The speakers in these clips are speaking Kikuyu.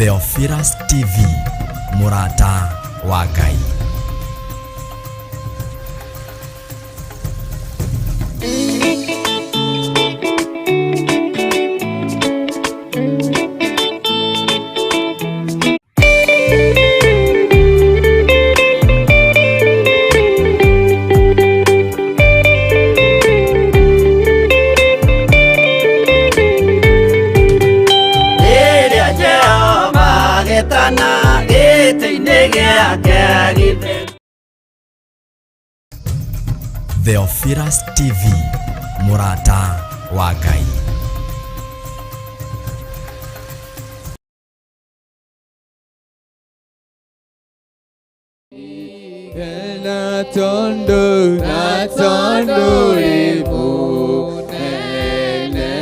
Theophilus TV, mũrata wa Ngai. Rĩrĩa Jehova agetana gĩtĩ-inĩ gĩake gĩtheru. Theophilus TV, mũrata wa Ngai. Na tondo, na tondo ri munene,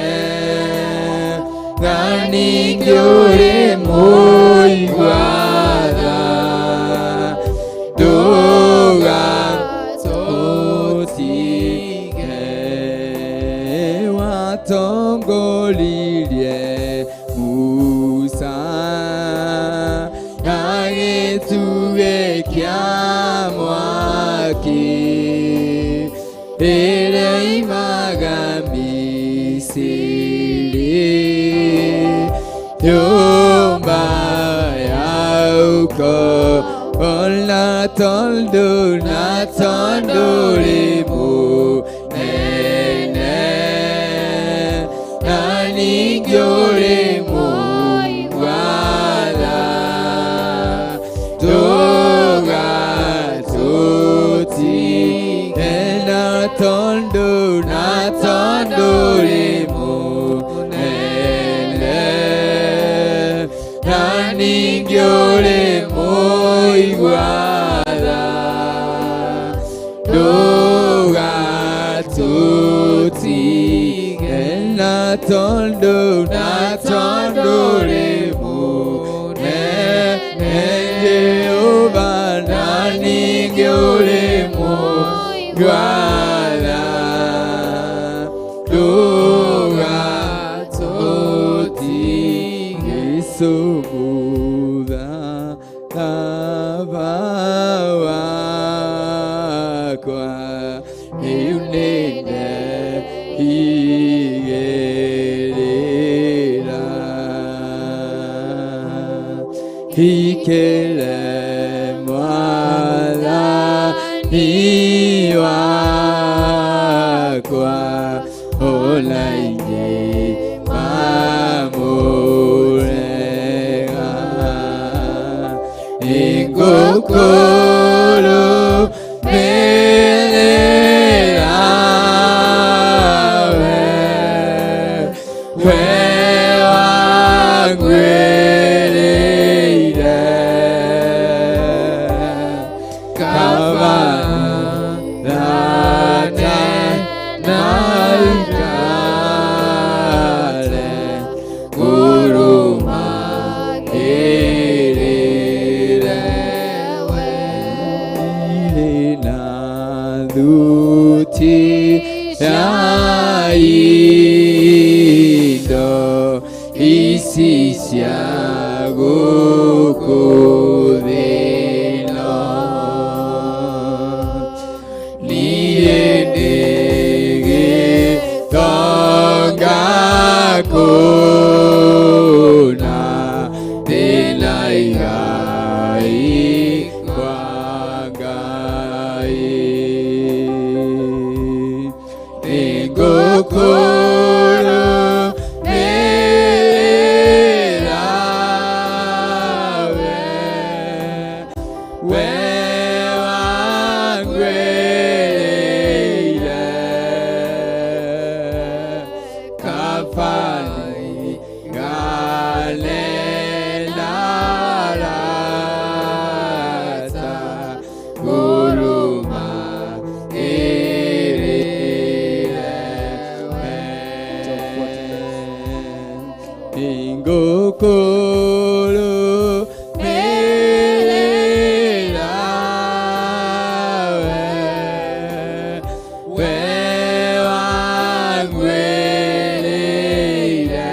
na ningĩ ũrĩ mũigua tha, ndũgatũtige. Watongoririe Musa na gĩtugĩ kĩa mwaki ĩrĩa imaga Misiri, nyũmba ya ũko ona tondũ na tondũ rĩ mũnene, na ningĩ ũrĩ mũigua tha, ndũgatũtige. Na tondũ na tondũ rĩ mũnene, na ningĩ ũrĩ mũigua tha, ndũgatũtige. Na tondũ na tondũ rĩ mũnene, Jehova, na ningĩ ũrĩ mũigua tha, ndũgatũtige. Jesũ mũtharaba wakwa rĩu nĩndeigĩrĩra, hikĩre Mwathani wakwa, ona ingĩ mamũrega, nĩngũkũrũmĩrĩra we, we wangwĩrĩire kaba rata na ikale nguruma ĩrĩre we irĩ na thuti ya indo ici cia gũkũ thĩ ĩno, niĩ ndĩ gĩtonga kũna, ndĩna igai kwa Ngai. Nĩngũkũrũmĩrĩra we, we wangwĩrĩire kabani ngane na arata nguruma ĩrĩre we. Nĩngũkũrũmĩrĩra we, we wangwĩrĩire.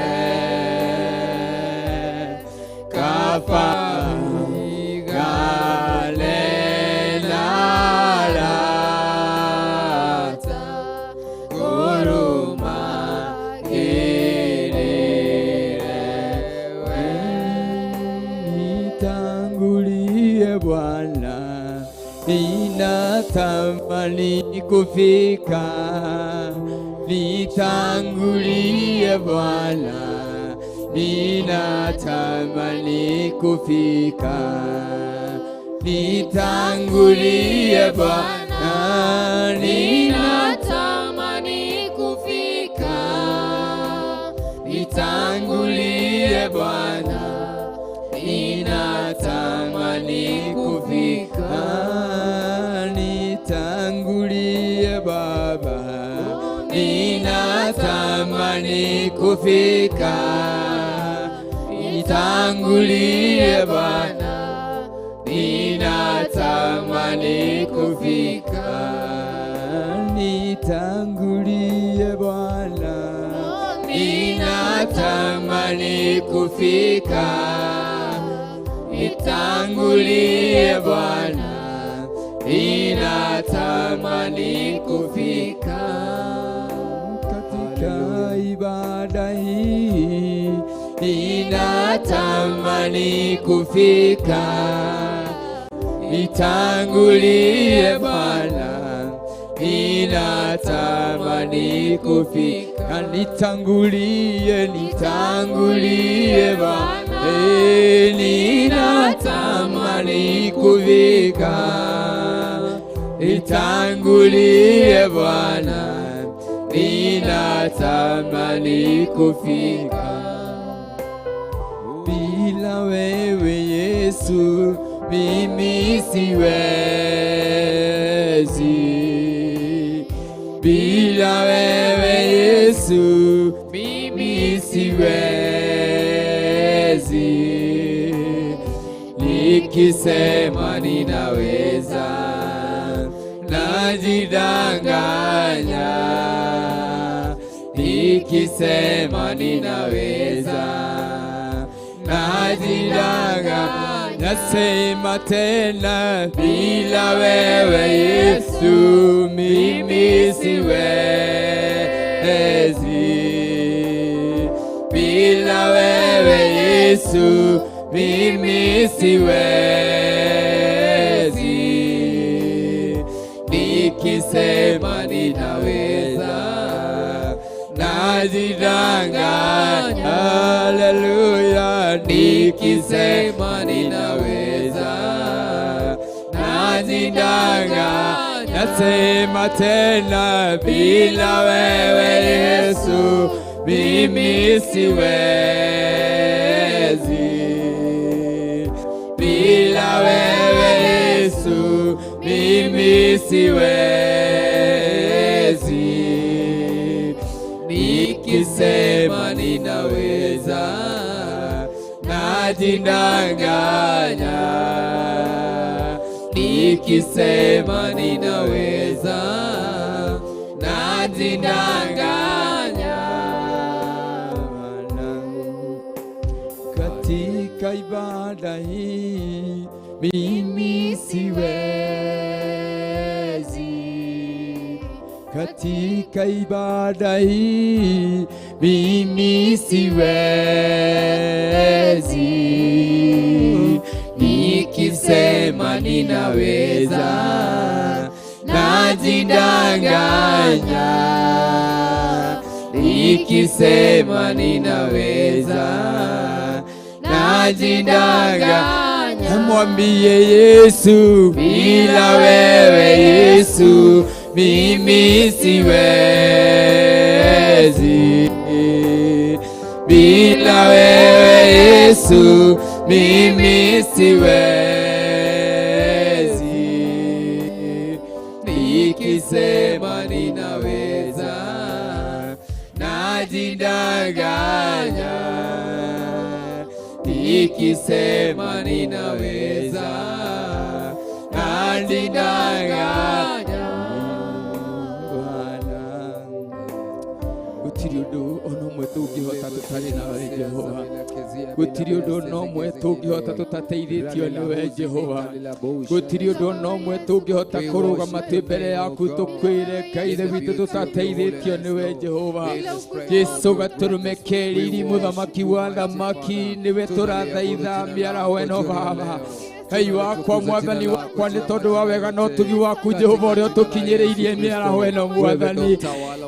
Ninatamani kufika, nitangulie Bwana, ninatamani kufika, nitangulie Bwana, Ninatamani kufika, nitangulie Bwana, ninatamani kufika, nitangulie Baba, ninatamani kufika, nitangulie Bwana, ninatamani kufika, nitangulie Bwana, ninatamani kufika, nitangulie Bwana, ninatamani kufika. Katika ibada hii ninatamani kufika, nitangulie Bwana, ninatamani kufika, nitangulie, nitangulie Bwana, ninatamani kufika, nitangulie Bwana, ninatamani kufika. Bila wewe Yesu mimi siwezi, bila wewe Yesu mimi siwezi, nikisema ninaweza najidanganya, nikisema ninaweza najidanganya. Nasema tena, bila wewe Yesu mimi siwezi, bila wewe Yesu mimi siwezi, nikisema ninaweza najidanganya. Haleluya, nikisema ninaweza najidanganya. Nasema tena, bila wewe Yesu mimi siwezi, bila wewe Yesu mimi siwezi, nikisema ninaweza najidanganya, nikisema ninaweza najidanganya. Katika ibada hii mimi siwezi, katika ibada hii mimi siwezi, nikisema ninaweza najidanganya, nikisema ninaweza najidanganya. Mwambie Yesu, bila wewe Yesu mimi siwezi, bila wewe Yesu mimi siwezi, nikisema ninaweza najidanganya, nikisema ninaweza najidanganya. Bwana, gutiri undu ona umwe tungihota tutari nawe Jehova, gutiri undu ona umwe tungihota tutateithĩtio nĩwe Jehova, gutiri undu ona umwe tungihota kũrũgama twĩ mbere yaku tũkwĩre Ngai Ithe witũ tũtateithĩtio nĩwe Jehova. Jesũ gatũrũme keriri mũthamaki wa thamaki nĩwe tũrathaitha mĩaraho ĩno Baba. Ngai wakwa, Mwathani wakwa, nĩ tondũ wa wega na ũtugi waku Jehova ũrĩa ũtũkinyĩrĩirie mĩaraho ĩno. Mwathani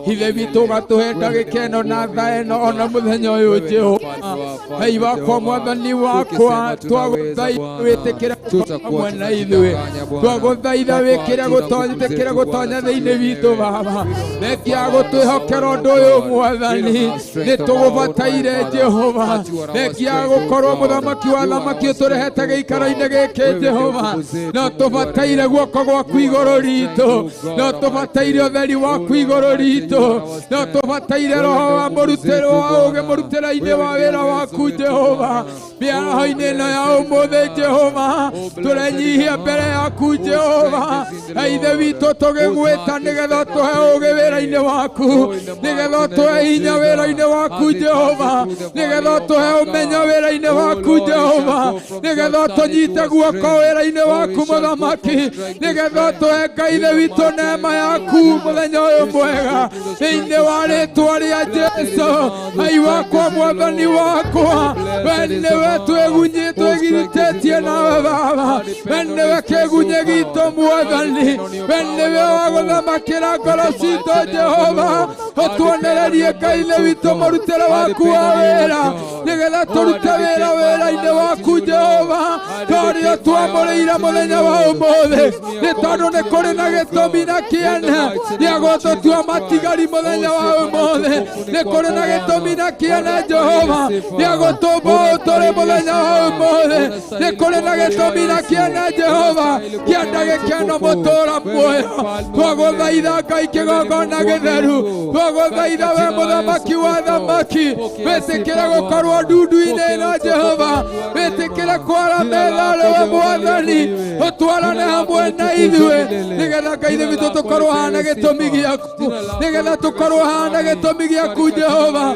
Ithe witũ, ũgatũhe ndagĩka ĩno na thaa ĩno ona mũthenya ũyũ. Jehova Ngai wakwa, Mwathani wakwa, twagũthaitha wĩtĩkĩre hamwe na ithuĩ. Twagũthaitha wĩkĩre gũtonya, ĩtĩkĩre gũtonya thĩinĩ witũ. Baba, thengia gũtwĩhokera ũndũ ũyũ, Mwathani, nĩ tũgũbataire. Jehova, thengia gũkorwo mũthamaki wa thamaki ũtũrehete gĩikaro-inĩ gĩkĩ. Jehova, no tũbataire guoko gwaku igũrũ ritũ, no tũbataire ũtheri waku igũrũ ritũ, no tũbataire roho wa mũrutĩro wa ũũgĩ mũrutĩro-inĩ wa wĩra waku. Jehova, mĩaraho-inĩ ĩno ya ũmũthĩ, Jehova, tũrenyihia mbere yaku. Jehova Ithe witũ, tũgĩgwĩta nĩgetha ũtũhe ũũgĩ wĩra-inĩ waku, nĩgetha ũtũhe hinya wĩra-inĩ waku. Jehova, nĩgetha ũtũhe ũmenyo wĩra-inĩ waku. Jehova, nĩgetha ũtũnyite guoko wĩra-inĩ waku. Mũthamaki, nĩgetha ũtũhe, Ngai Ithe witũ, neema yaku mũthenya ũyũ mwega, thĩinĩ wa rĩtwa rĩa Jesu. Ngai wakwa, Mwathani wakwa, we nĩwe twĩgunyĩ twĩgiritĩtie nawe. Baba, we nĩwe kĩgunyĩ gitũ. Mwathani, we nĩwe wa gũthamakĩra ngoro citũ. Jehova, ũtuonererie, Ngai Ithe witũ, mũrutĩre waku wa wĩra, nĩgetha tũrute wĩra wĩra-inĩ waku. Jehova, torĩa twamũrĩire mũthenya wa ũmũthĩ, nĩ tondũ nĩ kũrĩ na gĩtũmi na kĩene gĩa gũtũtua matigari mũthenya wa ũmũthĩ. Nĩ kũrĩ na gĩtũmi na kĩene, Jehova, gĩa gũtũmba ũũ tũrĩ mũthenya wa ũmũthĩ. Nĩ kũrĩ na gĩtũmi na kĩene, Jehova, kĩa ndagĩka ĩno mũtũra muoyo. Twagũthaitha, Ngai, kĩgongona gĩtheru, twagũthaitha we mũthamaki wa thamaki, wĩtĩkĩre gũkorwo ndundu-inĩ ĩno. Jehova, wĩtĩkĩre kwara metha rĩwe. Mwathani, ũtwarane hamwe na ithuĩ, nĩgetha, Ngai Ithe witũ, tũkorwo hana gĩtũmi gĩaku, nĩgetha tũkorwo hana gĩtũmi gĩaku. Jehova,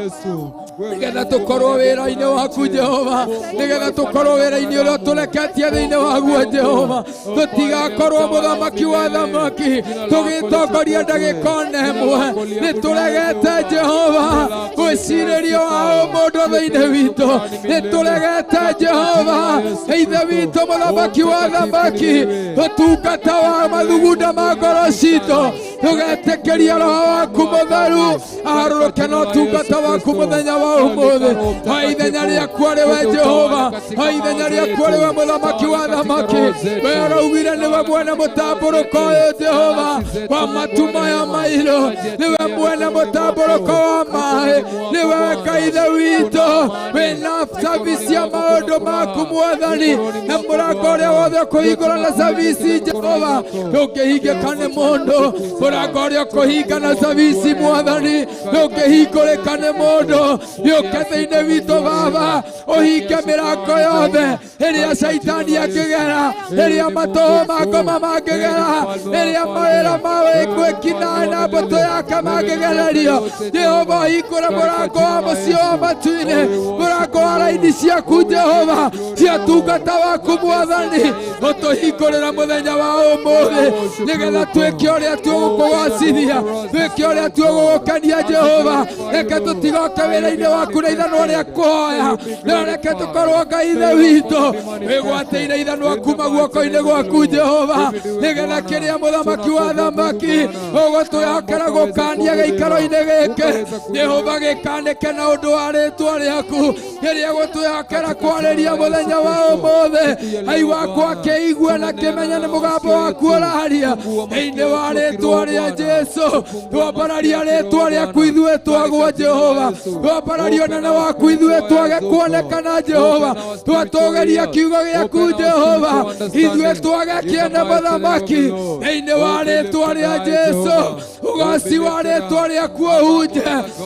nĩgetha tũkorwo wĩra-inĩ waku. Jehova, nĩgetha tũkorwo wĩra-inĩ ũrĩa ũtũreketie thĩinĩ waguo. Jehova, tũtigakorwo, mũthamaki wa thamaki, tũgĩtongoria ndagĩka ona ĩmwe. Nĩ tũregete, Jehova, gwĩcirĩrio wa ũmũndũ thĩinĩ witũ. Nĩ tũregete, Jehova Ithe witũ, mũthamaki wa thamaki, ũtungata wa mathugunda ma ngoro citũ. Tũgetĩkĩria roho waku mũtheru aharũrũke na ũtungata waku mũthenya wa ũmũthĩ. O ithenya rĩaku arĩ we Jehova, o ithenya rĩaku arĩ we mũthamaki wa thamaki. We ũraugire nĩwe mwene mũtambũrũko ũyũ, Jehova, wa matu maya mairũ, nĩwe mwene mũtambũrũko wa maĩ, nĩwe Ngai Ithe witũ wĩna service ya maũndũ maku. Mwathani, na mũrango ũrĩa wothe ũkũhingũra na service, Jehova, ndũngĩhingĩka nĩ mũndũ. Mũrango ũrĩa ũkũhinga na service, Mwathani, ndũngĩhingũrĩka nĩ mũndũ. Yũke thĩinĩ witũ, Baba, ũhinge mĩrango yothe ĩrĩa caitani angĩgera, ĩrĩa matũhũ ma ngoma mangĩgera, ĩrĩa mawĩra ma gwĩkina na mbũtũ yake mangĩgererio. Jehova, hingũra mũrango wa mũciĩ wa matu-inĩ, mũrango wa raini ciaku, Jehova, cia tungata waku. Mwathani, ũtũhingũrĩra mũthenya wa ũmũthĩ, nĩgetha twĩke ũrĩa tũgũkũgocithia, twĩke ũrĩa tũgũgũkenia. Jehova, reke tũtigoke wĩra-inĩ waku na ithanwa rĩa kũhoya, no reke tũkorwo, Ngai Ithe witũ, wĩgwatĩire ithanwa kuma guoko-inĩ gwaku, Jehova, nĩgetha kĩrĩa, mũthamaki wa thamaki, ũgũtwĩhokera gũkania gĩikaro-inĩ gĩkĩ, Jehova, gĩkanĩke na ũndũ wa rĩtwa rĩaku. Kĩrĩa gũtwĩhokera kwarĩria mũthenya wa ũmũthĩ, ai wakwa kĩigue na kĩmenye nĩ mũgambo waku ũraria. Thĩinĩ wa rĩtwa rĩa Jesu, twambararia rĩtwa rĩaku ithuĩ twagwo. Jehova, twambararia ũnene waku ithuĩ twage kuonekana. Jehova, twatũgĩria kiugo gĩaku. Jehova, ithuĩ twage kĩene. Mũthamaki, thĩinĩ wa rĩtwa rĩa Jesu, ũgoci wa rĩtwa rĩaku ũhunje,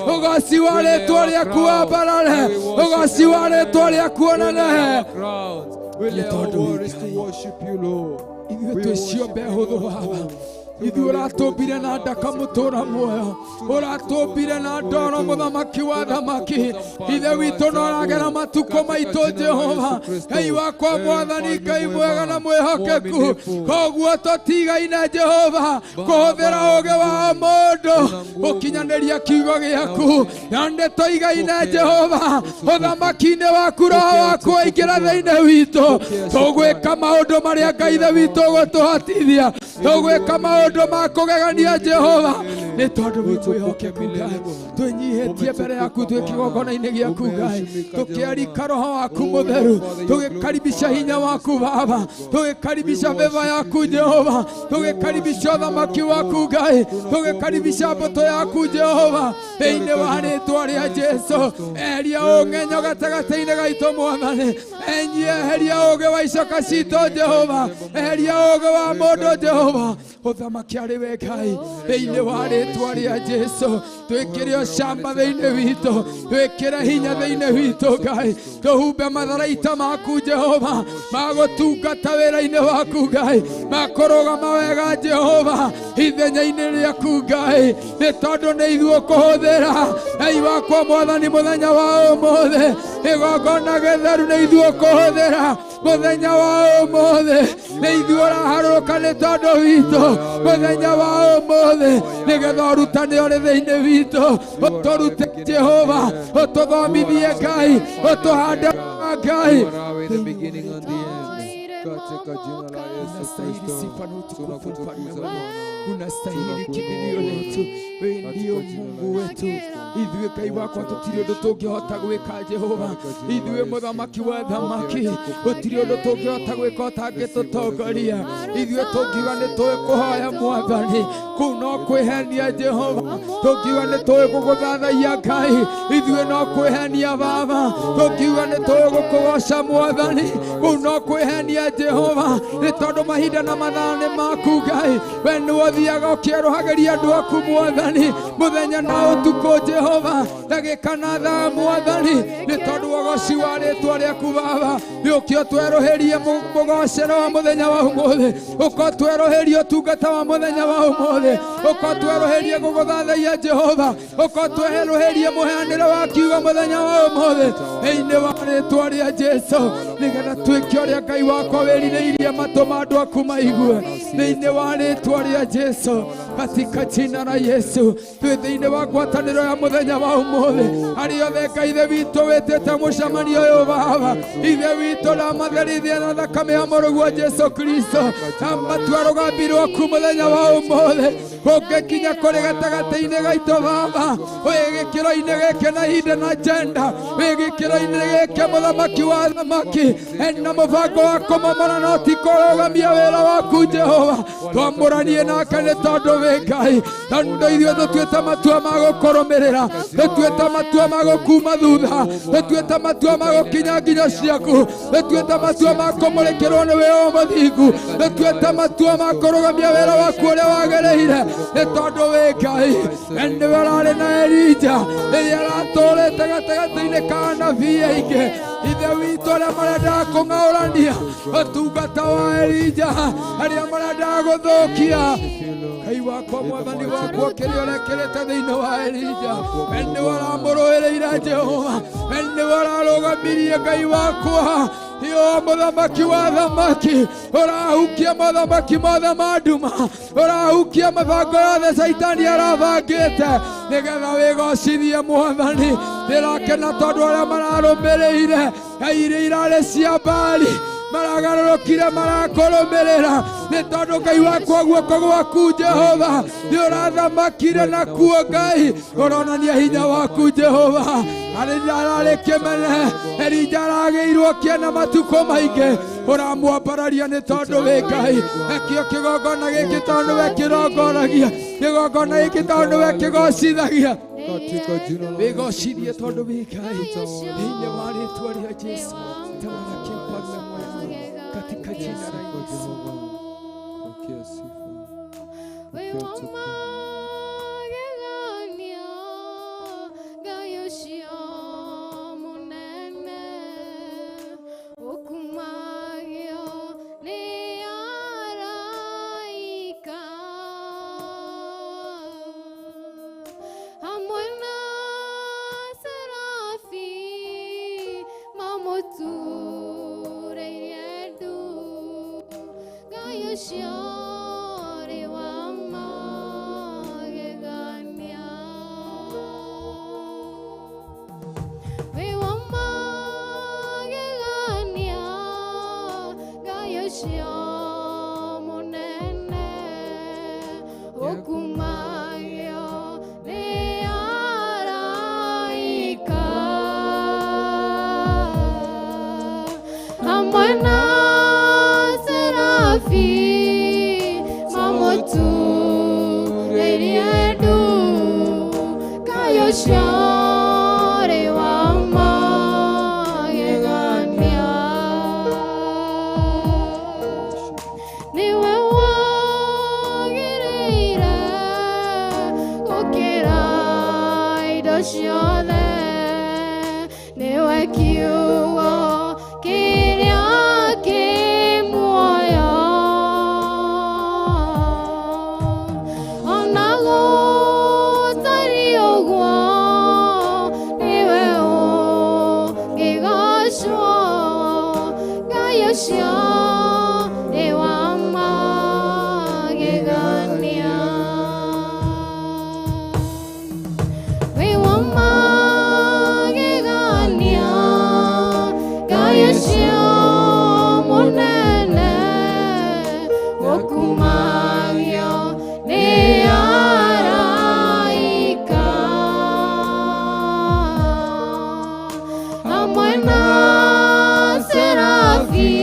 ũgoci wa rĩtwa rĩaku wambarare, ũgoci wa rĩtwa rĩaku ũnenehe. We lay our tondũ worries to worship you, Lord. Ithuĩ twĩ ciombe hũthũ, Baba. Ithuĩ ũratũmbire na ndaka mũtũra muoyo, ũratũmbire na ndoro mũthamaki wa thamaki. Ithe witũ no ũragera matukũ maitũ Jehova, Ngai wakwa mwathani, Ngai mwega na mwĩhokeku. Koguo tũtigaine Jehova kũhũthĩra ũũgĩ wa mũndũ gũkinyanĩria kiugo gĩaku, na nĩ tũigaine Jehova ũthamaki-inĩ waku, roho waku waingĩra thĩinĩ witũ. Tũgwĩka maũndũ marĩa Ngai Ithe witũ ũgũtũhotithia, tũgwĩka maũndũ ma kũgegania Jehova, nĩ tondũ wĩ mwĩhokeku Ngai. Twĩnyihĩtie mbere yaku twĩ kĩgongona-inĩ gĩaku Ngai, tũkĩarika roho waku mũtheru, tũgĩkaribisha hinya waku Baba, tũgĩkaribisha favor yaku Jehova, tũgĩkaribisha ũthamaki waku Ngai, tũgĩkaribisha mbũtũ yaku Jehova, thĩinĩ wa rĩtwa rĩa Jesu. Eheria ũng'enyo gatagatĩ-inĩ gaitũ Mwathani, eheria ũũgĩ wa icoka citũ Jehova, eheria ũũgĩ wa mũndũ Jehova, ũthamaki arĩ we Ngai, thĩinĩ wa rĩtwa rĩa Jesu. Twĩkĩre ũcamba thĩinĩ witũ, twĩkĩre hinya thĩinĩ witũ Ngai, tũhumbe matharaita maku Jehova, magũtungata wĩra-inĩ waku Ngai, makũrũgama wega Jehova ithenya-inĩ rĩaku Ngai, nĩ tondũ nĩ ithuĩ ũkũhũthĩra. Ngai wakwa Mwathani, mũthenya wa ũmũthĩ igongona gĩtheru nĩ ithuĩ ũkũhũthĩra, mũthenya wa ũmũthĩ nĩ ithuĩ ũraharũrũka nĩ tondũ witũ, mũthenya wa ũmũthĩ nĩgetha ũrutane ũrĩ thĩinĩ witũ, ũtũrute Jehova, ũtũthomithie Ngai, ũtũhande Ngai. The beginning and the end. Katika jina la Yesu Unastahili Kristo sifa na utukufu, mfalme tunakutukuza mwema. Bwana. Unastahili kimbilio letu, wewe ndio Mungu wetu. Ithuĩ Ngai wakwa tũtirĩ ũndũ tũngĩhota gwĩka Jehova, ithuĩ mũthamaki wa thamaki, gũtirĩ ũndũ tũngĩhota gwĩka ũtangĩtũtongoria. Ithuĩ tũngiuga nĩ tũĩ kũhoya Mwathani, kũu no kwĩhenia Jehova. Tũngiuga nĩ tũĩ gũgũthathaiya Ngai, ithuĩ no kwĩhenia Baba. Tũngiuga nĩ tũĩ gũkũgoca Mwathani, kũu no kwĩhenia Jehova, nĩ tondũ mahinda na mathaa nĩ maku Ngai. We nĩwe ũthiaga ũkĩerũhagĩria andũ aku Mwathani, mũthenya na ũtukũ Jehova, ndagĩka na thaa Mwathani, nĩ tondũ ũgoci wa rĩtwa rĩaku Baba. Nĩ ũkĩ ũtwerũhĩrie mũgocero wa mũthenya wa ũmũthĩ, ũka ũtwerũhĩrie ũtungata wa mũthenya wa ũmũthĩ, ũka ũtwerũhĩrie gũgũthathaiya Jehova, ũka ũtwerũhĩrie mũheanĩre wa kiugo mũthenya wa ũmũthĩ, thĩinĩ wa rĩtwa rĩa Jesu, nĩgetha twĩke ũrĩa Ngai wakwa wĩrirĩirie matũ ma andũ aku maigue, thĩinĩ wa rĩtwa rĩa Jesu, katika jina la Yesu. Twĩ thĩinĩ wa ngwatanĩro ya mũthenya wa ũmũthĩ, arĩa othe Ngai Ithe witũ wĩtĩte mũcemanio ũyũ Baba, Ithe witũ ndamatherithia na thakame ya mũrũguo Jesu Kristo, ndamatua rũgambi rwaku mũthenya wa ũmũthĩ, kũngĩkinya kũrĩ gatagatĩ-inĩ gaitũ Baba, wĩ gĩkĩro-inĩ gĩkĩ na ihinda na njenda, wĩ gĩkĩro-inĩ gĩkĩ mũthamaki wa thamaki, ena mũbango wa kũmomora no ti kũrũgamia wĩra waku Jehova. Twamũranie nake nĩ tondũ wĩ Ngai, tondũ ithuĩ tũtuĩte matua ma gũkũrũmĩrĩra, tũtuĩte matua ma gũkuma thutha, tũtuĩte matua ma gũkinya nginyo ciaku, tũtuĩte matua ma kũmũrĩkĩrwo nĩ wĩra mũthingu, tũtuĩte matua ma kũrũgamia wĩra waku ũrĩa wagĩrĩire, nĩ tondũ wĩ Ngai. Nĩwe ũrarĩ na Elija rĩrĩa aratũrĩte gatagatĩ-inĩ ka anabii aingĩ. Ithe witũ arĩa marendaga kũng'aũrania ũtungata wa Elija, arĩa marendaga gũthũkia Ngai wakwa Mwathani wakwa, kĩrĩa ũrekĩrĩte thĩinĩ wa Elija, we nĩwe ũramũrũĩrĩire Jehova, we nĩwe ũrarũgamirie Ngai wakwa. Yo mũthamaki wa thamaki, ũrahukia mothamaki mothe ma nduma, ũrahukia mĩbango yothe Caitani arabangĩte nĩgetha wĩgocithie Mwathani. Ndĩrakena tondũ arĩa mararũmĩrĩire iria irarĩ cia Baali maragarũrũkire marakũrũmĩrĩra, nĩ tondũ Ngai wakwa guoko gwaku Jehova nĩ ũrathamakire nakuo Ngai, ũronania hinya waku Jehova. Arĩ kĩmene, Elija aragĩirwo kĩene matukũ maingĩ, ũramwambararia nĩ tondũ wĩ Ngai. Ekio kĩgongona gĩkĩ tondũ nĩwe kĩrongoragia, kĩgongona gĩkĩ tondũ nĩwe kĩgocithagia, Katika jina la Yesu wĩgocithie tondũ wĩ Ngai, thĩinĩ wa rĩtwa rĩa Jesu. Tamalaki mfalme mwema, katika jina la Sifa Yesu. Jehova. Pokea sifa. We Pokea utukufu. wamagegania Ngai ũcio mũnene, ũkumagio nĩ araika. ũcio ũrĩ wa magegania. Wĩ wa magegania, Ngai ũcio mũnene, ũkumagio nĩ araika. Hamwe na Serafi mamũturĩrie ndu, Ngai ũcio ũrĩ wa magegania. Nĩwe wagĩrĩire gũkĩra indo ciothe, nĩwe kiugo kĩrĩa kĩ muoyo. Ona gũtariĩ ũguo, nĩwe ũngĩgocwo, Ngai ũcio nĩ wa magegania. Wĩ wa magegania, Ngai ũcio mũnene, ũkumagio nĩ araika. Hamwe na Serafi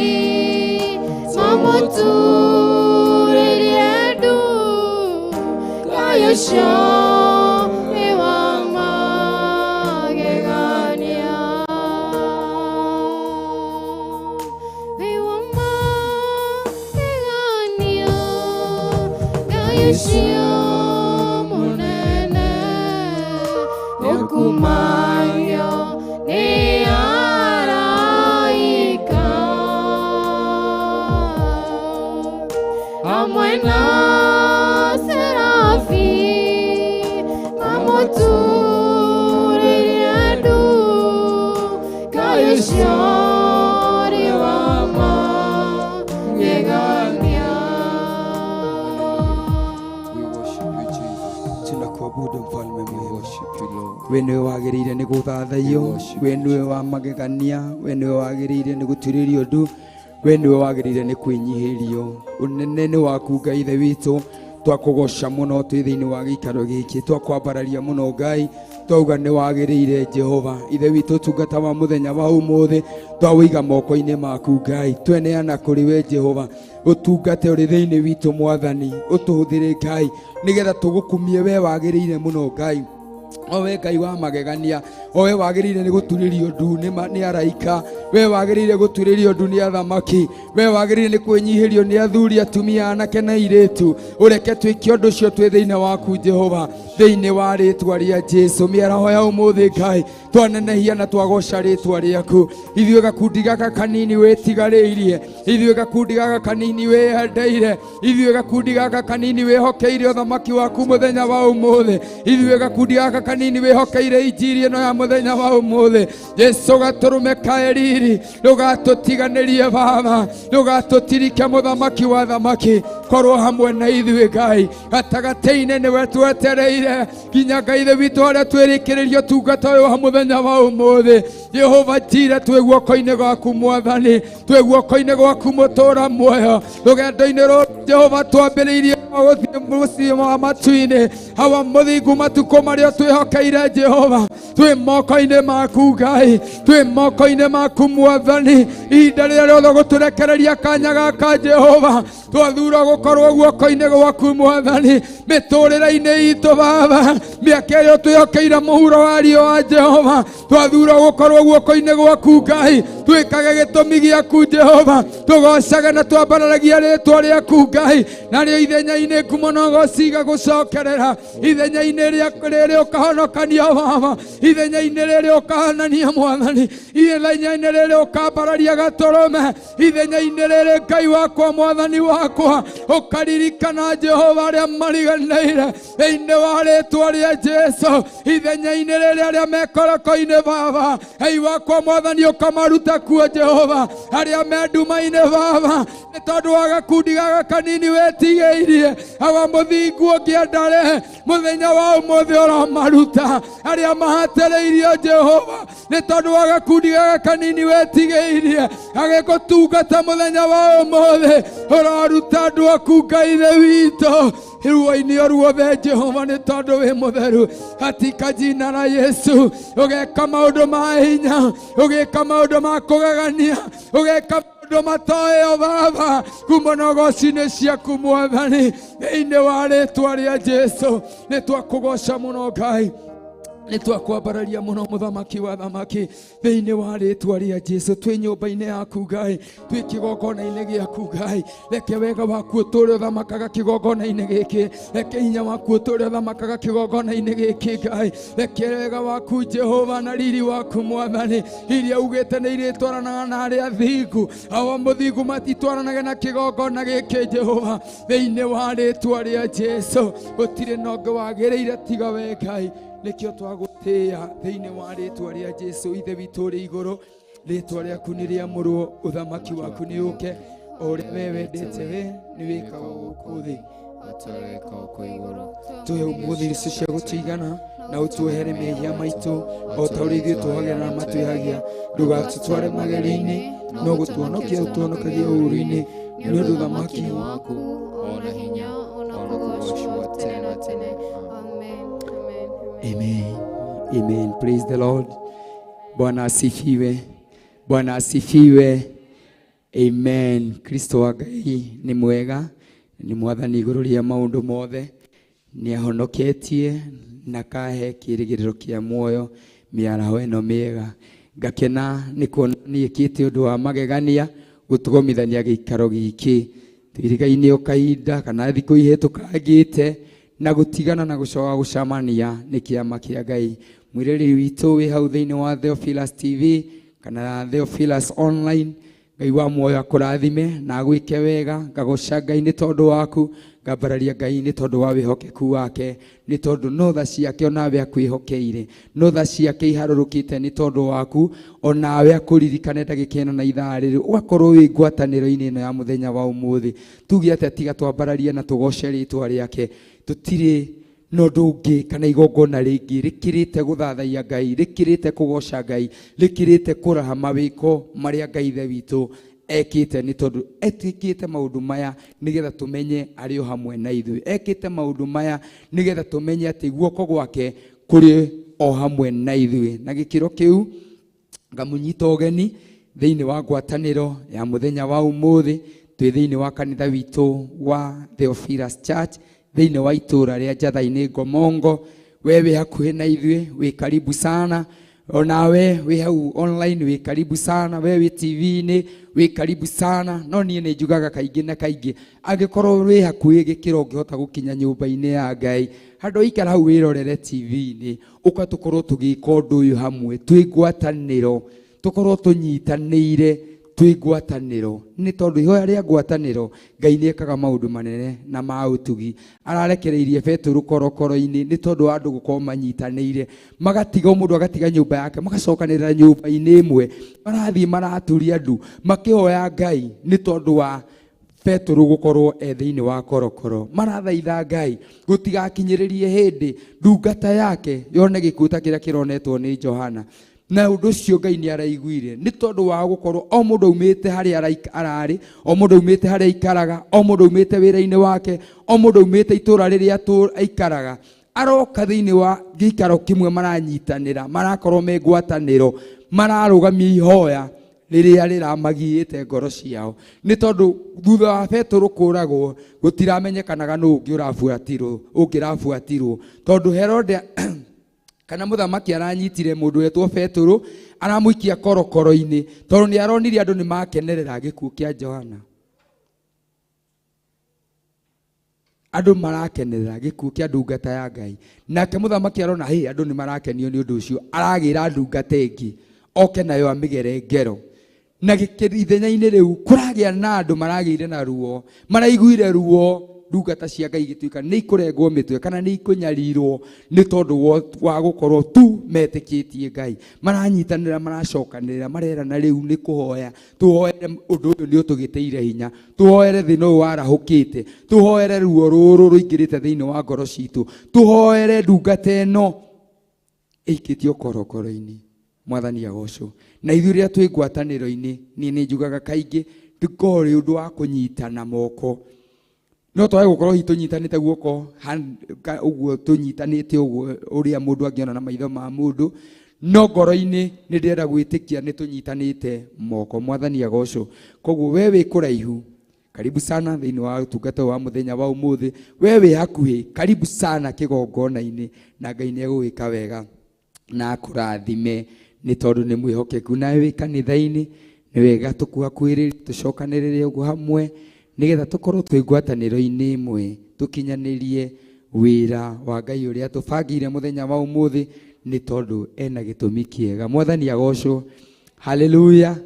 mamũturĩrie ndu, Ngai ũcio nĩ wa magegania. Wĩ wa magegania, Ngai ũcio mũnene, ũkumagio nĩ araika. Hamwe na Serafi mamũturĩrie ndu, Ngai ũcio ũrĩ wa magegania. We worship you, Jesus. Tunakuabudu mfalme We mwema. worship you, Lord. We nĩwe wagĩrĩire nĩ gũthathaiyo, We worship we nĩwe wa magegania, we nĩwe wagĩrĩire nĩ gũturĩrio ndu, we nĩwe wagĩrĩire nĩ kwĩnyihĩrio. Ũnene nĩ waku Ngai Ithe witũ, twakũgoca mũno twĩ thĩinĩ wa gĩikaro gĩkĩ, twakwambararia mũno Ngai, twauga nĩ wagĩrĩire Jehova Ithe witũ. Ũtungata wa mũthenya wa ũmũthĩ twawĩiga moko-inĩ maku Ngai, tweneana kũrĩ we Jehova, ũtungate ũrĩ thĩinĩ witũ Mwathani, ũtũhũthĩre Ngai nĩgetha tũgũkumie, we wagĩrĩire mũno Ngai, owe Ngai wa magegania, owe wagĩrĩire nĩ gũturĩrio ndu nĩ araika, we wagĩrĩire gũturĩrio ndu nĩ athamaki, we wagĩrĩire nĩ kwĩnyihĩrio nĩ athuri, atumia, anake na airĩtu. Ũreke twĩke ũndũ ũcio twĩ thĩinĩ waku Jehova, thĩinĩ wa rĩtwa rĩa Jesu. Mĩaraho ya ũmũthĩ Ngai, twanenehia na twagoca rĩtwa rĩaku. Ithuĩ gakundi gaka kanini wĩtigarĩirie, ithuĩ gakundi gaka kanini wĩyendeire, ithuĩ gakundi gaka kanini wĩhokeire ũthamaki waku mũthenya wa ũmũthĩ, ithuĩ gakundi gaka kanini wĩhokeire injiri ĩno ya mũthenya wa ũmũthĩ. Jesu gatũrũme kae riri, ndũgatũtiganĩrie Baba, ndũgatũtirike mũthamaki wa thamaki, korwo hamwe na ithuĩ Ngai gatagatĩ-inĩ, nĩwe twetereire nginya Ngai Ithe witũ harĩa twĩrĩkĩrĩrio tungata ũyũ wa mũthenya wa ũmũthĩ. Jehova njire, twĩ guoko-inĩ gwaku Mwathani, twĩ guoko-inĩ gwaku mũtũra muoyo, rũgendo-inĩ rũrũ Jehova twambĩrĩirie gũthiĩ mũciĩ wa matu-inĩ, hawa mũthingu matukũ marĩa twĩhokeire Jehova, twĩ moko-inĩ maku Ngai, twĩ moko-inĩ maku Mwathani. Ihinda rĩrĩa rĩothe gũtũrekereria kanya gaka Jehova, twathura gũkorwo guoko-inĩ gwaku Mwathani, mĩtũrĩre-inĩ itũ Baba, mĩaka ĩyo twĩhokeire mũhuro wa riũa Jehova, twathura gũkorwo guoko-inĩ gwaku Ngai, twĩkage gĩtũmi gĩaku Jehova, tũgocage na twambararagia rĩtwa rĩaku Ngai, narĩo ithenya-inĩ ngumo no gociga gũcokerera, ithenya-inĩ rĩrĩ ũkahonokania Baba, ithenya-inĩ rĩrĩ ũkahanania Mwathani, ithenya-inĩ rĩrĩ ũkambararia gatũrũme, ithenya-inĩ rĩrĩ Ngai wakwa Mwathani wakwa, ũkaririkana Jehova arĩa mariganĩire thĩinĩ wa rĩtwa rĩa Jesu, ithenya-inĩ rĩrĩ arĩa mekoroko-inĩ Baba, Ngai wakwa Mwathani, ũkamaruta Ũmaruta kuo Jehova, arĩa me nduma-inĩ Baba, nĩ tondũ wa gakundi gaka kanini wetigĩirie. Awa mũthingu ũngĩendare mũthenya wa ũmũthĩ ũromaruta, arĩa mahatĩrĩirio Jehova, nĩ tondũ wa gakundi gaka kanini wetigĩirie, agĩgũtungata mũthenya wa ũmũthĩ, ũroruta andũ aku Ngai Ithe witũ ruo-inĩ o ruothe Jehova, nĩ tondũ wĩ mũtheru. Katika jina la Yesu, ũgeka maũndũ ma hinya, ũgeka maũndũ ma kũgegania, ũgeka maũndũ matoĩo Baba, kuma na ũgoci-inĩ ciaku Mwathani, thĩinĩ wa rĩtwa rĩa Jesu. Nĩ twakũgoca mũno Ngai, nĩ twakwambararia mũno mũthamaki wa thamaki, thĩinĩ wa rĩtwa rĩa Jesu. Twĩ nyũmba-inĩ yaku Ngai, twĩ kĩgongona-inĩ gĩaku Ngai, reke wega waku ũtũũre ũthamakaga kĩgongona-inĩ gĩkĩ, reke hinya waku ũtũũre ũthamakaga kĩgongona-inĩ gĩkĩ Ngai, reke wega waku Jehova na riri waku Mwathani, iria ugĩte nĩ irĩtwaranaga na arĩa athingu, awa mũthingu matitwaranage na kĩgongona gĩkĩ Jehova, thĩinĩ wa rĩtwa rĩa Jesu. Gũtirĩ na ũngĩ wagĩrĩire tiga we Ngai, nĩkĩo twagũtĩĩa thĩinĩ wa rĩtwa rĩa Jesu. Ithe witũ ũrĩ igũrũ, rĩtwa rĩaku nĩ rĩamũrwo, ũthamaki waku nĩ ũke, o ũrĩa we wendete we nĩ wĩkaga gũkũ thĩ. Tũhe ũmũthĩ irio cia gũtũigana, na ũtuohere mehia maitũ o ta ũrĩa ithuĩ tuohagĩra na matwĩhagia, ndũgatũtware magerio-inĩ, no gũtuonokia ũtuonokagie ũũru-inĩ, nĩ ũndũ ũthamaki nĩ waku, ona hinya, ona kũgoocwo tene na tene. Amen. Amen. Amen. Amen. Praise the Lord. Bwana asifiwe. Bwana asifiwe. Amen. Kristo wa Ngai nĩ mwega, nĩ mwathani igũrũ rĩa maũndũ mothe, nĩ ahonoketie na kahe kĩĩrĩgĩrĩro kĩa muoyo mĩaraho ĩno mĩega. Ngakena nĩ kuona nĩĩkĩte ũndũ wa magegania gũtũgomithania gĩikaro gĩkĩ, twĩrigaine o kahinda kana thikũ ihĩtũkangĩte, na gũtigana na gũcoka gũcamania nĩ kĩama kĩa Ngai. Mwĩrĩri witũ wĩ hau thĩinĩ wa Theophilus TV kana Theophilus Online, Ngai wa muoyo akũrathime na agwĩke wega. Ngagoca Ngai nĩ tondũ waku, ngambararia Ngai nĩ tondũ wa wĩhokeku wake, nĩ tondũ no tha ciake onawe akwĩhokeire, no tha ciake iharũrũkĩte nĩ tondũ waku, onawe akũririkane ndagĩka ĩno na ithaa rĩrĩ, ũgakorwo wĩ ngwatanĩro-inĩ ĩno ya mũthenya wa ũmũthĩ. Tuge atĩa tiga twambararie na tũgoce rĩtwa rĩake. Tũtirĩ na ũndũ ũngĩ kana igongona rĩngĩ rĩkĩrĩte gũthathaiya Ngai, rĩkĩrĩte kũgoca Ngai, rĩkĩrĩte kũraha mawĩko marĩa Ngai Ithe witũ ekĩte, nĩ tondũ etwĩkĩte maũndũ maya nĩgetha tũmenye arĩ o hamwe na ithuĩ. Ekĩte maũndũ maya nĩgetha tũmenye atĩ guoko gwake kũrĩ o hamwe na ithuĩ. Na gĩkĩro kĩu ngamũnyita ũgeni thĩinĩ wa ngwatanĩro ya mũthenya wa ũmũthĩ. Twĩ thĩinĩ wa kanitha witũ wa Theophilus Church thĩinĩ wa itũũra rĩa Njatha-inĩ Ngomongo. We wĩ hakuhĩ na ithuĩ, wĩ karibu sana. Onawe wĩ hau online wĩ karibu sana, we wĩ TV-inĩ wĩ karibu sana. No niĩ nĩ njugaga kaingĩ na kaingĩ, angĩkorwo wĩ hakuhĩ gĩkĩro ũngĩhota gũkinya nyũmba-inĩ ya Ngai, handũ waikara hau wĩrorere TV-inĩ, ũka tũkorwo tũgĩka ũndũ ũyũ hamwe, twĩ ngwatanĩro, tũkorwo tũnyitanĩire twĩ ngwatanĩro, nĩ tondũ ihoya rĩa ngwatanĩro Ngai nĩ ekaga maũndũ manene na ma ũtugi. Ararekereirie Petero korokoro-inĩ nĩ tondũ wa andũ gũkorwo manyitanĩire, magatiga o mũndũ agatiga nyũmba yake, magacokanĩrĩra nyũmba-inĩ ĩmwe, marathiĩ maraturia ndu makĩhoya Ngai nĩ tondũ wa Petero gũkorwo e thĩinĩ wa korokoro. Marathaitha Ngai gũtigakinyĩrĩrie hĩndĩ ndungata yake yone gĩkuũ ta kĩrĩa kĩronetwo nĩ Johana. Na ũndũ ũcio Ngai nĩ araiguire nĩ tondũ wa gũkorwo o mũndũ aumĩte harĩa ararĩ, o mũndũ aumĩte harĩa aikaraga, o mũndũ aumĩte wĩra-inĩ wake, o mũndũ aumĩte itũũra rĩrĩa aikaraga, aroka thĩinĩ wa gĩikaro kĩmwe, maranyitanĩra, marakorwo me ngwatanĩro, mararũgamia ihoya rĩrĩa rĩramagiĩte ngoro ciao, nĩ tondũ thutha wa Petero kũragwo gũtiramenyekanaga nũ ũngĩ ũrabuatirwo, ũngĩrabuatirwo, tondũ Herode kana mũthamaki aranyitire mũndũ wetwo Petero aramũikia korokoro-inĩ, tondũ nĩ aronire andũ nĩ makenerera gĩkuũ kĩa Johana. Andũ marakenerera gĩkuũ kĩa ndungata ya Ngai, nake mũthamaki arona hĩ andũ nĩ marakenio nĩ ũndũ ũcio, aragĩra ndungata ĩngĩ oke nayo amĩgere ngero. Na ithenya-inĩ rĩu kũragĩa na andũ maragĩire na ruo, maraiguire ruo Ndungata cia Ngai igĩtuĩka nĩ ikũrengwo mĩtwe kana nĩ ikũnyarirwo nĩ tondũ wa gũkorwo tu metĩkĩtie Ngai. Maranyitanĩra, maracokanĩrĩra, marerana rĩu nĩ kũhoya tũhoere ũndũ ũyũ nĩ ũtũgĩtĩire hinya, tũhoere thĩna ũyũ warahũkĩte, tũhoere ruo rũrũ rũingĩrĩte thĩinĩ wa ngoro citũ, tũhoere ndungata ĩno ĩikĩtio korokoro-inĩ. Mwathani agocwo. Na ithuĩ rĩrĩa twĩ ngwatanĩro-inĩ, niĩ nĩ njugaga kaingĩ ndũkorwo ũrĩ ũndũ wa kũnyitana moko. No twage gũkorwo hihi tũnyitanĩte guoko ũguo tũnyitanĩte ũguo ũrĩa mũndũ angĩona na maitho ma mũndũ, no ngoro-inĩ nĩ ndĩrenda gwĩtĩkia nĩ tũnyitanĩte moko. Mwathani agocwo. Koguo we wĩ kũraihu, karibu sana thĩinĩ wa ũtungata wa mũthenya wa ũmũthĩ. We wĩ hakuhĩ, karibu sana kĩgongona-inĩ, na Ngai nĩ egũgwĩka wega na akũrathime nĩ tondũ nĩ mwĩhokeku. Nawe wĩ kanitha-inĩ, nĩ wega tũkuhakuhĩrĩrie, tũcokanĩrĩre ũguo hamwe nĩgetha tũkorwo twĩ ngwatanĩro-inĩ ĩmwe, tũkinyanĩrie wĩra wa Ngai ũrĩa tũbangĩire mũthenya wa ũmũthĩ, nĩ tondũ ena gĩtũmi kĩega. Mwathani agocwo. Haleluya,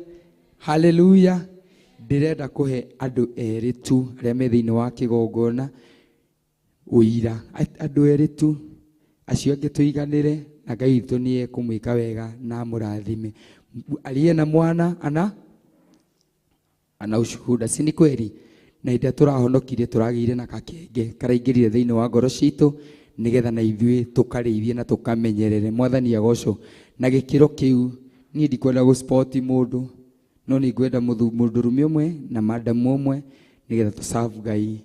haleluya. Ndĩrenda kũhe andũ erĩ tu arĩa me thĩinĩ wa kĩgongona ũira, andũ erĩ tu, acio angĩ tũiganĩre, na Ngai witũ nĩ ekũmwĩka wega na amũrathime. Aliye na mwana ana ushuhuda, si ni kweli? Na hĩndĩ ĩrĩa tũrahonokire tũragĩire na gakenge karaingĩrire thĩinĩ wa ngoro citũ, nĩgetha na ithuĩ tũkarĩithie na tũkamenyerere. Mwathani agocwo. Na gĩkĩro kĩu niĩ ndikwenda gũspoti mũndũ, no nĩ ngwenda mũndũrũme ũmwe na madamu ũmwe nĩgetha tũ serve Ngai.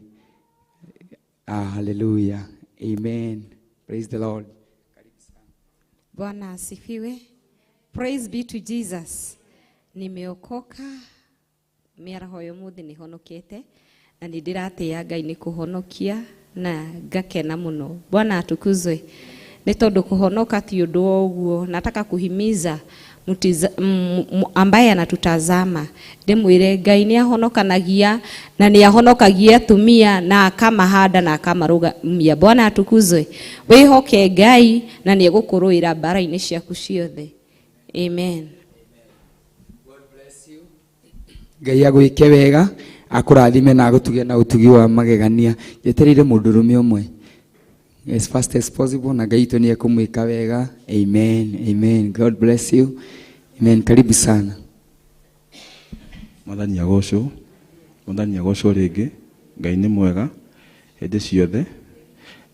Hallelujah. Amen. Praise the Lord. Bwana asifiwe. Praise be to Jesus. Nimeokoka mĩaraho ya ũmũthĩ nĩ honokete na nĩ ndĩratĩĩa Ngai nĩ kũhonokia na ngakena mũno. Bwana atukuzwe. Nĩ tondũ kũhonoka ti ũndũ wa ũguo. Nataka kuhimiza ambaye anatutazama, ndĩmwĩre Ngai nĩ ahonokanagia na nĩ ahonokagia atumia na akamahanda na akamarũgamia. Bwana atukuzwe. Wĩhoke Ngai na nĩ egũkũrũĩra mbara-inĩ ciaku ciothe. Amen. Ngai agwĩke wega, akũrathime na agũtuge na ũtugi wa magegania. Njetereire mũndũrũme ũmwe as fast as possible, na Ngai witũ nĩ ekũmwĩka wega. Amen. Amen. God bless you. Amen. Karibu sana. Mwathani agocwo. Mwathani agocwo rĩngĩ. Ngai nĩ mwega hĩndĩ ciothe.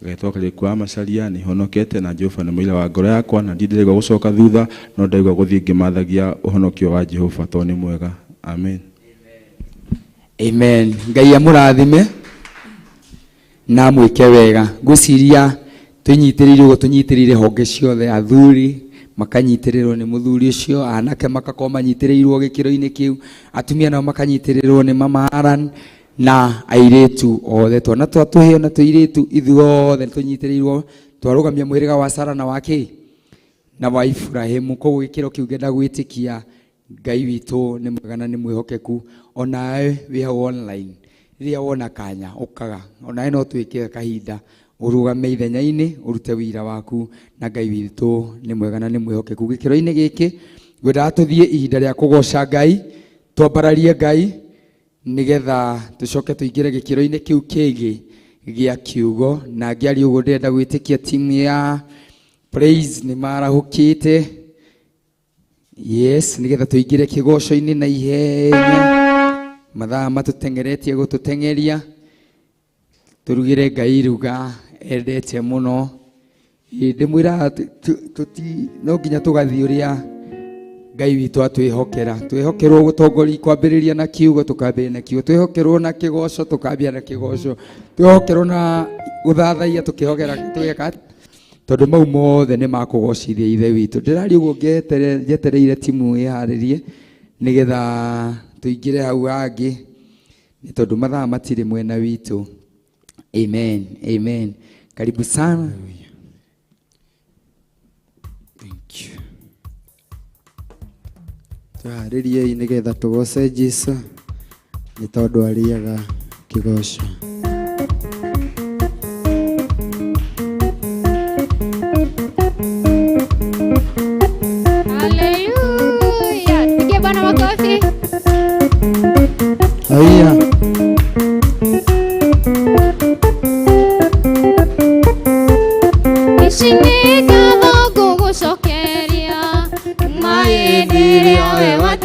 Ngetwo Kariũki wa Macharia, nĩ honokete na Jehova nĩ mũira wa ngoro yakwa, na ndindĩraigua gũcoka thutha, no ndaigua gũthiĩ ngĩmathagia ũhonokio wa Jehova tondũ nĩ mwega. Amen. Amen. Ngai amũrathime na amwĩke wega. Ngwĩciria twĩnyitĩrĩire ũguo, tũnyitĩrĩire honge ciothe, athuri makanyitĩrĩrwo nĩ mũthuri ũcio, anake makakorwo manyitĩrĩirwo gĩkĩro-inĩ kĩu, atumia nao makanyitĩrĩrwo nĩ mama Aran na airĩtu othe, twana twa tũhĩo na tũirĩtu, ithuothe tũnyitĩrĩirwo, twarũgamia mũhĩrĩga wa Sara na wa kĩ na wa Ibrahimu. Koguo gĩkĩro kĩu ngenda gwĩtĩkia Ngai witũ nĩ mwega na nĩ mwĩhokeku. Onawe wĩ hau online, rĩrĩa wona kanya ũkaga, onawe no twĩke kahinda ũrũgame ithenya-inĩ ũrute wĩira waku, na Ngai witũ nĩ mwega na nĩ mwĩhokeku. Gĩkĩro-inĩ gĩkĩ ngwendaga tũthiĩ ihinda rĩa kũgoca Ngai, twambararie Ngai nĩgetha tũcoke tũingĩre gĩkĩro-inĩ kĩu kĩngĩ gĩa kiugo. Na ngĩaria ũguo ndĩrenda gwĩtĩkia timu ya Praise nĩ marahũkĩte. Yes, nĩgetha tũingĩre kĩgoco-inĩ na ihenya. Mathaa matũteng'eretie gũtũteng'eria, tũrugĩre Ngai iruga endete mũno. Ndĩmwĩraga no nginya tũgathiĩ ũrĩa Ngai witũ atwĩhokera. Twĩhokerwo gũtongoria, kwambĩrĩria na kiugo, tũkambĩrĩria na kiugo. Twĩhokerwo na kĩgoco, tũkambia na kĩgoco. Twĩhokerwo na gũthathaiya, tũkĩhokera, tũgeka tondũ mau mothe nĩ makũgocithia Ithe witũ. Ndĩraria ũguo njetereire timu ĩharĩrie nĩgetha tũingĩre hau hangĩ, nĩ tondũ mathaa matirĩ mwena witũ. Amen. Amen. Karibu sana. Thank you. Tũharĩriei nĩgetha tũgoce Jesũ, nĩ tondũ arĩaga kĩgoco. Haleluya. Pigia Bwana makofi. Haya.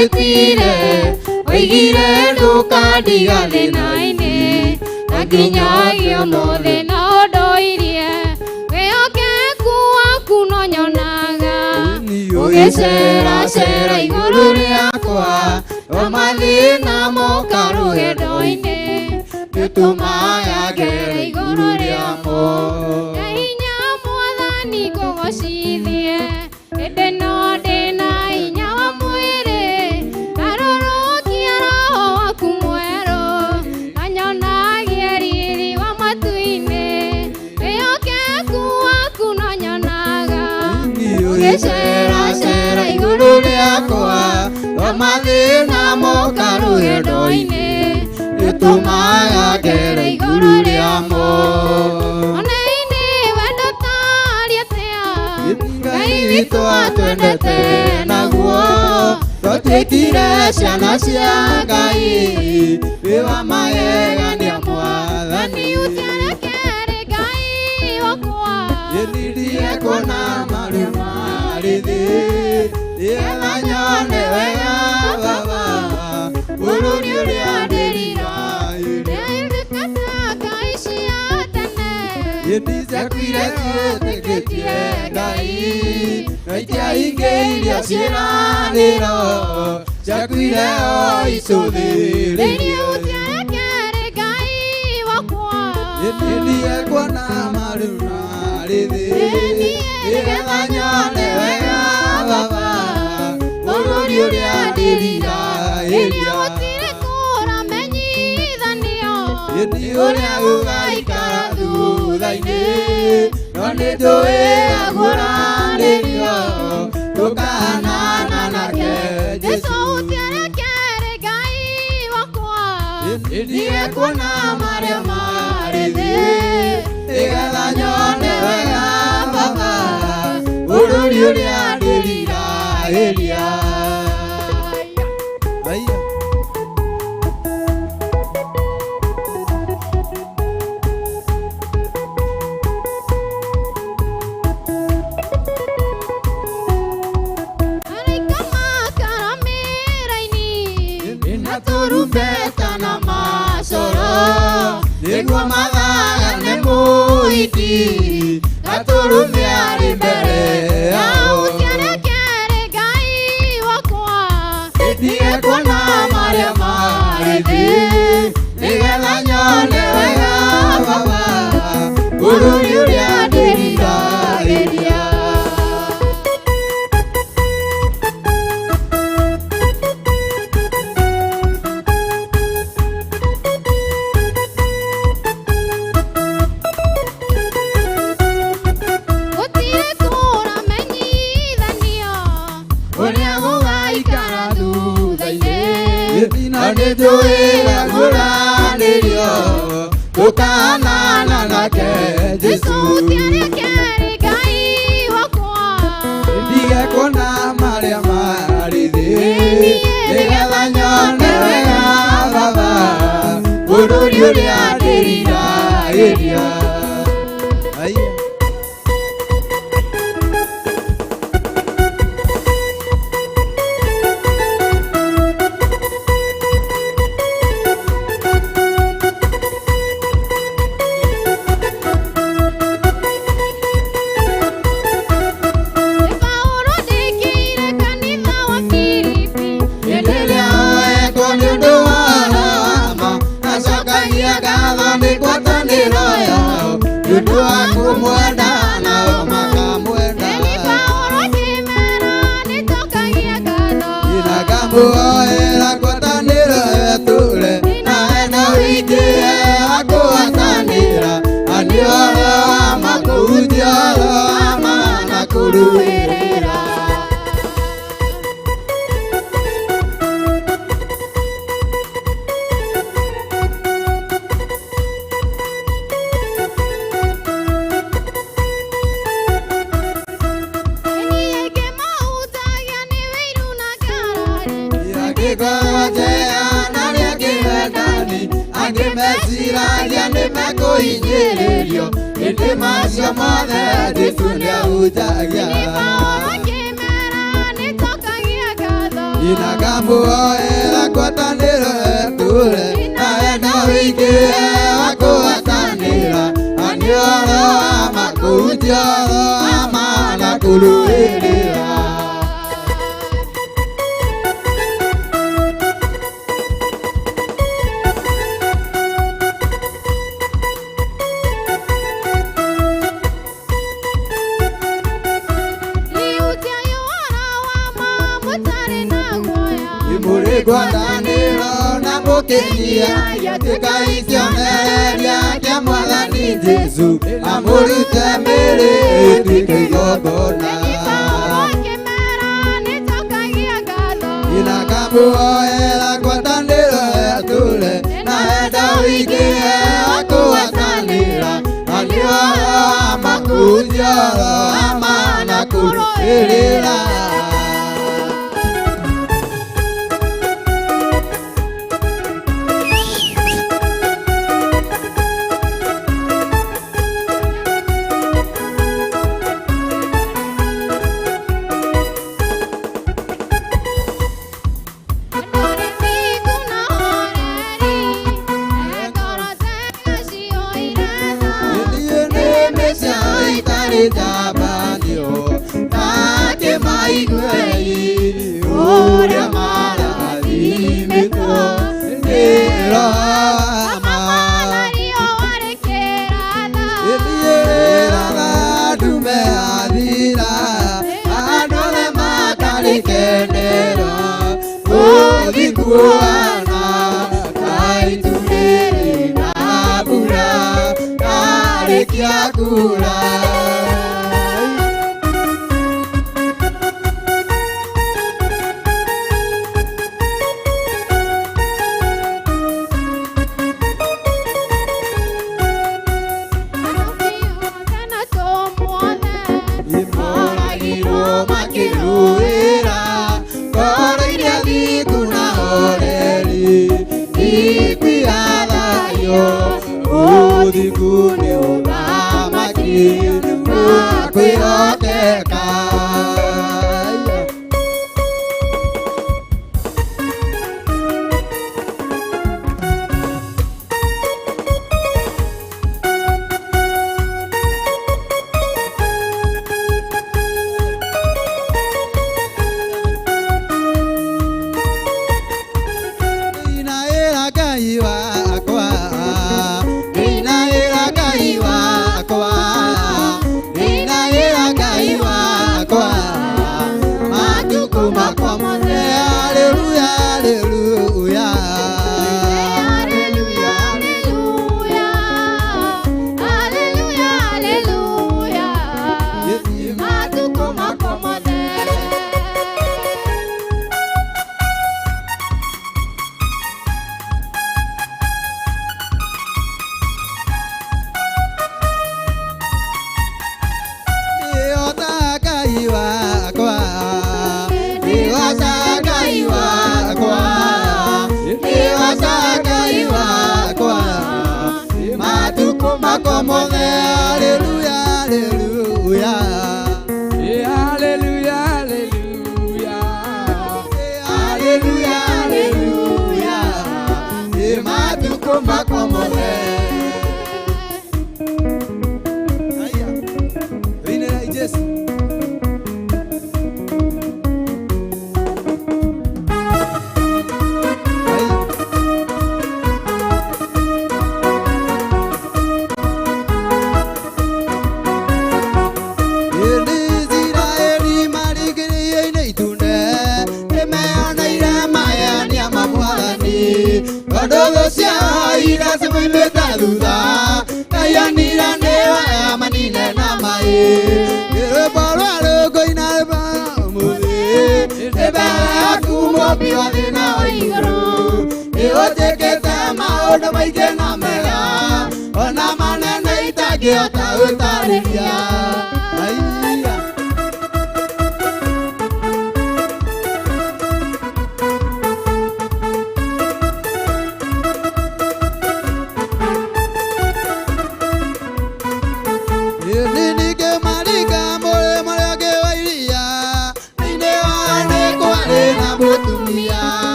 Nĩwatwĩtire oigire ndũkandiga thĩna-inĩ na nginyagia ũmũthĩ no ndoirie wĩhokeku waku no nyonaga ũgĩceracera igũrũ rĩakwa o mathĩna moka rũgendo-inĩ nĩtũmaga ngere igũrũ rĩamo. Na hinya Mwathani ngũgocithie ĩndĩ no ndĩna hinya wa mwĩrĩ ngarũrũkia roho waku mwerũ na nyonagie riri wa matu-inĩ wĩhokeku waku no nyonaga ũgĩceracera igũrũ rĩakwa o mathĩna moka rũgendo-inĩ nĩtũmaga ngere igũrũ rĩamo. One-inĩ wendo tarĩ atĩa Ngai witũ atwendete naguo twatuĩkire ciana cia Ngai wĩ wa magegania Mwathani ũtiarekere Ngai wakwa ĩthirie kuona maru marĩ thĩ nĩgetha nyone wega Baba bũrũri ũrĩa ndĩrirahĩire Ngai cia tene hĩndĩ ciakuire ciĩtĩkĩtie Ngai na itiaingĩirio ciĩranĩro ciakuire o icũthĩrĩirie ũtiarekere Ngai wakwa ĩthirie kuona maru marĩ thĩ nĩgetha nyone wega Baba bũrũri ũrĩa ndĩrirahĩria gũtirĩ kũramenyithanio hĩndĩ ũrĩa ũgaikara thutha-inĩ no nĩnjũĩ agũranĩrio tũkahanana nake Jesũ ũtiarekere Ngai wakwa ĩthiĩ kuona marĩa marĩ thĩ nĩgetha nyone wega Baba bũrũri ũrĩa ndĩrirahĩria. Aya. Araika makaramĩra-inĩ na tũrumbeta na macoro nĩguo mathagane mũhiki gatũrũme arĩ mbere yao. Ũtiarekere Ngai wakwa Ndige kuona marĩa marĩ thĩ nĩgetha nyone wega Baba bũrũri ũrĩa ndĩrirahĩria. Gũtirĩ kũramenyithanio ũrĩa gũgaikara thutha-inĩ na nĩnjũĩ agũranĩrio tũkahanana nake Jesũ Jesũ ũtiarekere Ngai wakwa ndige kuona marĩa marĩ thĩ nĩgetha nyone wega Baba bũrũri ũrĩa ndĩrirahĩria. Aya. Paũlũ ndĩkĩire kanitha wa Filipi Hĩndĩ ĩrĩa oetwo nĩ ũndũ wa ma acokagia ngatho nĩ ngwatanĩro yao nĩ ũndũ wa kũmwenda nao makamwenda. Paũlũ akĩmera nĩnjokagia ngatho Na ngamuoera ngwatanĩro ĩtũre na ena wingĩ wa kũhatanĩra na nĩ ũhoro wa ma kũhunjia ũhoro wa ma na kũrũĩrĩra. Niĩ ngĩmahunjagia nĩ wĩiru na ngarari Angĩngojea na arĩa angĩ wendani angĩ meciragia nĩ mekũhinyĩrĩrio ĩndĩ macio mothe Jesũ nĩahunjagia. Paũlũ akĩmera nĩnjokagia ngatho Inagamuoera ngwatanĩro etũre na wendo wĩingĩhe wa kũgwatanĩra na nĩ ũhoro wa ma kũhunjia ũhoro wa ma na kũrũĩrĩra. Ngwatanĩro na mũkĩnyia tuĩkai kĩonereria kĩa Mwathani Jesũ amũrute mĩĩrĩ ĩtuĩke igongona. Inakamuoera ngwatanĩro etũre na wendo wĩingĩhe wa kũgwatanĩra na nĩ ũhoro wa ma kũhunjia ũhoro wa ma na kũrũĩrĩra.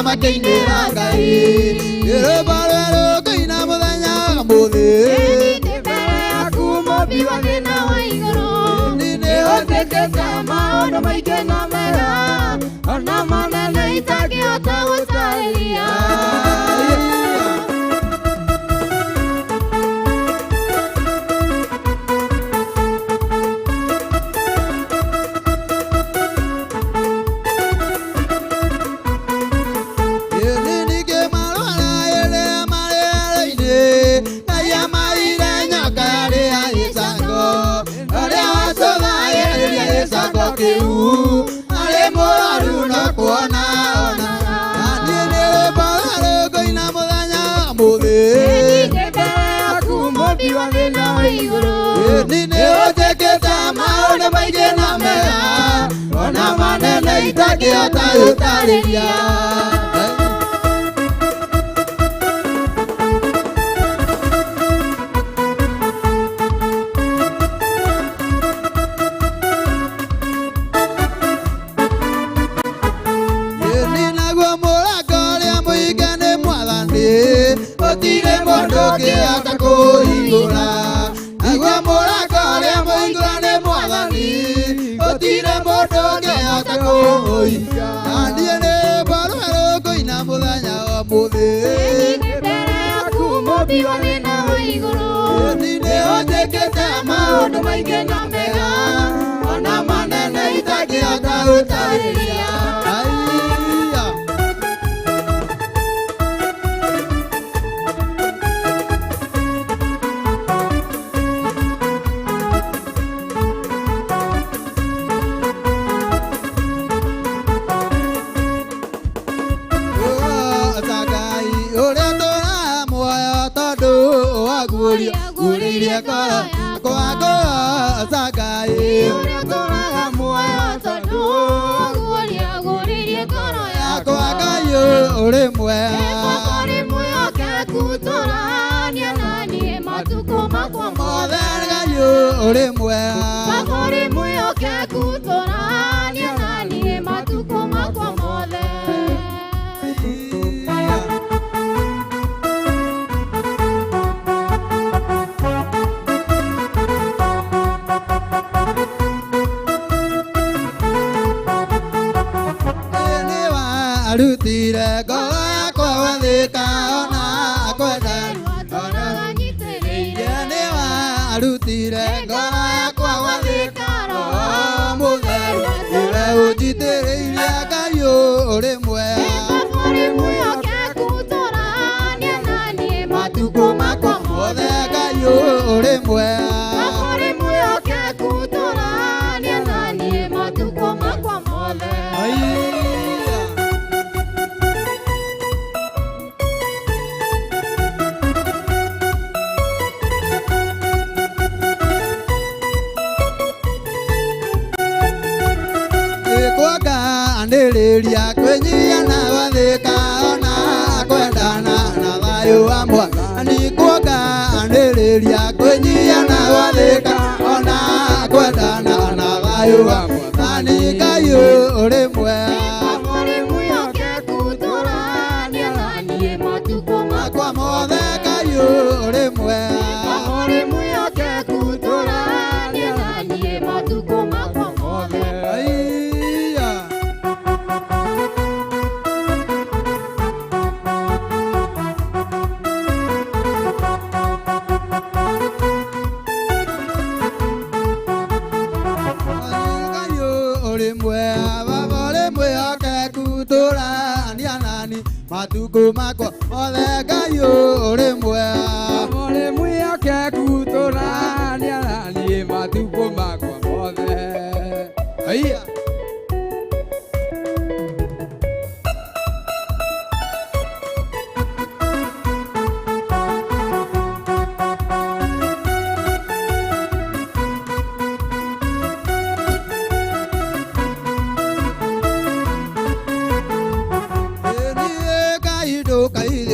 makĩinĩra Ngai rwĩmbo rwerũ ngũina mũthenya wa ũmũthĩ mbere yaku mũmbi wa thĩ na wa igũrũ nĩũnjĩkĩte maũndũ maingĩ na mega ona manene itangĩhota gũtarĩria. Arĩ mũrwaru no kuona onaga niĩ nĩ rwĩmbo rwerũ ngũina mũthenya wa ũmũthĩ mbere yaku mũmbi wa thĩ na wa igũrũ nĩũnjĩkĩte maũndũ maingĩ na mega ona manene itangĩhota gũtarĩria. Gũtirĩ mũndũ ũngĩhota kũhingũra naguo mũrango ũrĩa mũhingũra nĩ Mwathani gũtirĩ mũndũ ũngĩhota kũũhinga na niĩ nĩ rwĩmbo rwerũ ngũina mũthenya wa ũmũthĩ mbere yaku mũmbi wa thĩ na wa igũrũ nĩũnjĩkĩte maũndũ maingĩ na mega ona manene itangĩhota gũtarĩria. Gũrĩirie ngoro yakwa ngũroca Ngai ũrĩa ũtũũraga muoyo tondũ Gũrĩirie ngoro yakwa Ngai ũrĩ mwega ũrĩ mwĩhokeku tũrania na niĩ matukũ makwa mothe Ngai ũrĩ mwega ũrĩ mwĩhokeku tũrania na niĩ matukũ makwa mothe. Arutire ngoro yakwa gwathĩka ona kwenda nĩwarutire ngoro yakwa gwathĩka Roho Mũtheru nĩwe ũnjitĩrĩirie Ngai ũrĩ mwega ũrĩ mwĩhokeku tũrania na niĩ matukũ makwa mothe Ngai ũrĩ mwega ũrĩ mwĩhokeku tũrania na niĩ matukũ makwa mothe. Nĩrĩria kwĩnyihia na gwathĩka ona kwendana na thayũ wa Mwathani kuonganĩrĩria kwĩnyihia na gwathĩka ona kwendana na thayũ wa Mwathani Ngai ũrĩ mwega ũrĩ mwĩhokeku tũrania na niĩ matukũ makwa mothe Ngai ũrĩ mwega ũrĩ mwĩhokeku tũrania na niĩ matukũ makwa mothe. Matukũ makwa mothe Ngai ũrĩ mwega ũrĩ mwĩhokeku tũrania na niĩ matukũ makwa mothe. Haiya.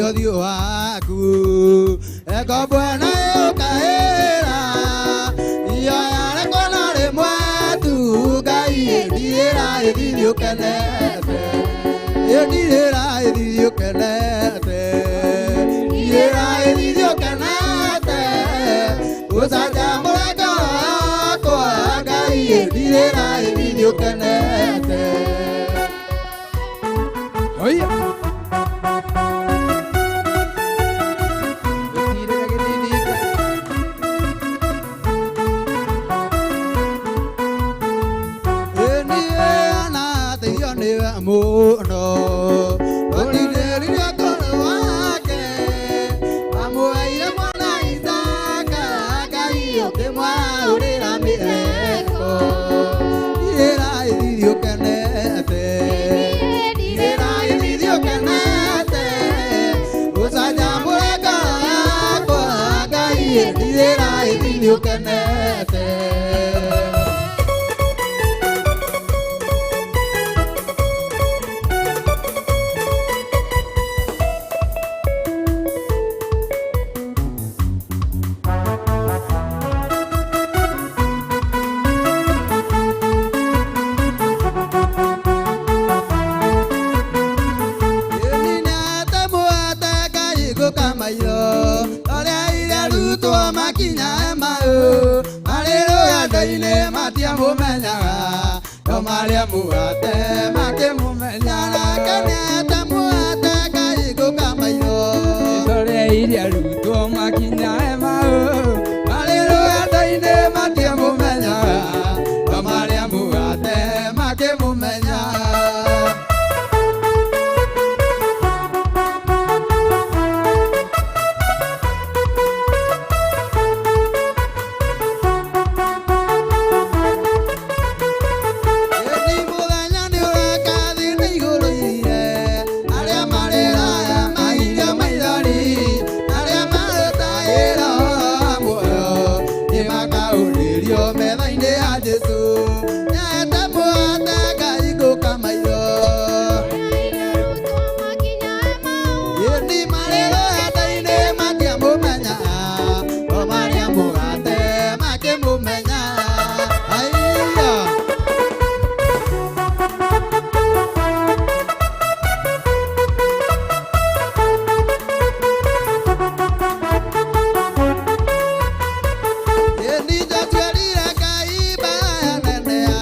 Ũthiũ waku ngombo ĩno yũkaĩra ihoya rĩakwa no rĩmwe tu Ngai ndirĩra ĩthiĩ ũkenete. Ndirĩra ĩthiĩ ũkenete, ndirĩra ĩthiĩ ũkenete, gũcanjamũre ngoro yakwa Ngai, ndirĩra ĩthiĩ ũkenete. Oya. Gũtirĩra gĩthithi Ngai. Niĩ anateithio nĩwe mũno, ndonire ngoro wake, amũheire mwana Isaka, Ngai ũkĩmwaũrĩra mĩheko. Ndirĩra ĩthiĩ ũkenete, ndirĩra ĩthiĩ ũkenete, ũcanjamũre ngoro yakwa Ngai, ndirĩra ĩthiĩ ũkenete. Tũreire arutwo makinya Emau, marĩ rũgendo-inĩ matiamũmenyaga, no marĩa mũgate makĩmũmenya. Ĩni mũthenya nĩ ũreka thĩ nĩ igũrũ ire, arĩa marĩraga mahiga maithori, arĩa marutaĩra ũhoro wa muoyo, nĩmakaũrĩrio metha-inĩ ya Jesũ. Nĩahete mũgate Ngai ngũka maitho. Ĩni marĩ rũgendo-inĩ matiamũmenyaga, no marĩa mũgate makĩmũmenya. Aiya. Nĩ ndatwarire Ngai mbara nene ya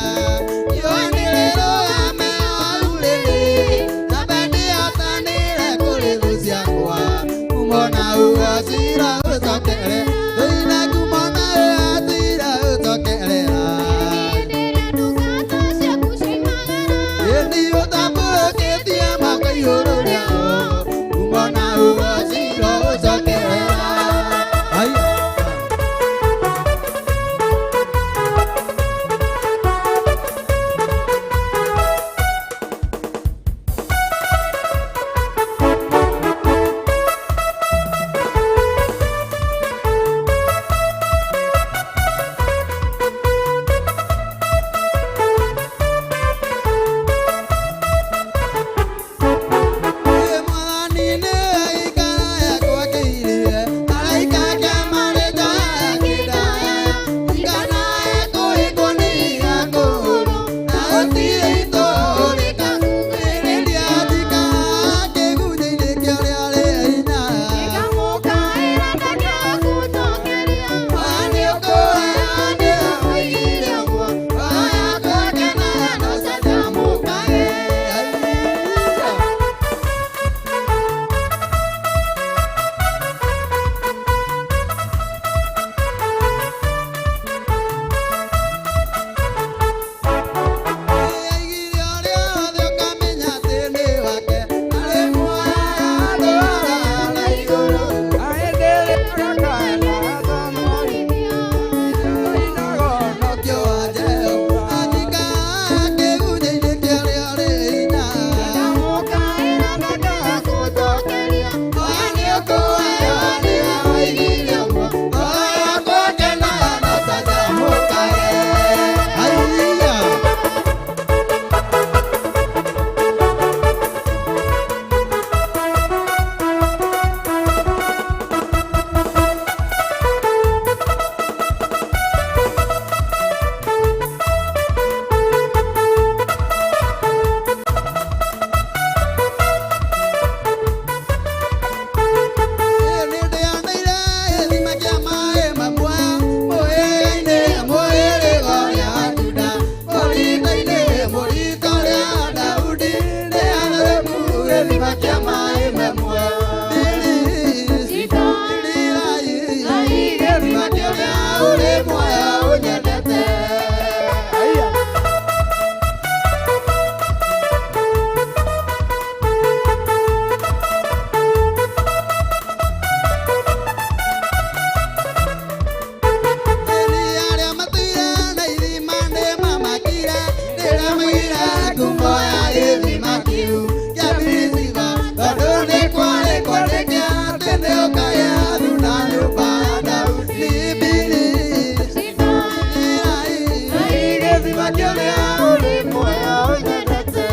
Gĩthima kĩrĩa ũrĩ muoyo ũnyendete.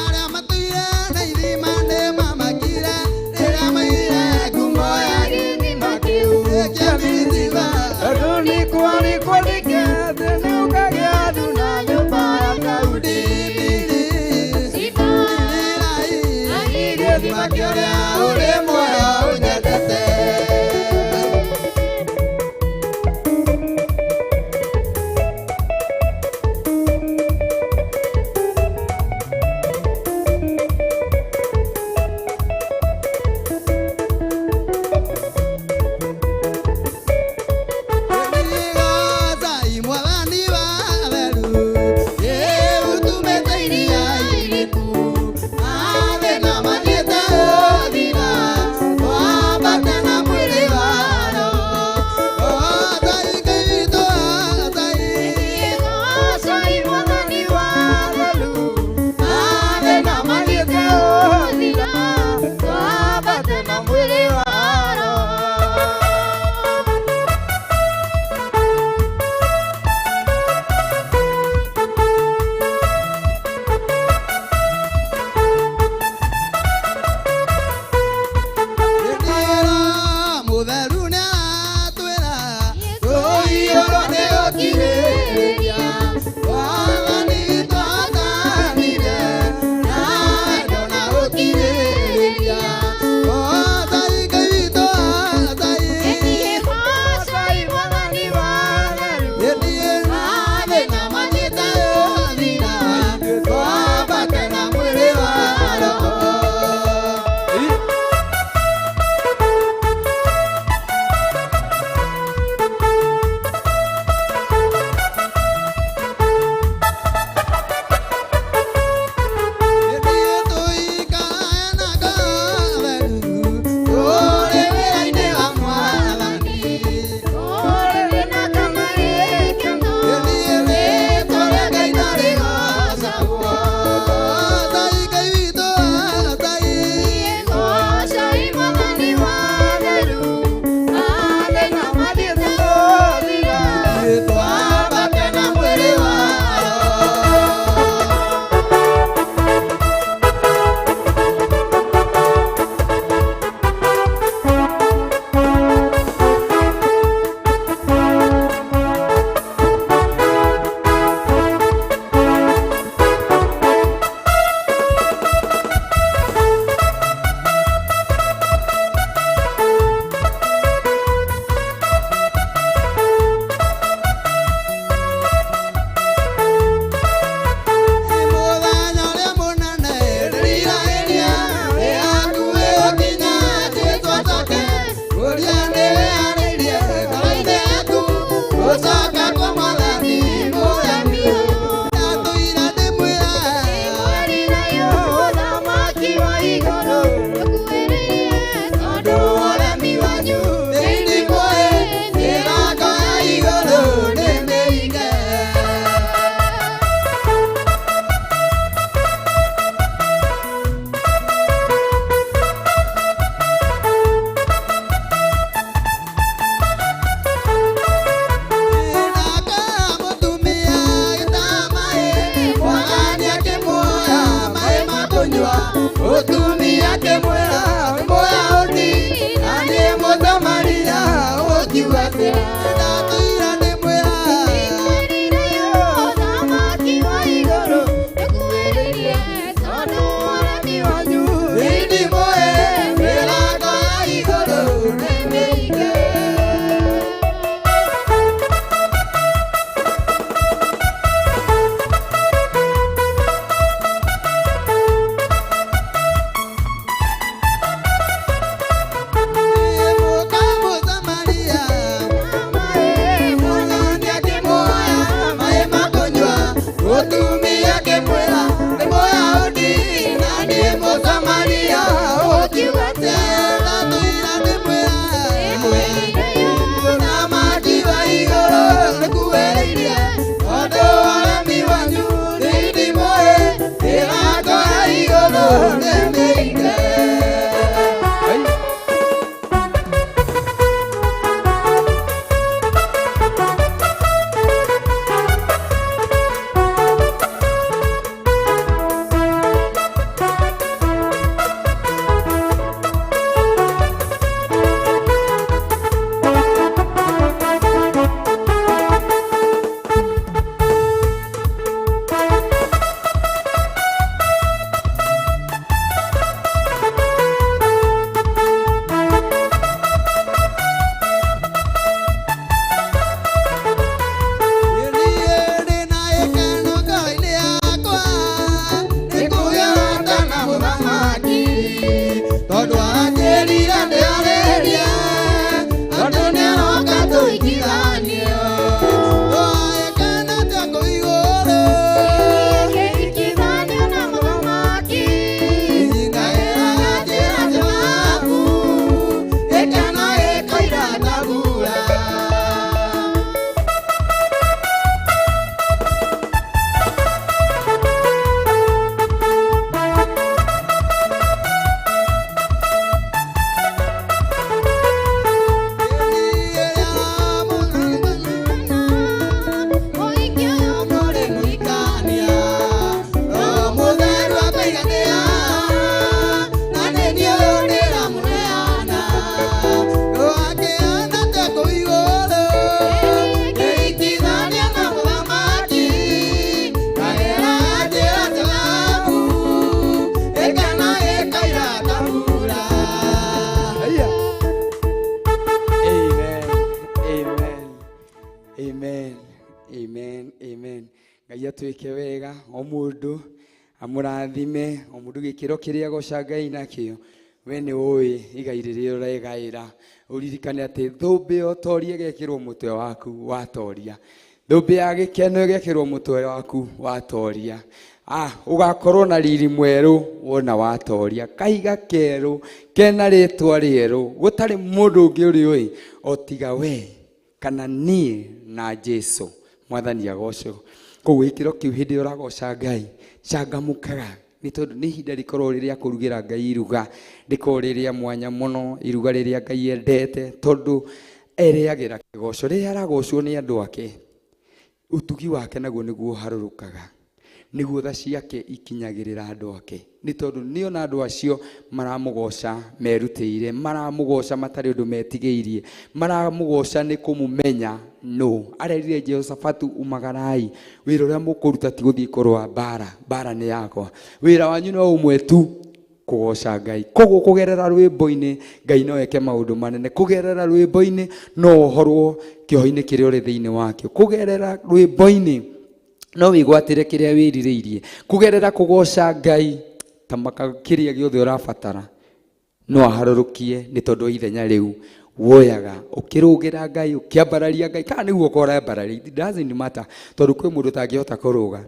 Arĩa matũire na ithima nĩmamakire rĩrĩa maire ngumo ya gĩthima kĩu kĩa Miziba. Tondũ nĩ kwarĩ kwandĩke atĩ nĩũkagĩa thuna nyũmba ya Daudi. Gĩthima kĩrĩa ũrĩ muoyo ũnyendete. Ngai atwĩke wega o mũndũ amũrathime o mũndũ gĩkĩro kĩrĩa agoca Ngai nakĩo. We nĩ ũĩ igai rĩrĩa ũregaĩra, ũririkane atĩ thũmbĩ ya ũtoria ĩgekĩrwo mũtwe waku watoria, thũmbĩ ya gĩkeno ĩgekĩrwo mũtwe waku watoria. Ũgakorwo na riri mwerũ wona watoria, kahiga kerũ kena rĩtwa rĩerũ, gũtarĩ mũndũ ũngĩ ũrĩ ũĩ o tiga we kana niĩ na Jesu. Mwathani agocwo. Koguo gĩkĩro kĩu hĩndĩ ĩrĩa ũragoca Ngai, cangamũkaga, nĩ tondũ nĩ ihinda rĩkoragwo rĩ rĩa kũrugĩra Ngai iruga, rĩkoragwo rĩ rĩa mwanya mũno, iruga rĩrĩa Ngai endete, tondũ erĩagĩra kĩgoco. Rĩrĩa aragocwo nĩ andũ ake, ũtugi wake naguo nĩguo ũharũrũkaga, nĩguo tha ciake ikinyagĩrĩra andũ ake, nĩ tondũ nĩona andũ acio maramũgoca merutĩire, maramũgoca matarĩ ũndũ metigĩirie, maramũgoca nĩ kũmũmenya nũ. Arerire Jehoshafatu, umagarai, wĩra ũrĩa mũkũruta ti gũthiĩ kũrũa mbara, mbara nĩ yakwa, wĩra wanyu no ũmwe tu, kũgoca Ngai. Koguo kũgerera rwĩmbo-inĩ Ngai no eke maũndũ manene, kũgerera rwĩmbo-inĩ no ũhorwo kĩoho-inĩ kĩrĩa ũrĩ thĩinĩ wakĩo, kũgerera rwĩmbo-inĩ no wĩgwatĩre kĩrĩa wĩrirĩirie, kũgerera kũgoca Ngai ta maka kĩrĩa gĩothe ũrabatara no aharũrũkie, nĩ tondũ wa ithenya rĩu woyaga ũkĩrũgĩra Ngai, ũkĩambararia Ngai, kana nĩguo ũkorambararia, it doesn't matter, tondũ kwĩ mũndũ ũtangĩhota kũrũga,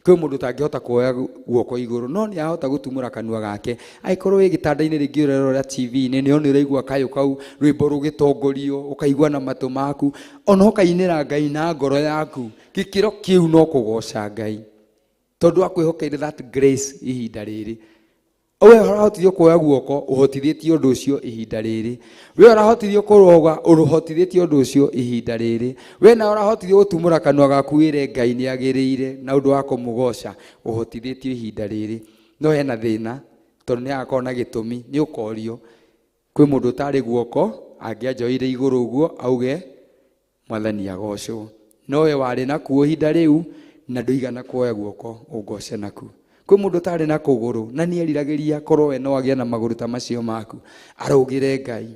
kwĩ mũndũ ũtangĩhota kuoya guoko igũrũ, no nĩ ahota gũtumũra kanua gake. Angĩkorwo wĩ gĩtanda-inĩ rĩngĩ ũrerorera TV-inĩ, nĩ ona ũraigua kayũ kau rwĩmbo rũgĩtongorio, ũkaigua na matũ maku, ona ũkainĩra Ngai na ngoro yaku, gĩkĩro kĩu no kũgoca Ngai, tondũ akwĩhokeire that grace ihinda rĩrĩ. We ũrahotithio kuoya guoko, ũhotithĩtie ũndũ ũcio ihinda rĩrĩ. We ũrahotithio kũrũga, ũhotithĩtie ũndũ ũcio ihinda rĩrĩ. We nawe ũrahotithio gũtumũra kanua gaku wĩre Ngai nĩ agĩrĩire na ũndũ wa kũmũgoca, ũhotithĩtio ihinda rĩrĩ. No hena thĩna, tondũ nĩ agakorwo na gĩtũmi, nĩ ũkorio. Kwĩ mũndũ ũtarĩ guoko, angĩanjoire igũrũ ũguo, auge Mwathani agocwo. No we warĩ nakuo ihinda rĩu, na ndũigana kuoya guoko ũngoce nakuo. Kwĩ mũndũ ũtarĩ na kũgũrũ, na nĩ eriragĩria korwo we no agĩe na magũrũ ta macio maku, arũgĩre Ngai.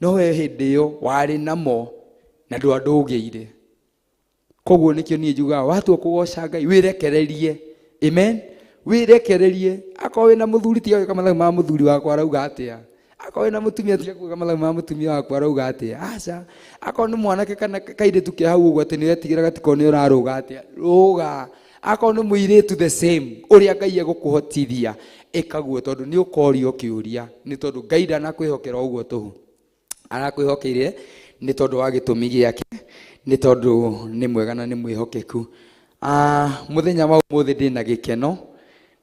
No we hĩndĩ ĩyo warĩ namo na ndwandũgĩire. Koguo nĩkĩo niĩ njugaga watua kũgoca Ngai wĩrekererie. Amen. Wĩrekererie. Akorwo wĩna mũthuri tiga gwĩka mathabu ma mũthuri wakwa arauga atĩa. Akorwo wĩna mũtumia tiga gwĩka mathabu ma mũtumia wakwa arauga atĩa. Aca. Akorwo nĩ mwanake kana kairĩtu ke hau ũguo atĩ nĩ ũretigĩra gatikorwo nĩ ũrarũga atĩa. Rũga. Akorwo nĩ mũirĩtu the same, ũrĩa Ngai egũkũhotithia ĩkaguo, tondũ nĩ ũkorio kĩũria, nĩ tondũ Ngai ndanakwĩhokera ũguo tũhũ. Arakwĩhokeire nĩ tondũ wa gĩtũmi gĩake, nĩ tondũ nĩ mwega na nĩ mwĩhokeku. Mũthenya wa ũmũthĩ ndĩna gĩkeno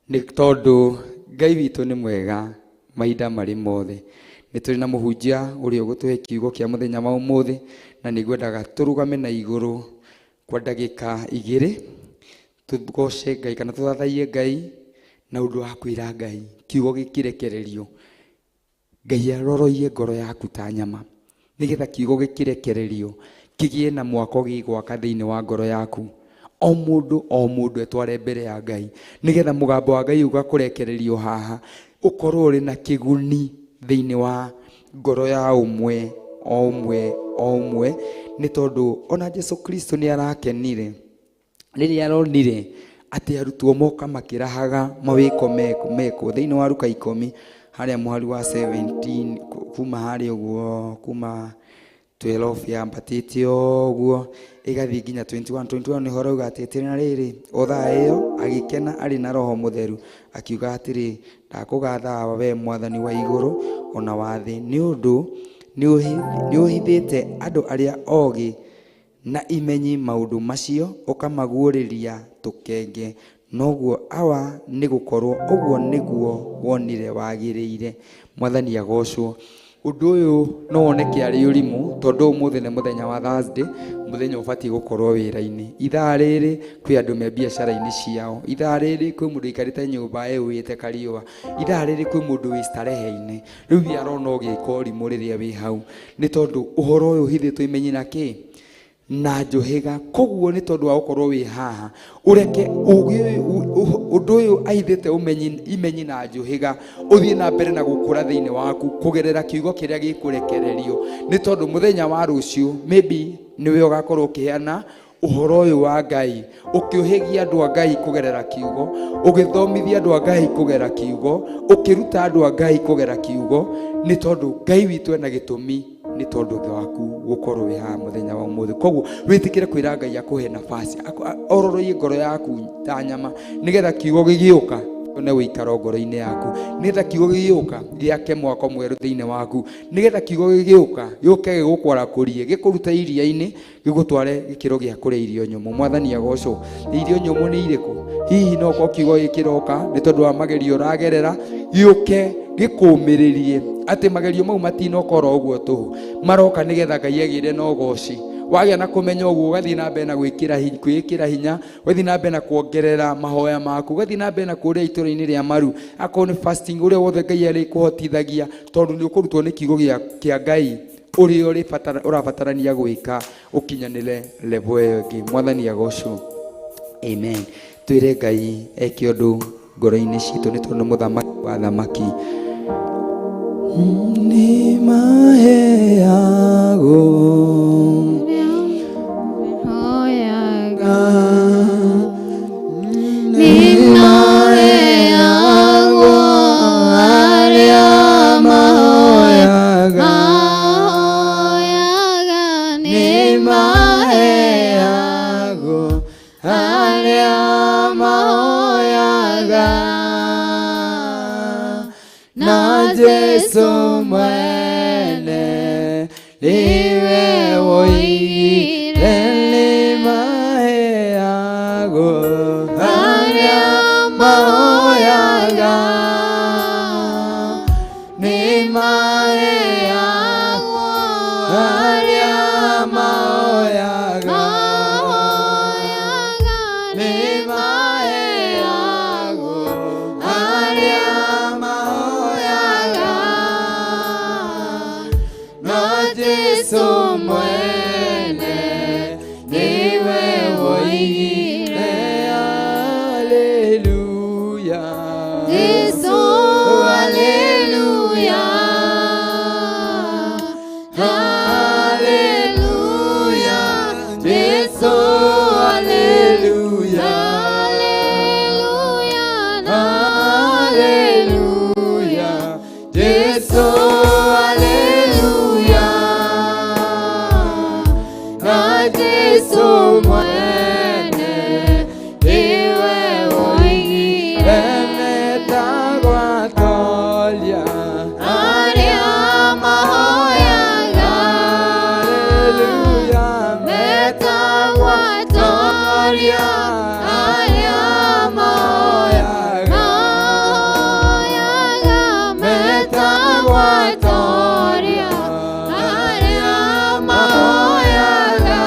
nĩ tondũ Ngai witũ nĩ mwega mahinda marĩ mothe. Nĩ tũrĩ na mũhunjia ũrĩa ũgũtũhe kiugo kĩa mũthenya wa ũmũthĩ, na nĩ ngwendaga tũrũgame na igũrũ kwa ndagĩka igĩrĩ, tũgoce Ngai kana tũthathaiye Ngai na ũndũ wa kwĩra Ngai kiugo gĩkĩrekererio. Ngai aroroie ngoro yaku ta nyama, nĩgetha kiugo gĩkĩrekererio kĩgĩe na mwako gĩgwaka thĩinĩ wa ngoro yaku. O mũndũ o mũndũ etware mbere ya Ngai, nĩgetha mũgambo wa Ngai ũgakũrekererio haha ũkorwo ũrĩ na kĩguni thĩinĩ wa ngoro ya ũmwe o ũmwe o ũmwe, nĩ tondũ ona Jesu Kristo nĩ arakenire rĩrĩa aronire atĩ arutwo moka makĩrahaga mawĩko mekwo thĩinĩ wa Luka 10 harĩa mũhari wa 17 kuma harĩa ũguo kuma 12 yambatĩte ũguo ĩgathiĩ nginya 21. 21 nĩho arauga atĩ na rĩrĩ o thaa ĩyo agĩkena arĩ na Roho Mũtheru akiuga atĩrĩ, ndakũgatha Awa we Mwathani wa igũrũ ona wa thĩ, nĩ ũndũ nĩ ũhithĩte andũ arĩa ogĩ na imenyi maũndũ macio ũkamaguũrĩria tũkenge. Noguo Awa, nĩ gũkorwo ũguo nĩguo wonire wagĩrĩire. Mwathani agocwo. Ũndũ ũyũ no woneke arĩ ũrimũ, tondũ ũmũthĩ nĩ mũthenya wa Thursday, mũthenya ũbatiĩ gũkorwo wĩra-inĩ. Ithaa rĩrĩ kwĩ andũ me biacara-inĩ ciao, ithaa rĩrĩ kwĩ mũndũ ũikarĩte nyũmba eyũĩte kariũa, ithaa rĩrĩ kwĩ mũndũ wĩ starehe-inĩ. Rĩu we arona ũgĩka ũrimũ rĩrĩa wĩ hau, nĩ tondũ ũhoro ũyũ ũhithĩtwo imenyi na kĩ na njũhĩga. Koguo nĩ tondũ wa gũkorwo wĩ haha, ũreke ũndũ ũyũ ahithĩte imenyi na njũhĩga ũthiĩ na mbere na gũkũra thĩinĩ waku kũgerera kiugo kĩrĩa gĩkũrekererio, nĩ tondũ mũthenya wa rũciũ maybe nĩwe ũgakorwo ũkĩheana Ũhoro ũyũ wa Ngai ũkĩũhĩgia andũ a Ngai kũgerera kiugo, ũgĩthomithia andũ a Ngai kũgerera kiugo, ũkĩruta andũ a Ngai kũgerera kiugo, nĩ tondũ Ngai witũ ena gĩtũmi nĩ tondũ waku gũkorwo wĩ haha mũthenya wa ũmũthĩ. Koguo wĩtĩkĩre kwĩra Ngai akũhe nafasi, ororoie ngoro yaku ta nyama, nĩgetha kiugo gĩgĩũka one wĩikaro ngoro-inĩ yaku, nĩgetha kiugo gĩgĩũka gĩake mwako mwerũ thĩinĩ waku, nĩgetha kiugo gĩgĩũka gĩũke gĩgũkwarakũrie, gĩkũrute iria-inĩ gĩgũtware gĩkĩro gĩa kũrĩa irio nyũmũ. Mwathani agocwo. Irio nyũmũ nĩ irĩkũ? Hihi no ũkorwo kiugo gĩkĩroka nĩ tondũ wa magerio ũragerera, gĩũke gĩkũmĩrĩrie atĩ magerio mau matinoka oro ũguo tũhũ, maroka nĩgetha Ngai agĩre na ũgoci. Wagĩa na kũmenya ũguo, ũgathiĩ na mbere na gwĩkĩra hinya, ũgathiĩ na mbere na kuongerera mahoya maku, ũgathiĩ na mbere na kũrĩa itũra-inĩ rĩa maru, akorwo nĩ fasting, ũrĩa wothe Ngai arĩkũhotithagia, tondũ nĩ ũkũrutwo nĩ kiugo kĩa Ngai ũrĩa ũrabatarania gwĩka ũkinyanĩre level ĩyo ĩngĩ. Mwathani agocwo. Amen. Twĩre Ngai eke ũndũ ngoro-inĩ citũ, nĩ tondũ nĩ mũthamaki wa thamaki. Nĩ maheagwo Nĩ maheagwo arĩa mahoyaga, nĩ maheagwo arĩa mahoyaga, na Jesũ mwene nĩwe woigire nĩ maheagwo arĩa mahoyaga, nĩ maheagwo arĩa mahoyaga, nĩ maheagwo arĩa mahoyaga, na Jesũ mwene nĩwe woigire haleluya. Jesũ haleluya, haleluya, Jesũ haleluya, haleluya, Jesũ haleluya, na Jesũ mwene nĩwe woigire metagwo atoria arĩa mahoyaga, haleluya, metagwo atoria arĩa mahoyaga, metagwo atoria arĩa mahoyaga,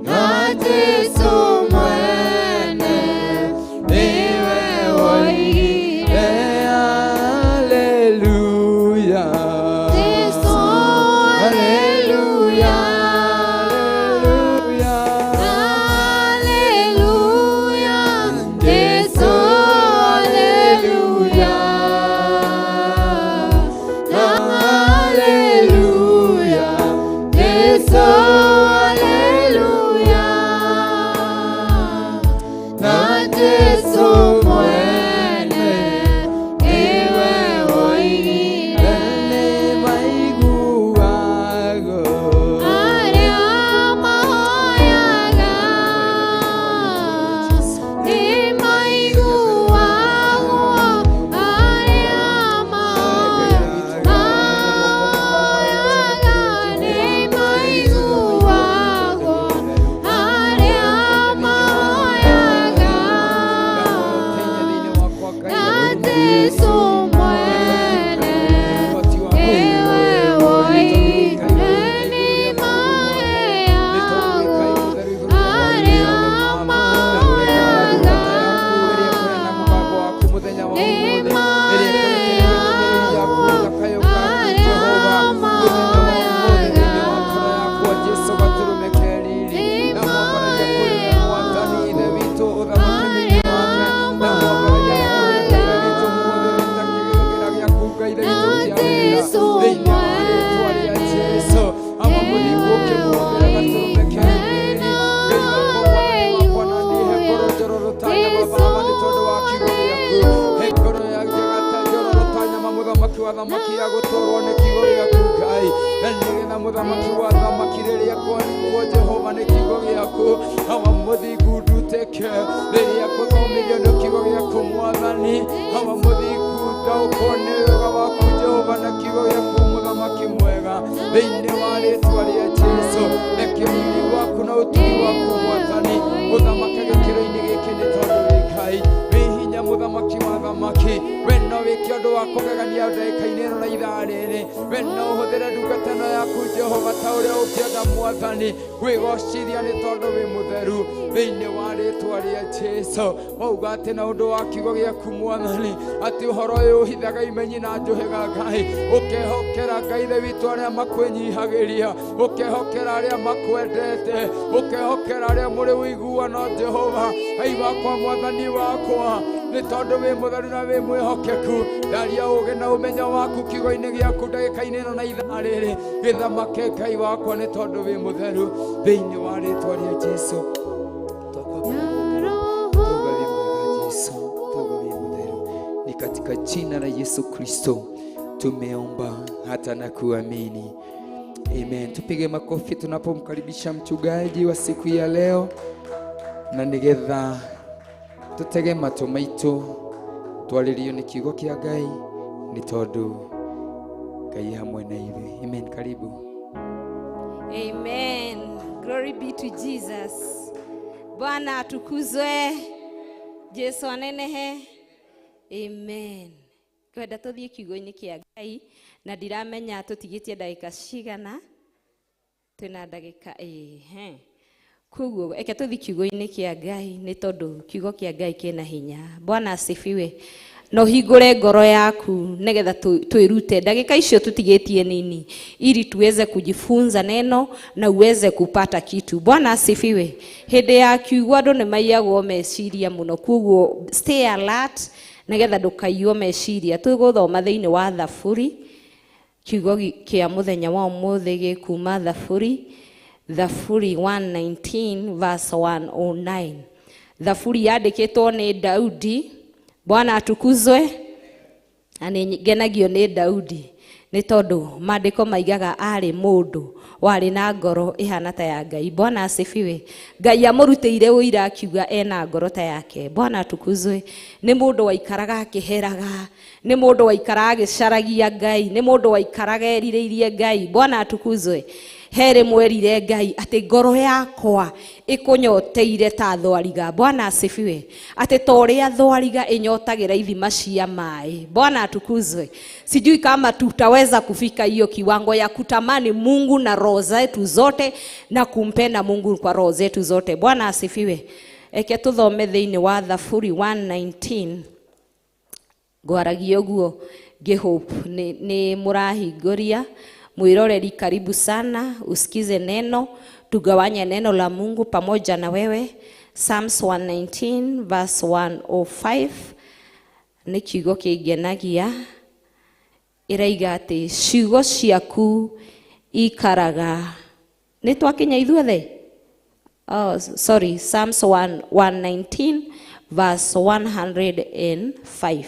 na Jesũ mwene nĩwe woigire haleluya. Jesũ haleluya, haleluya, Jesũ haleluya, haleluya, Jesũ haleluya, na Jesũ mwene nĩwe woigire nĩ maiguago arĩa mahoyaga, nĩ maiguagwo arĩa mahoyaga, nĩ maiguagwo arĩa mahoyaga, wa thamaki ya gũtũrwo nĩ kiugo gĩaku Ngai, na nĩgetha mũthamaki wa thamaki rĩrĩa kwarĩkwo Jehova nĩ kiugo gĩaku, hawa mũthingu ndutĩke rĩrĩa kũthomithio nĩ kiugo gĩaku Mwathani, hawa mũthingu ndaũkwo nĩ wega waku Jehova na kiugo gĩaku mũthamaki mwega, thĩinĩ wa rĩtwa rĩa Jesu, rekio riri waku na ũtugi waku Mwathani ũthamake gĩkĩro-inĩ gĩkĩ nĩ tondũ wĩ Ngai wĩ hinya mũthamaki wa thamaki, we no wĩke ũndũ wa kũgegania ndagĩka-inĩ ĩno na ithaa rĩrĩ, we no ũhũthĩre ndungata ĩno yaku Jehova ta ũrĩa ũngĩenda Mwathani, wĩgocithia nĩ tondũ wĩ mũtheru, thĩinĩ wa rĩtwa rĩa Jesu. Wauga atĩ na ũndũ wa kiugo gĩaku Mwathani, atĩ ũhoro ũyũ ũhithaga imenyi na njũhĩga Ngai, ũkehokera Ngai Ithe witũ arĩa makwĩnyihagĩria, ũkehokera arĩa makwendete, ũkehokera arĩa mũrĩ ũiguano Jehova, Ngai wakwa Mwathani wakwa, nĩ tondũ wĩ mũtheru na wĩ mwĩhokeku, ndaria ũũgĩ na ũmenyo waku kiugo-inĩ gĩaku ndagĩka-inĩ ĩno na ithaa rĩrĩ, gĩthamake Ngai wakwa nĩ tondũ wĩ mũtheru, thĩinĩ wa rĩtwa rĩa Jesu. Tauga wĩ mwega Jesu, tauga wĩ mũtheru. Ni katika jina la Yesu Kristo tumeomba hata na kuamini. Amen. Tupige makofi tunapomkaribisha mchungaji wa siku ya leo, na nigetha tutege matũ maitũ twarĩrio nĩ kiugo kĩa Ngai nĩ tondũ Ngai hamwe na ithuĩ. Amen. Karibu. Amen. Glory be to Jesus. Bwana atukuzwe. Jesu anenehe. Amen. Kwenda tuthiĩ kiugo-inĩ kĩa Ngai na ndiramenya tũtigĩtie ndagĩka cigana, twĩna ndagĩka ĩhe. Koguo eke tũthiĩ kiugo-inĩ kĩa Ngai nĩ tondũ kiugo kĩa Ngai kĩna hinya. Bwana asifiwe. Na ũhingũre ngoro yaku nĩgetha twĩrute ndagĩka icio tũtigĩtie nini, ili tuweze kujifunza neno na uweze kupata kitu. Bwana asifiwe. Hĩndĩ ya kiugo andũ nĩ maiyagwo meciria mũno, koguo stay alert nĩgetha ndũkaiywo meciria. Tũgũthoma thĩinĩ wa Thaburi, kiugo kĩa mũthenya wa ũmũthĩ gĩkuma Thaburi, Thaburi 119 verse 109. Thaburi yandĩkĩtwo nĩ Daudi. Bwana atukuzwe. Na nĩ ngenagio nĩ Daudi nĩ tondũ maandĩko maigaga arĩ mũndũ warĩ na ngoro ĩhana ta ya Ngai. Bwana asifiwe. Ngai amũrutĩire ũira akiuga ena ngoro ta yake. Bwana atukuzwe. Nĩ mũndũ waikaraga akĩheraga, nĩ mũndũ waikaraga agĩcaragia Ngai, nĩ mũndũ waikaraga erirĩirie Ngai. Bwana atukuzwe. Here mwerire Ngai atĩ ngoro yakwa ĩkũnyoteire ta thwariga. Bwana asifiwe. Atĩ ta ũrĩa thwariga ĩnyotagĩra ithima cia maĩ. Bwana atukuzwe. Sijui kama tutaweza kufika hiyo kiwango ya kutamani Mungu na roho zetu zote na kumpenda Mungu kwa roho zetu zote. Bwana asifiwe. Eke tuthome thĩinĩ wa Thaburi 119. Ngwaragia ũguo ngĩhope nĩ mũrahingũria. Mwiroreri, karibu sana, usikize neno, tugawanye neno la Mungu pamoja na wewe. Psalms 119 verse 105 nĩ kiugo kĩngenagia, ĩraiga atĩ ciugo ciaku ikaraga. Nĩ twakinya ithuothe? Oh, sorry, Psalms 119 verse 105.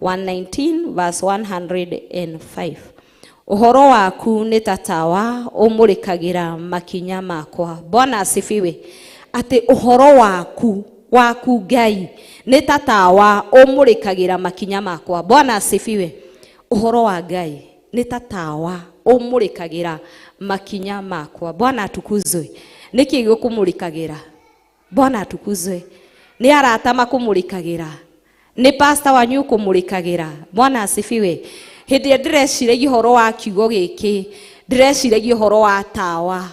119 verse 105. Ũhoro waku nĩ ta tawa ũmũrĩkagĩra makinya makwa. Bwana asifiwe. Atĩ ũhoro waku Ngai nĩ ta tawa ũmũrĩkagĩra makinya makwa. Bwana asifiwe. Ũhoro wa Ngai nĩ ta tawa ũmũrĩkagĩra makinya makwa. Bwana atukuzwe. Nĩkĩ gĩkũmũrĩkagĩra? Bwana atukuzwe. Nĩ arata makũmũrĩkagĩra, nĩ pastor wanyu ũkũmũrĩkagĩra. Bwana asifiwe. Hĩndĩ ĩrĩa ndĩreciragia ũhoro wa kiugo gĩkĩ, ndĩreciragia ũhoro wa tawa.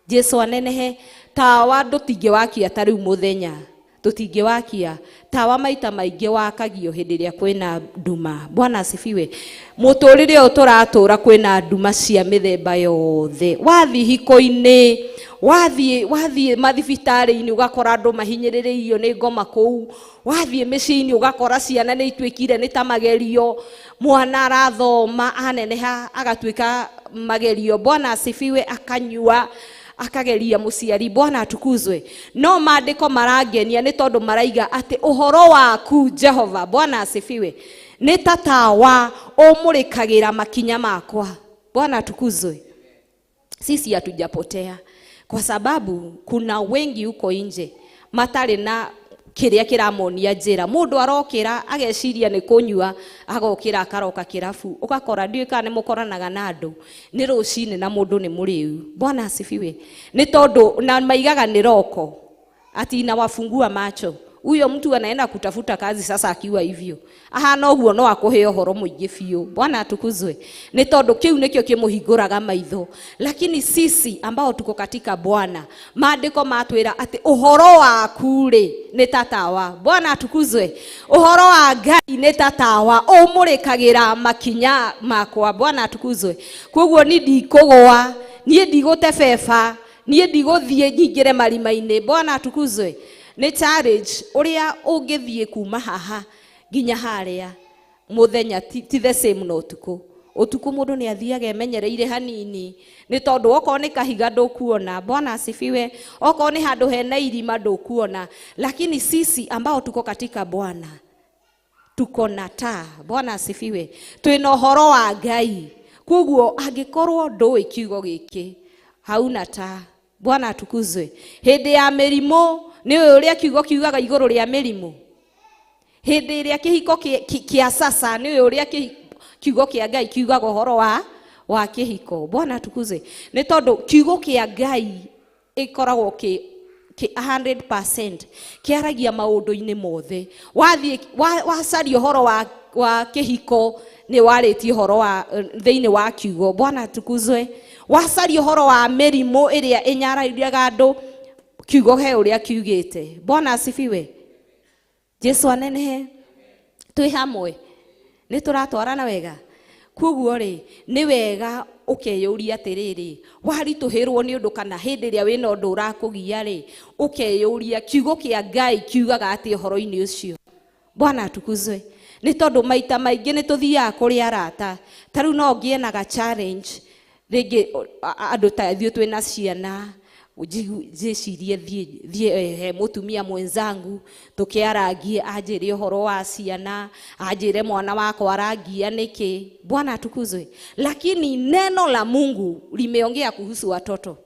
Jesu anenehe. Tawa ndũtingĩwakia ta rĩu mũthenya, tũtingĩwakia tawa maita maingĩ wakagio hĩndĩ ĩrĩa kwĩna nduma. Bwana asifiwe. Mũtũrĩre ũyũ tũratũra kwĩna nduma cia mĩthemba yothe. Wathiĩ hiko-inĩ, wathiĩ mathibitarĩ-inĩ ũgakora andũ mahinyĩrĩrĩirio nĩ ngoma kũu. Wathiĩ mĩciĩ-inĩ ũgakora ciana nĩ ituĩkire nĩ ta magerio, mwana arathoma aneneha agatuĩka magerio. Bwana asifiwe. Akanyua akageria mũciari. Bwana atukuzwe. No maandĩko marangenia nĩ tondũ maraiga atĩ ũhoro waku Jehova, Bwana asifiwe, Nĩ ta tawa ũmũrĩkagĩra makinya makwa. Bwana atukuzwe. Sisi hatujapotea kwa sababu kuna wengi huko nje matarĩ na kĩrĩa kĩramonia njĩra. Mũndũ arokĩra ageciria nĩ kũnyua, agokĩra akaroka kĩrabu, ũgakora ndiũĩ kana nĩ mũkoranaga na andũ nĩ rũcinĩ na mũndũ nĩ mũrĩu. Bwana asifiwe. Nĩ tondũ na maigaga nĩ roko ati inawafungua macho. Huyo mtu anaenda kutafuta kazi sasa akiwa hivyo ahana ũguo no akũhe ũhoro mũingĩ biũ. Bwana atukuzwe. Nĩ tondũ kĩu nĩkĩo kĩmũhingũraga maitho. Lakini sisi ambao tuko katika Bwana, maandĩko matwĩra atĩ ũhoro waku rĩ nĩ ta tawa. Bwana atukuzwe. Ũhoro wa Ngai nĩ ta tawa ũmũrĩkagĩra makinya makwa. Bwana atukuzwe. Koguo niĩ ndikũgũa, niĩ ndigũtebeba, niĩ ndigũthiĩ nyingĩre marima-inĩ. Bwana atukuzwe. Nĩ challenge ũrĩa ũngĩthiĩ kuma haha nginya harĩa mũthenya ti the same na ũtukũ. Ũtukũ mũndũ nĩ athiaga emenyereire hanini nĩ tondũ okorwo nĩ kahiga ndũkuona. Bwana asifiwe. Okorwo nĩ handũ hena irima ndũkuona. Lakini sisi ambao tuko katika Bwana tuko na taa. Bwana asifiwe. Twĩna ũhoro wa Ngai. Koguo angĩkorwo ndũĩ kiugo gĩkĩ hauna taa. Bwana atukuzwe. Hĩndĩ ya mĩrimũ nĩ ũrĩa kiugo kiugaga igũrũ rĩa mĩrimũ. Hĩndĩ ĩrĩa kĩhiko kĩa sasa nĩ ũrĩa kiugo kĩa Ngai kiugaga ũhoro wa kĩhiko. Bwana atukuzwe. Nĩ tondũ kiugo kĩa Ngai ĩkoragwo kĩ 100% kĩaragia maũndũ-inĩ mothe. Wathiĩ wacaria ũhoro wa kĩhiko nĩ warĩtie ũhoro wa thĩinĩ wa kiugo. Bwana atukuzwe. Wacaria ũhoro wa mĩrimũ ĩrĩa ĩnyararaga andũ, kiugo he ũrĩa kiugĩte. Bwana asifiwe. Jesu anenehe. Twĩ hamwe nĩ tũratwarana wega. Koguo rĩ nĩ wega ũkeyũria atĩrĩrĩ, waritũhĩrwo nĩ ũndũ kana hĩndĩ ĩrĩa wĩna ũndũ ũrakũgia rĩ, ũkeyũria kiugo kĩa Ngai kiugaga atĩ ũhoro-inĩ ũcio. Bwana atukuzwe. Nĩ tondũ maita maingĩ nĩ tũthiaga kũrĩ arata. Ta rĩu no ngĩe na ga challenge rĩngĩ andũ ta ithuĩ twĩna ciana, njĩcirie thiĩ he mũtumia mwenzangu tũkĩarangie, anjĩre ũhoro wa ciana, anjĩre mwana wakwa arangia nĩkĩ. Bwana atukuzwe. Lakini neno la Mungu limeongea kuhusu watoto.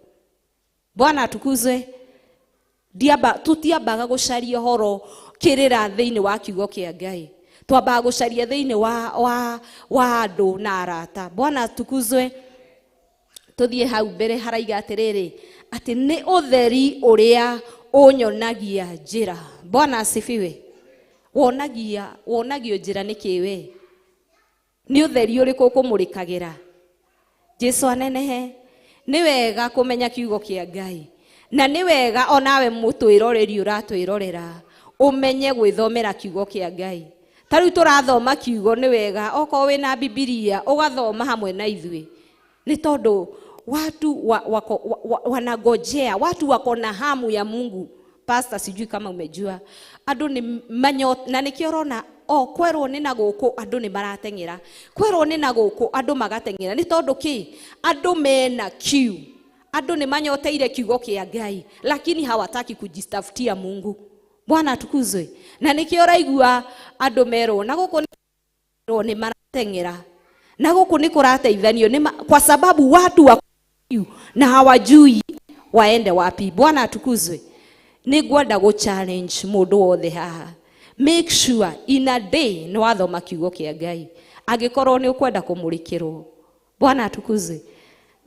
Bwana atukuzwe. Tutiambaga gũcaria ũhoro kĩrĩra thĩinĩ wa kiugo kĩa Ngai, twambaga gũcaria thĩinĩ wa andũ na arata. Bwana atukuzwe. Tũthiĩ hau mbere haraiga atĩrĩrĩ atĩ nĩ ũtheri ũrĩa ũnyonagia njĩra. Bwana asifiwe. Wonagio njĩra nĩkĩ we? Nĩ ũtheri ũrĩkũ ũkũmũrĩkagĩra? Jesu anenehe. Nĩ wega kũmenya kiugo kĩa Ngai, na nĩ wega onawe mũtwĩroreri ũratwĩrorera ũmenye gwĩthomera kiugo kĩa Ngai. Ta rĩu tũrathoma kiugo, nĩ wega okorwo wĩna Bibilia ũgathoma hamwe na ithuĩ, nĩ tondũ watu wanagojea, watu wako na hamu ya Mungu. Pastor, sijui kama umejua andũ nĩ na nĩkĩo ũrona o kwerwo nĩ na gũkũ andũ nĩ marateng'era, kwerwo nĩ na gũkũ andũ magateng'era. Nĩ tondũ kĩ? Andũ mena kiu, andũ nĩ manyoteire kiugo kĩa Ngai, lakini hawataki kujitafutia Mungu. Bwana atukuzwe. Na nĩkĩo ũraigua andũ merwo na gũkũ nĩ marateng'era, na gũkũ nĩ kũrateithanio, kwa sababu watu wa na hawajui waende wapi. Bwana atukuzwe. Nĩ ngwenda gũ challenge mũndũ wothe haha, make sure in a day nĩ wathoma kiugo kĩa Ngai angĩkorwo nĩ ũkwenda kũmũrĩkĩrwo. Bwana atukuzwe.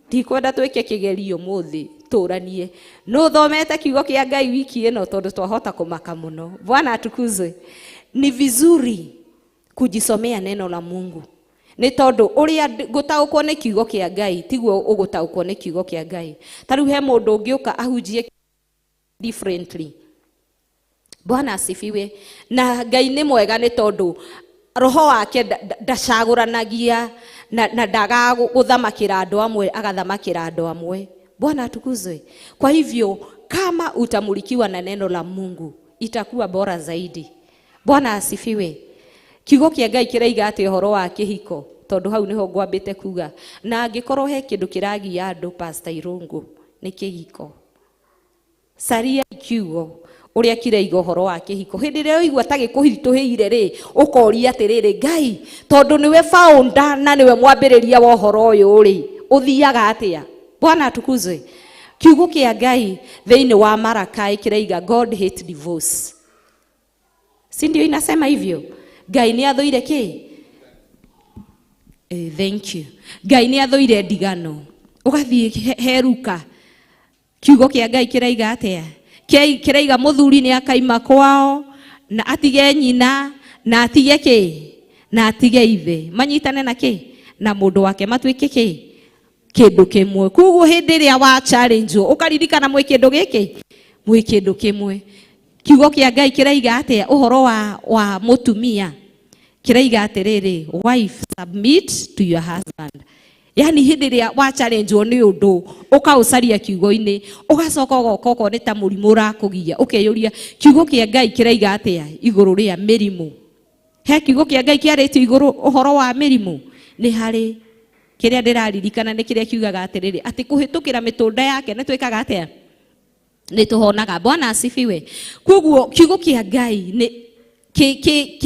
Ndikwenda twĩke kĩgerio mũthĩ tũranie nũ thomete kiugo kĩa Ngai wiki ĩno, tondũ twahota kũmaka mũno. Bwana atukuzwe. Ni vizuri kujisomea neno la Mungu, nĩ tondũ ũrĩa ngũtaũkwo nĩ kiugo kĩa Ngai tiguo ũgũtaũkwo nĩ kiugo kĩa Ngai. Ta rĩu he mũndũ ũngĩũka ahunjie differently. Bwana asifiwe. Na Ngai nĩ mwega nĩ tondũ roho wake ndacagũranagia na ndaga gũthamakĩra andũ amwe agathamakĩra andũ amwe. Bwana atukuzwe. Kwa hivyo kama utamulikiwa na neno la Mungu itakuwa bora zaidi. Bwana asifiwe. Kiugo kĩa Ngai kĩraiga atĩ ũhoro wa kĩhiko, tondũ hau nĩho ngwambĩte kuga, na angĩkorwo he kĩndũ kĩragia andũ, Pastor Irungu, nĩ kĩhiko. Caria kiugo Ũrĩa kĩraiga ũhoro wa kĩhiko. Hĩndĩ ĩrĩa ũigua ta gĩkũritũhĩire rĩ, ũkoria atĩrĩrĩ, Ngai, tondũ nĩwe founder na nĩwe mwambĩrĩria wa ũhoro ũyũ rĩ, ũthiaga atĩa? Bwana atukuzwe. Kiugo kĩa Ngai thĩinĩ wa Marakai kĩraiga God hate divorce. Si ndio inasema hivyo? Ngai nĩ athũire kĩ? Thank you. Ngai nĩ athũire ndigano. Ũgathiĩ heruka. Kiugo kĩa Ngai kĩraiga atĩa? Kĩraiga mũthuri nĩ akaima kwao na atige nyina na atige kĩ? Na atige ithe. Manyitane na kĩ? Na mũndũ wake matuĩke kĩ? Kĩndũ kĩmwe. Koguo hĩndĩ ĩrĩa wa challenge ũkaririkana mwĩ kĩndũ gĩkĩ? Mwĩ kĩndũ kĩmwe. Kiugo kĩa Ngai kĩraiga atĩa ũhoro wa mũtumia? Kĩraiga atĩrĩrĩ, wife submit to your husband. Yani hĩndĩ ĩrĩa wa challenge nĩ ũndũ ũkaũcaria kiugo-inĩ, ũgacoka ũgoka okorwo nĩ ta mũrimũ ũrakũgia, ũkeyũria kiugo kĩa Ngai kĩraiga atĩa igũrũ rĩa mĩrimũ? He kiugo kĩa Ngai kĩarĩtie igũrũ ũhoro wa mĩrimũ? Nĩ harĩ. Kĩrĩa ndĩraririkana nĩ kĩrĩa kiugaga atĩrĩrĩ, atĩ kũhĩtũkĩra mĩtũnda yake nĩ twĩkaga atĩa? Nĩ tũhonaga. Bwana asifiwe. Koguo kiugo kĩa Ngai nĩ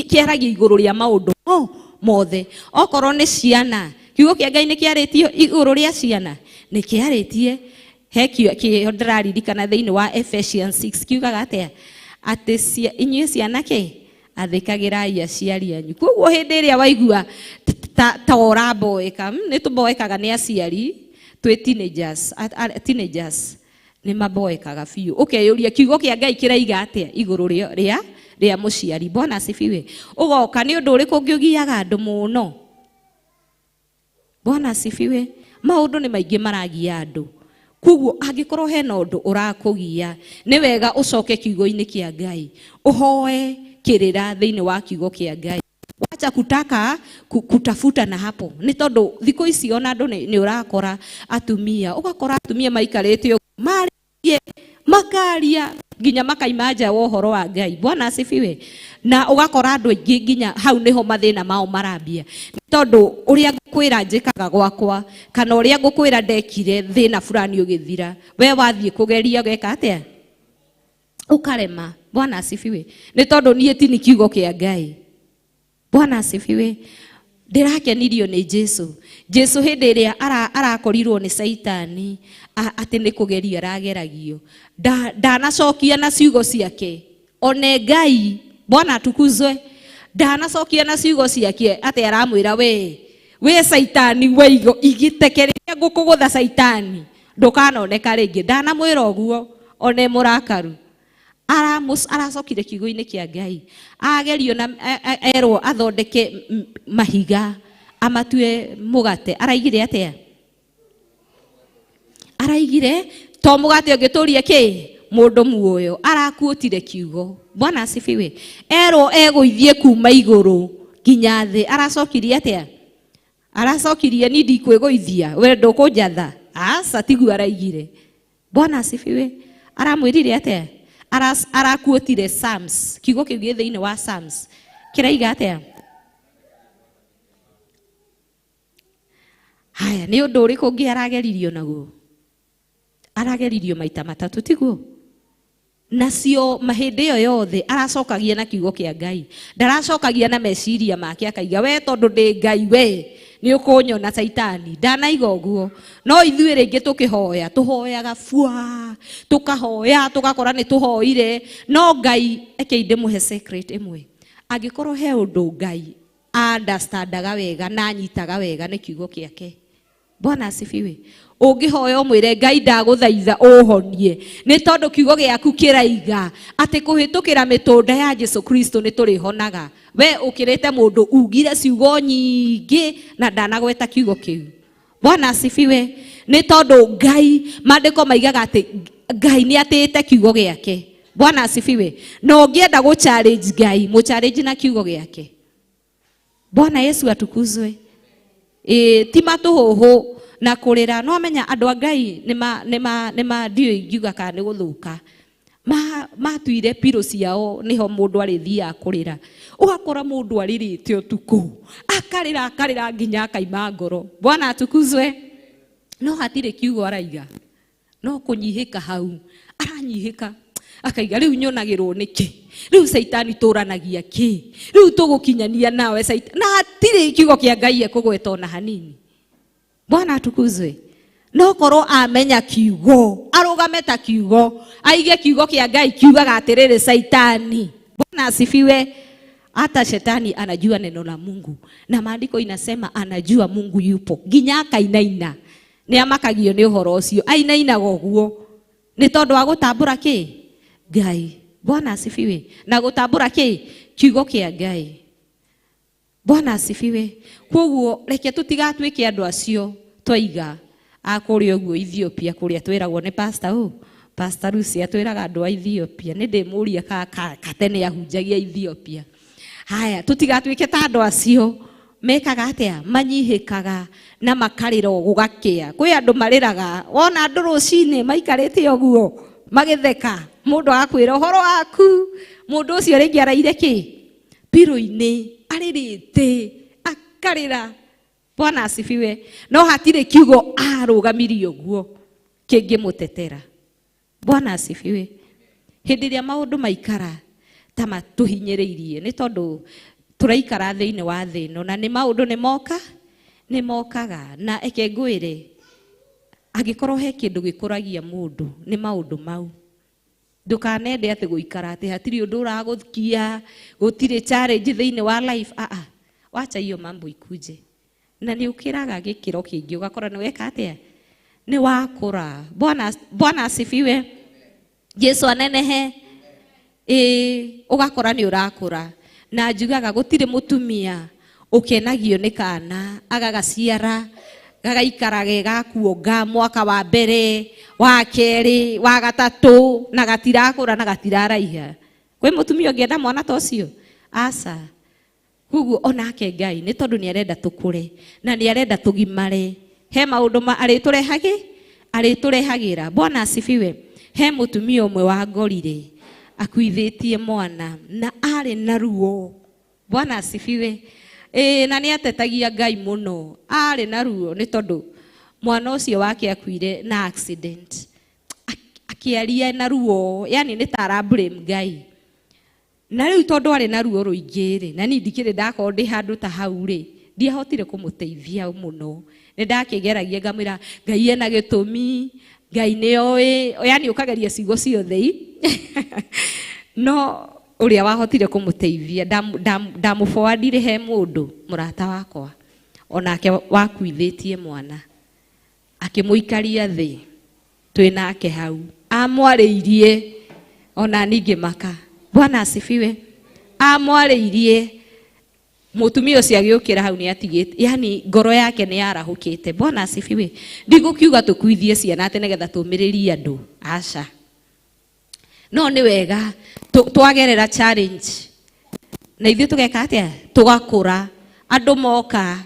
kĩaragia igũrũ rĩa maũndũ mothe. Okorwo nĩ ciana, kiugo kĩa Ngai nĩ kĩarĩtie igũrũ rĩa ciana? Nĩ kĩarĩtie. He kĩo ndĩraririkana thĩinĩ wa Ephesians 6 kiugaga atĩa? Atĩ inyuĩ ciana kĩ? Athĩkagĩrai aciari anyu. Koguo hĩndĩ ĩrĩa waigua ta ũramboeka, nĩ tũmboekaga nĩ aciari twĩ teenagers nĩ maboekaga biũ. Ũkeyũria kiugo kĩa Ngai kĩraiga atĩa igũrũ rĩa mũciari? Bwana asifiwe. Ũgoka nĩ ũndũ ũrĩkũ ũngĩ ũgiaga andũ mũno? Bwana asifiwe. Maũndũ nĩ maingĩ maragia andũ. Koguo angĩkorwo hena ũndũ ũrakũgia, nĩ wega ũcoke kiugo-inĩ kĩa Ngai, ũhoe kĩrĩra thĩinĩ wa kiugo kĩa Ngai. Wacha kutaka kutafuta na hapo. Nĩ tondũ thikũ ici ona andũ nĩ ũrakora atumia, ũgakora atumia maikarĩte ũguo, marĩtie, makaria nginya makaima nja wa ũhoro wa Ngai. Bwana asifiwe. Na ũgakora andũ aingĩ nginya hau nĩho mathĩna mao marambia. Nĩ tondũ ũrĩa ngũkwĩra njĩkaga gwakwa, kana ũrĩa ngũkwĩra ndekire thĩna fulani ũgĩthira, we wathiĩ kũgeria ũgeka atĩa? Ũkarema. Bwana asifiwe. Nĩ tondũ niĩ ti nĩ kiugo kĩa Ngai. Bwana asifiwe. Ndĩrakenirio nĩ Jesu. Jesu hĩndĩ ĩrĩa arakorirwo nĩ Caitani, atĩ nĩ kũgerio arageragio, ndanacokia na ciugo ciake. One Ngai, Bwana atukuzwe. Ndanacokia na ciugo ciake atĩ aramwĩra we Caitani waigo igĩtekereria ngũkũgũtha Caitani ndũkanoneka rĩngĩ. Ndanamwĩra ũguo one mũrakaru. Aracokire kiugo-inĩ kĩa Ngai. Agerio na erwo athondeke mahiga amatue mũgate. Araigire atĩa? Araigire to mũgate ũngĩtũria kĩ? Mũndũ muoyo. Arakuotire kiugo. Bwana asifiwe. Erwo egũithie kuma igũrũ nginya thĩ. Aracokirie atĩa? Aracokirie ni ndikwĩgũithia, we ndũkũnjatha. Aca, tiguo araigire. Bwana asifiwe. Aramwĩrire atĩa? Arakuotire Psalms. Kiugo kĩu gĩ thĩinĩ wa Psalms. Kĩraiga atĩa? Haya, nĩ ũndũ ũrĩkũ ũngĩ arageririo naguo? Arageririo maita matatũ, tiguo? Nacio mahĩndĩ ĩyo yothe aracokagia na kiugo kĩa Ngai. Ndaracokagia na meciria make akaiga we tondũ ndĩ Ngai we nĩ ũkũnyona Caitani. Ndanaiga ũguo. No ithuĩ rĩngĩ tũkĩhoya, tũhoyaga bua, tũkahoya, tũgakora nĩ tũhoire. No Ngai, eke ndĩmũhe secret ĩmwe. Angĩkorwo he ũndũ Ngai understandaga wega na anyitaga wega nĩ kiugo gĩake. Bwana asifiwe. Ũngĩhoya ũmwĩre Ngai ndagũthaitha ũhonie, nĩ tondũ kiugo gĩaku kĩraiga atĩ kũhĩtũkĩra mĩtũnda ya Jesu Kristo nĩ tũrĩhonaga. We ũkĩrĩte mũndũ ugire ciugo nyingĩ na ndanagweta kiugo kĩu. Bwana asifiwe. Nĩ tondũ Ngai, maandĩko maigaga atĩ Ngai nĩ atĩĩte kiugo gĩake. Bwana asifiwe. Na ũngĩenda gũ challenge Ngai, mũ challenge na kiugo gĩake. Bwana Yesu atukuzwe. Ti matũhũhũ na kũrĩra. No amenya andũ a Ngai nĩ ndiũĩ ingiuga kana nĩ gũthũka. Matuire pillow ciao nĩho mũndũ arĩthiaga kũrĩra. Ũgakora mũndũ arĩrĩte ũtukũ, akarĩra, akarĩra nginya akaima ngoro. Bwana atukuzwe. No hatirĩ kiugo araiga. No kũnyihĩka hau, aranyihĩka. Akaiga rĩu nyonagĩrwo nĩkĩ? Rĩu Caitani tũranagia kĩ? Rĩu tũgũkinyania nawe Caitani. Na hatirĩ kiugo kĩa Ngai ekũgweta ona hanini. Bwana atukuzwe. No korwo amenya kiugo, arũgame ta kiugo, aige kiugo kĩa Ngai kiugaga atĩrĩrĩ Caitani. Bwana asifiwe. Hata shetani anajua neno la Mungu. Na maandiko inasema anajua Mungu yupo. Nginya akainaina. Nĩ amakagio nĩ ũhoro ũcio. Ainainaga ũguo. Nĩ tondũ wa gũtambũra kĩ? Ngai. Bwana asifiwe. Na gũtambũra kĩ? Kiugo kĩa Ngai. Bwana asifiwe. Kwoguo reke tũtigatuĩke andũ acio twaiga a kũrĩa ũguo Ethiopia kũrĩa twĩragwo nĩ pastor ũ. Pastor Lucy atwĩraga andũ a Ethiopia. Nĩ ndĩmũria katene ahunjagia Ethiopia. Haya, tũtigatuĩke ta andũ acio mekaga atĩa? Manyihĩkaga na makarĩra gũgakĩa. Kwĩ andũ marĩraga, wona andũ rũcinĩ maikarĩte ũguo magĩtheka, mũndũ agakwĩra ũhoro waku, mũndũ ũcio rĩngĩ araire kĩ? Piro-inĩ, arĩrĩte, akarĩra. Bwana asifiwe. No hatirĩ kiugo arũgamirie ũguo kĩngĩmũtetera. Bwana asifiwe. Hĩndĩ ĩrĩa maũndũ maikara ta matũhinyĩrĩirie nĩ tondũ tũraikara thĩinĩ wa thĩ ĩno na nĩ maũndũ nĩ moka nĩ mokaga. Na eke ngwĩre, angĩkorwo he kĩndũ gĩkũragia mũndũ nĩ maũndũ mau. Ndũkanende atĩ gũikara atĩ hatirĩ ũndũ ũragũkia, gũtirĩ challenge thĩinĩ wa life. Wacha hiyo mambo ikuje. Na nĩ ũkĩraga gĩkĩro kĩngĩ ũgakora nĩ weka atĩa? Nĩ wakũra. Bwana asifiwe. Jesu anenehe. Ũgakora nĩ ũrakũra. Na njugaga gũtirĩ mũtumia ũkenagio nĩ kana agagaciara gagaikara ge gakuonga mwaka wa mbere, wa kerĩ, wa gatatũ, na gatirakũra na gatiraraiha. Kwĩ mũtumia ũngĩenda mwana ta ũcio? Aca. Koguo onake Ngai nĩ tondũ nĩ arenda tũkũre na nĩ arenda tũgimare. He maũndũ ma arĩtũrehagĩra. Bwana asifiwe. He mũtumia ũmwe wangorire akuithĩtie mwana na arĩ na ruo. Bwana asifiwe. Na nĩ atetagia Ngai mũno. Arĩ na ruo nĩ tondũ mwana ũcio wake akuire na accident. Akĩaria na ruo, yani nĩ ta ara blame Ngai. Na rĩu tondũ arĩ na ruo rũingĩ rĩ, na niĩ ndikĩrĩ ndakorwo ndĩ handũ ta hau rĩ, ndiahotire kũmũteithia mũno. Nĩ ndakĩgeragia ngamwĩra Ngai ena gĩtũmi, Ngai nĩ oĩ, yani ũkageria ciugo ciothe i. No ũrĩa wahotire kũmũteithia, ndamũforwardire he mũndũ mũrata wakwa, onake wakuithĩtie mwana, akĩmũikaria thĩ twĩ nake hau, amwarĩirie ona ningĩ maka. Bwana asifiwe. Amwarĩirie mũtumia ũcio agĩũkĩra hau nĩ atigĩte, yani ngoro yake nĩ yarahũkĩte. Bwana asifiwe. Ndigũkiuga tũkuithie ciana atĩ nĩgetha tũmĩrĩrie andũ, aca. No nĩ wega twagerera challenge na ithuĩ tũgeka atĩa? Tũgakũra. Andũ moka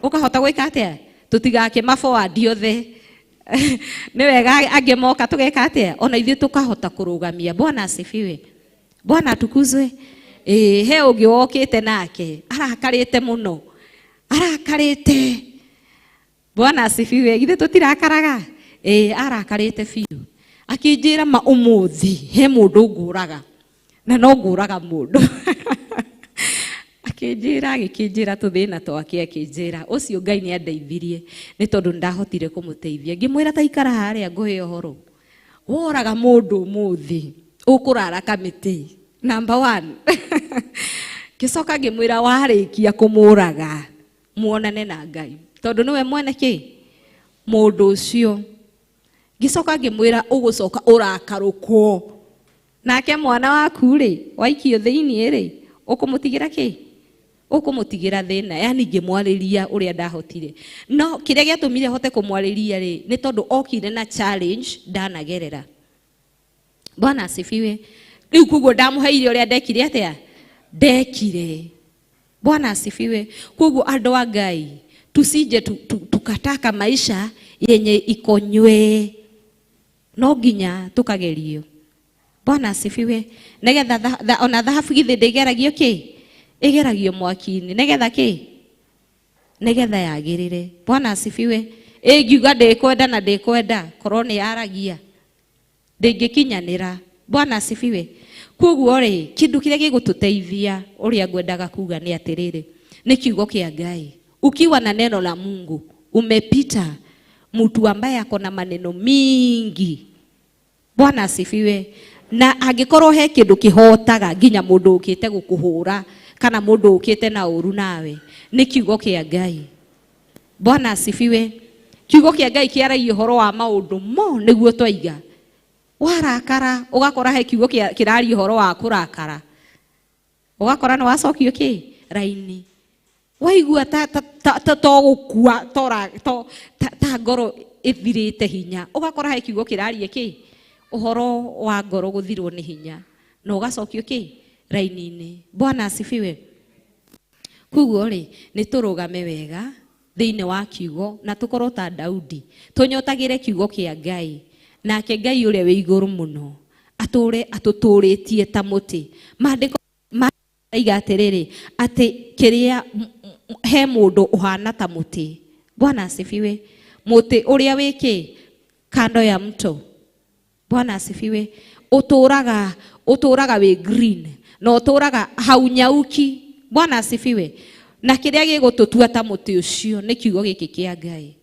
ũkahota gwĩka atĩa? Tũtigakĩma forward othe. Nĩ wega angĩ moka tũgeka atĩa? Ona ithuĩ tũkahota kũrũgamia. Bwana asifiwe. Bwana atukuzwe. He ũngĩ wokĩte nake arakarĩte mũno, arakarĩte. Bwana asifiwe. Githĩ tũtirakaraga? Arakarĩte biũ. Akĩnjĩra ma ũmũthĩ he mũndũ ngũraga na no ngũraga mũndũ. Akĩnjĩra, agĩkĩnjĩra tũthĩna twake, akĩnjĩra ũcio Ngai nĩ andeithirie nĩ tondũ nĩndahotire kũmũteithia. Ngĩmwĩra ta ikara harĩa ngũhe ũhoro. Woraga mũndũ ũmũthĩ ũkũrara kamĩtĩ number 1. Ngĩcoka ngĩmwĩra warĩkia kũmũraga muonane na Ngai tondũ nĩwe mwene kĩ mũndũ ũcio. Ngĩcoka ngĩmwĩra ũgũcoka ũrakarũkwo nake mwana waku rĩ waikio thĩinĩ rĩ ũkũmũtigĩra kĩ? Ũkũmũtigĩra thĩna. Yani ngĩmwarĩria ũrĩa ndahotire. No kĩrĩa gĩatũmire hote kũmwarĩria rĩ nĩ tondũ okire na challenge ndanagerera. Bwana asifiwe. Rĩu koguo ndamũheire ũrĩa ndekire atĩa? Ndekire. Bwana asifiwe. Koguo andũ a Ngai tusije tukataka maisha yenye ikonywe. No nginya tukagerio. Bwana asifiwe. Nigetha ona thahabu githĩ ndĩgeragio kĩ? Ĩgeragio mwaki-inĩ. Nigetha kĩ? Nigetha yagĩrĩre. Bwana asifiwe. Ĩngiuga ndĩkwenda na ndĩkwenda, korwo nĩ yaragia ndĩngĩkinyanĩra. Bwana asifiwe. Koguo rĩ, kĩndũ kĩrĩa gĩgũtũteithia ũrĩa ngwendaga kuga nĩ atĩrĩrĩ, nĩ kiugo kĩa Ngai. Ukiwa na neno la Mungu umepita mtu ambaye ako na maneno mingi. Bwana asifiwe. Na angĩkorwo he kĩndũ kĩhotaga nginya mũndũ ũkĩte gũkũhũra kana mũndũ ũkĩte na ũru nawe, nĩ kiugo kĩa Ngai. Bwana asifiwe. Kiugo kĩa Ngai kĩaragia ũhoro wa maũndũ mo nĩguo twaiga. Warakara ũgakora he kiugo kĩraria ũhoro wa kũrakara, ũgakora nĩ wacokio kĩ raini. Waigua ta to gũkua ta ngoro ĩthirĩte hinya, ũgakora he kiugo kĩraria kĩ ũhoro wa ngoro gũthirwo nĩ hinya, na ũgacokio kĩ raini-inĩ. Bwana asifiwe. Koguo rĩ, nĩ tũrũgame wega thĩinĩ wa kiugo na tũkorwo ta Daudi, tũnyotagĩre kiugo kĩa Ngai, nake Ngai ũrĩa wĩ igũrũ mũno atũre atũtũrĩtie ta mũtĩ. Maandĩko maiga atĩrĩrĩ, atĩ kĩrĩa he mũndũ ũhana ta mũtĩ. Bwana asifiwe. Mũtĩ ũrĩa wĩ kĩ kando ya mto. Bwana asifiwe. Ũtũraga wĩ green na ũtũraga haunyauki. Bwana asifiwe. Na kĩrĩa gĩgũtũtua ta mũtĩ ũcio nĩ kiugo gĩkĩ kĩa Ngai.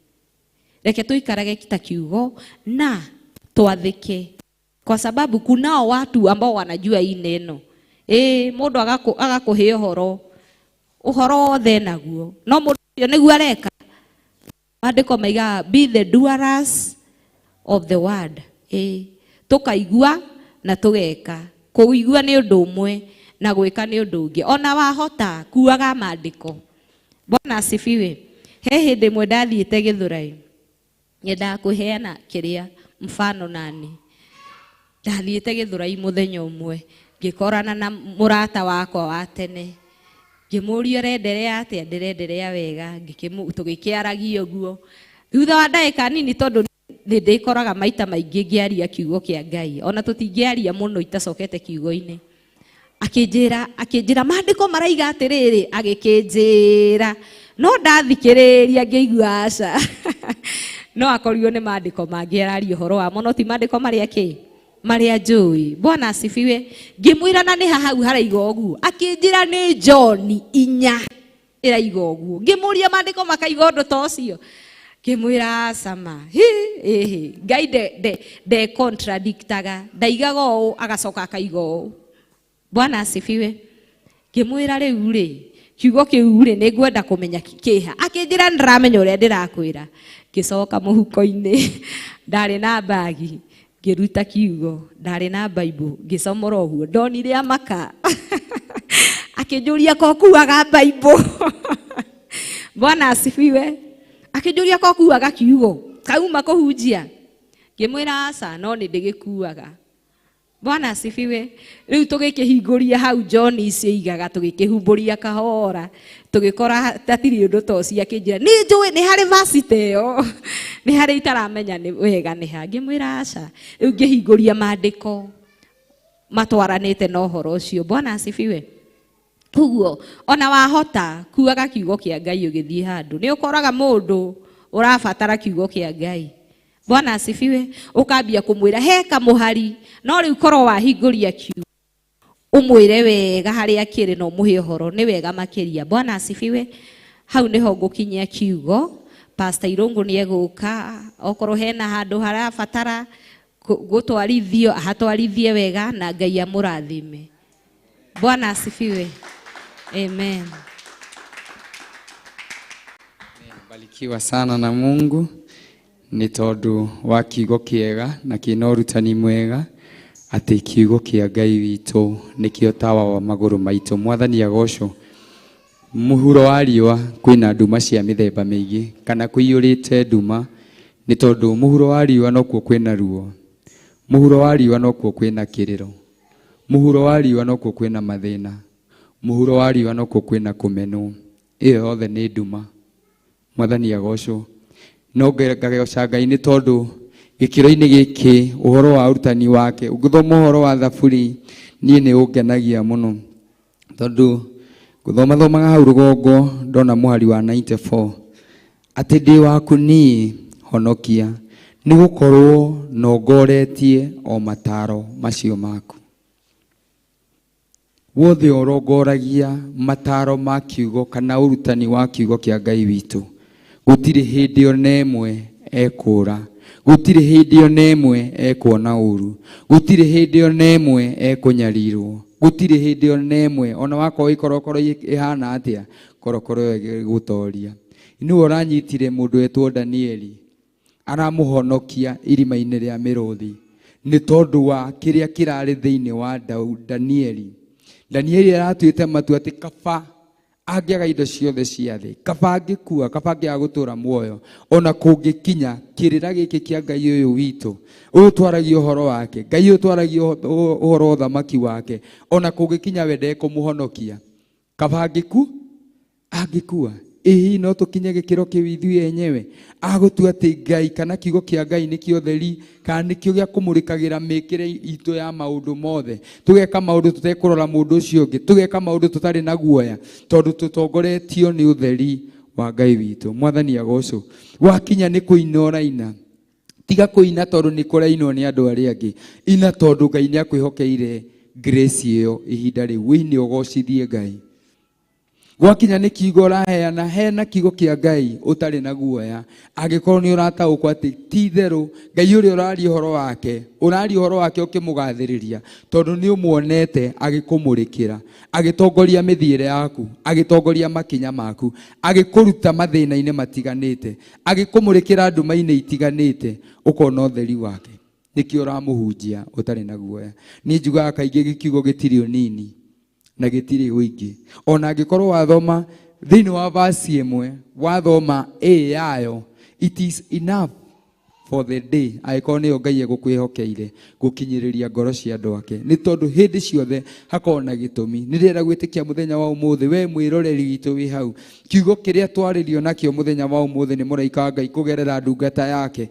Reke tũikarage ta kiugo na twathĩke, kwa sababu kunao watu ambao wanajua hii neno. Mũndũ agakũhe ũhoro, ũhoro wothe naguo, no mũndũ ũcio nĩguo areka. Maandĩko maigaga be the doers of the word. Tũkaigua na tũgeka. Kũigua nĩ ũndũ ũmwe na gwĩka nĩ ũndũ ũngĩ. Ona wahota kuaga maandĩko. Bwana asifiwe. He hĩndĩ ĩmwe ndathiĩte Gĩthũrai, nyendaga kũheana kĩrĩa mfano nani. Ndathiĩte Gĩthũrai mũthenya ũmwe, ngĩkorana na mũrata wakwa wa tene, ngĩmũria ũrenderea atĩa, ndĩrenderea wega, tũgĩkĩaragia ũguo. Thutha wa ndagĩka nini, tondũ nĩ ndĩkoraga maita maingĩ ngĩaria kiugo kĩa Ngai, ona tũtingĩaria mũno itacokete kiugo-inĩ. Akĩnjĩra maandĩko maraiga atĩrĩrĩ, agĩkĩnjĩra, no ndathikĩrĩria ngĩigua aca. No akorirwo nĩ maandĩko mangĩ araria ũhoro wamo, no ti maandĩko marĩa kĩ marĩa njũĩ. Bwana asifiwe. Ngĩmwĩra na nĩ ha hau haraiga ũguo, akĩnjĩra nĩ John 4 ĩraiga ũguo. Ngĩmũria maandĩko makaiga ũndũ ta ũcio, ngĩmwĩra aca ma, hi ĩhĩ, Ngai nde contradictaga, ndaigaga ũũ agacoka akaiga ũũ. Bwana asifiwe. Ngĩmwĩra rĩu rĩ, kiugo kĩu rĩ, nĩ ngwenda kũmenya kĩha. Akĩnjĩra nĩ ndĩramenya ũrĩa ndĩrakwĩra. Ngĩcoka mũhuko-inĩ, ndarĩ na mbagi, ngĩruta kiugo, ndarĩ na Bible, ngĩcomora ũguo, ndonire amaka. Akĩnjũria ko kuaga Bible. Bwana asifiwe. Akĩnjũria ko kuaga kiugo, kauma kũhunjia. Ngĩmwĩra aca, no nĩ ndĩgĩkuaga. Bwana asifiwe. Rĩu tũgĩkĩhingũria hau John icio igaga, tũgĩkĩhumbũria kahora, tũgĩkora hatirĩ ũndũ ta ũcio. Akĩnjĩra nĩ njũĩ nĩ harĩ varsity ĩyo, nĩ harĩ itaramenya nĩ wega nĩ ha. Ngĩmwĩra aca. Rĩu ngĩhingũria maandĩko matwaranĩte na ũhoro ũcio. Bwana asifiwe. Koguo ona wahota kuaga kiugo kĩa Ngai ũgĩthiĩ handũ, nĩ ũkoraga mũndũ ũrabatara kiugo kĩa Ngai. Bwana asifiwe. Ũkambia kũmwĩra he kamũhari, no rĩu korwo wahingũria kiugo ũmwĩre wega harĩa kĩrĩ na ũmũhe ũhoro, nĩ wega makĩria. Bwana asifiwe. Hau nĩho ngũkinyia kiugo. Pastor Irũngũ nĩ egũka, okorwo hena handũ harabatara gũtwarithio, ahatwarithie wega na Ngai amũrathime. Bwana asifiwe. Amen. Barikiwa sana na Mungu nĩ tondũ wa kiugo kĩega na kĩna ũrutani mwega, atĩ kiugo kĩa Ngai witũ nĩkĩo tawa wa magũrũ maitũ. Mwathani agocwo. Mũhuro wa riũa kwĩna nduma cia mĩthemba mĩingĩ, kana kũiyũrĩte nduma, nĩ tondũ mũhuro wa riũa nokuo kwĩna ruo, mũhuro wa riũa nokuo kwĩna kĩrĩro, mũhuro wa riũa nokuo kwĩna mathĩna, mũhuro wa riũa nokuo kwĩna kũmenwo. Ĩyo yothe nĩ nduma. Mwathani agocwo. No ngagoca Ngai nĩ tondũ gĩkĩro-inĩ gĩkĩ ũhoro wa ũrutani wake, ũngĩthoma ũhoro wa Thaburi, niĩ nĩ ũngenagia mũno, tondũ gũthoma thomaga hau rũgongo ndona mũhari wa 94 atĩ ndĩ waku niĩ honokia, Nĩ gũkorwo nongoretie o mataro macio maku. Wothe ũrongoragia mataro ma kiugo kana ũrutani wa kiugo kĩa Ngai witũ, gũtirĩ hĩndĩ ona ĩmwe ekũra, gũtirĩ hĩndĩ ona ĩmwe ekuona ũru, gũtirĩ hĩndĩ ona ĩmwe ekũnyarirwo, gũtirĩ hĩndĩ ona ĩmwe ona wakorwo ikorokoro ĩhana atĩa, korokoro ĩyo ĩgũtoria. Nĩwe ũranyitire mũndũ wetwo Danieli, aramũhonokia irima-inĩ rĩa mĩrũthi nĩ tondũ wa kĩrĩa kĩrarĩ thĩinĩ wa Danieli. Danieli aratuĩte matua atĩ kaba angĩaga indo ciothe cia thĩ, kaba angĩkua, kaba angĩaga gũtũra muoyo, ona kũngĩkinya kĩrĩra gĩkĩ kĩa Ngai ũyũ witũ, ũyũ twaragia ũhoro wake, Ngai ũyũ twaragia ũhoro wa ũthamaki wake, ona kũngĩkinya we ndekũmũhonokia, kaba angĩkua. Ĩĩ no tũkinye gĩkĩro kĩu ithuĩ enyewe agũtua atĩ Ngai kana kiugo kĩa Ngai nĩkĩo ũtheri kana nĩkĩo gĩa kũmũrĩkagĩra mĩkĩre itũ ya maũndũ mothe, tũgeka maũndũ tũtekũrora mũndũ ũcio ũngĩ, tũgeka maũndũ tũtarĩ na guoya tondũ tũtongoretio nĩ ũtheri wa Ngai witũ. Mwathani agocwo. Wakinya nĩ kũina ũraina, tiga kũina tondũ nĩ kũrainwo nĩ andũ arĩa angĩ, ina tondũ Ngai nĩ akwĩhokeire grace ĩyo ihinda rĩu, wĩine ũgocithie Ngai. Gwakinya nĩ kiugo ũraheana, heana kiugo kĩa Ngai ũtarĩ na guoya, angĩkorwo nĩ ũrataũkwo atĩ ti itherũ Ngai ũrĩa ũraria ũhoro wake, ũraria ũhoro wake ũkĩmũgathĩrĩria tondũ nĩ ũmuonete agĩkũmũrĩkĩra, agĩtongoria mĩthiĩre yaku, agĩtongoria makinya maku, agĩkũruta mathĩna-inĩ matiganĩte, agĩkũmũrĩkĩra nduma-inĩ itiganĩte, ũkona ũtheri wake. Nĩkĩo ũramũhunjia ũtarĩ na guoya. Niĩ njugaga kaingĩ gĩkiugo gĩtirĩ ũnini na gĩtirĩ ũingĩ. Ona angĩkorwo wathoma thĩinĩ wa verse ĩmwe, wathoma A yayo, it is enough for the day, angĩkorwo nĩyo Ngai egũkwĩhokeire gũkinyĩrĩria ngoro cia andũ ake. Nĩ tondũ hĩndĩ ciothe hakoragwo na gĩtũmi. Nĩ ndĩrenda gwĩtĩkia mũthenya wa ũmũthĩ, we mwĩroreri witũ wĩ hau, kiugo kĩrĩa twarĩrio nakĩo mũthenya wa ũmũthĩ nĩ mũraika wa Ngai kũgerera ndungata yake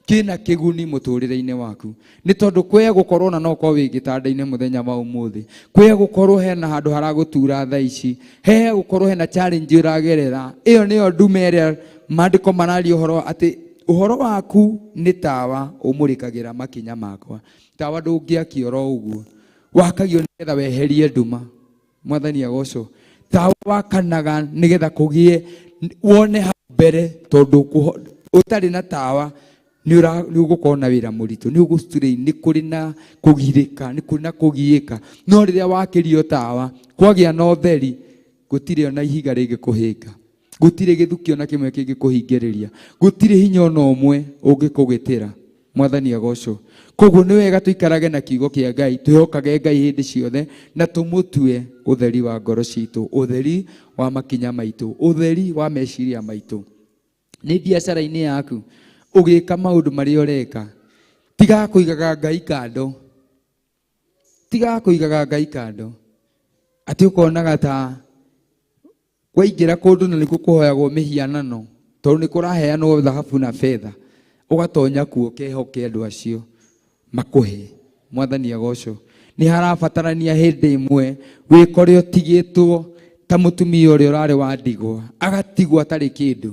kĩna kĩguni mũtũrĩre-inĩ waku. Nĩ tondũ kwĩya gũkorwo na no ũkorwo wĩ gĩtanda-inĩ mũthenya wa ũmũthĩ, kwĩya gũkorwo hena handũ haragũtura thaa ici, he gũkorwo hena challenge ũragerera, ĩyo nĩyo ndume ĩrĩa maandĩko mararia ũhoro atĩ ũhoro waku nĩ tawa ũmũrĩkagĩra makinya makwa. Tawa ndũngĩakio oro ũguo, wakagio nĩgetha weherie nduma. Mwathani agocwo. Tawa wakanaga nĩgetha kũgĩe wone hau mbere, tondũ ũtarĩ na tawa nĩ ũgũkorwo na wĩra mũritũ, nĩ ũgũstrain, nĩ kũrĩ na kũgirĩka, nĩ kũrĩ na kũgiĩka. No rĩrĩa wakĩrio tawa, kwagĩa na ũtheri, gũtirĩ ona ihiga rĩngĩkũhĩnga, gũtirĩ gĩthukio na kĩmwe kĩngĩkũhingĩrĩria, gũtirĩ hinya ona ũmwe ũngĩkũgitĩra. Mwathani agocwo. Koguo nĩ wega tũikarage na kiugo kĩa Ngai, twĩhokage Ngai hĩndĩ ciothe na tũmũtue ũtheri wa ngoro citũ, ũtheri wa makinya maitũ, ũtheri wa meciria maitũ. Nĩ biacara-inĩ yaku ũgĩka maũndũ marĩa ũreka, tiga kũigaga Ngai kando, tiga kũigaga Ngai kando, atĩ ũkonaga ta waingĩra kũndũ na nĩkuo kũhoyagwo mĩhianano, tondũ nĩ kũraheanwo thahabu na betha, ũgatonya kuo ũkehoke andũ acio makũhe. Mwathani agocwo. Nĩ harabatarania hĩndĩ ĩmwe wĩkore ũtigĩtwo ta mũtumia ũrĩa ũrarĩ wa ndigwa, agatigwo atarĩ kĩndũ,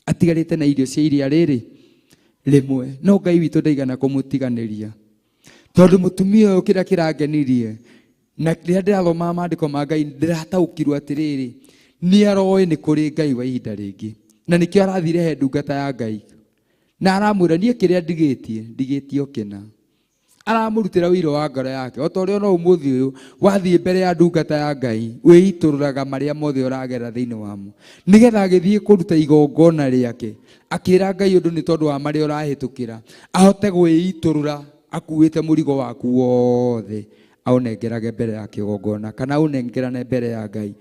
atigarĩte na irio cia iria rĩrĩ rĩmwe. No Ngai witũ ndaigana kũmũtiganĩria, tondũ mũtumia ũyũ kĩrĩa kĩrangenirie na rĩrĩa ndĩrathomaga maandĩko ma Ngai ndĩrataũkirwo atĩrĩrĩ, nĩ aroĩ nĩ kũrĩ Ngai wa ihinda rĩngĩ, na nĩkĩo arathire he ndungata ya Ngai na aramwĩra niĩ kĩrĩa ndigĩtie ndigĩtie o kĩna. Aramũrutĩra ũira wa ngoro yake, o ta ũrĩa ona ũmũthĩ ũyũ wathiĩ mbere ya ndungata ya Ngai wĩitũrũraga marĩa mothe ũragerera thĩinĩ wamo, nĩgetha agĩthiĩ kũruta igongona rĩake akĩra Ngai ũndũ nĩ tondũ wa marĩa ũrahĩtũkĩra, ahote gwĩitũrũra akuĩte mũrigo waku wothe aũnengerage mbere ya kĩgongona kana aũnengerane mbere ya Ngai.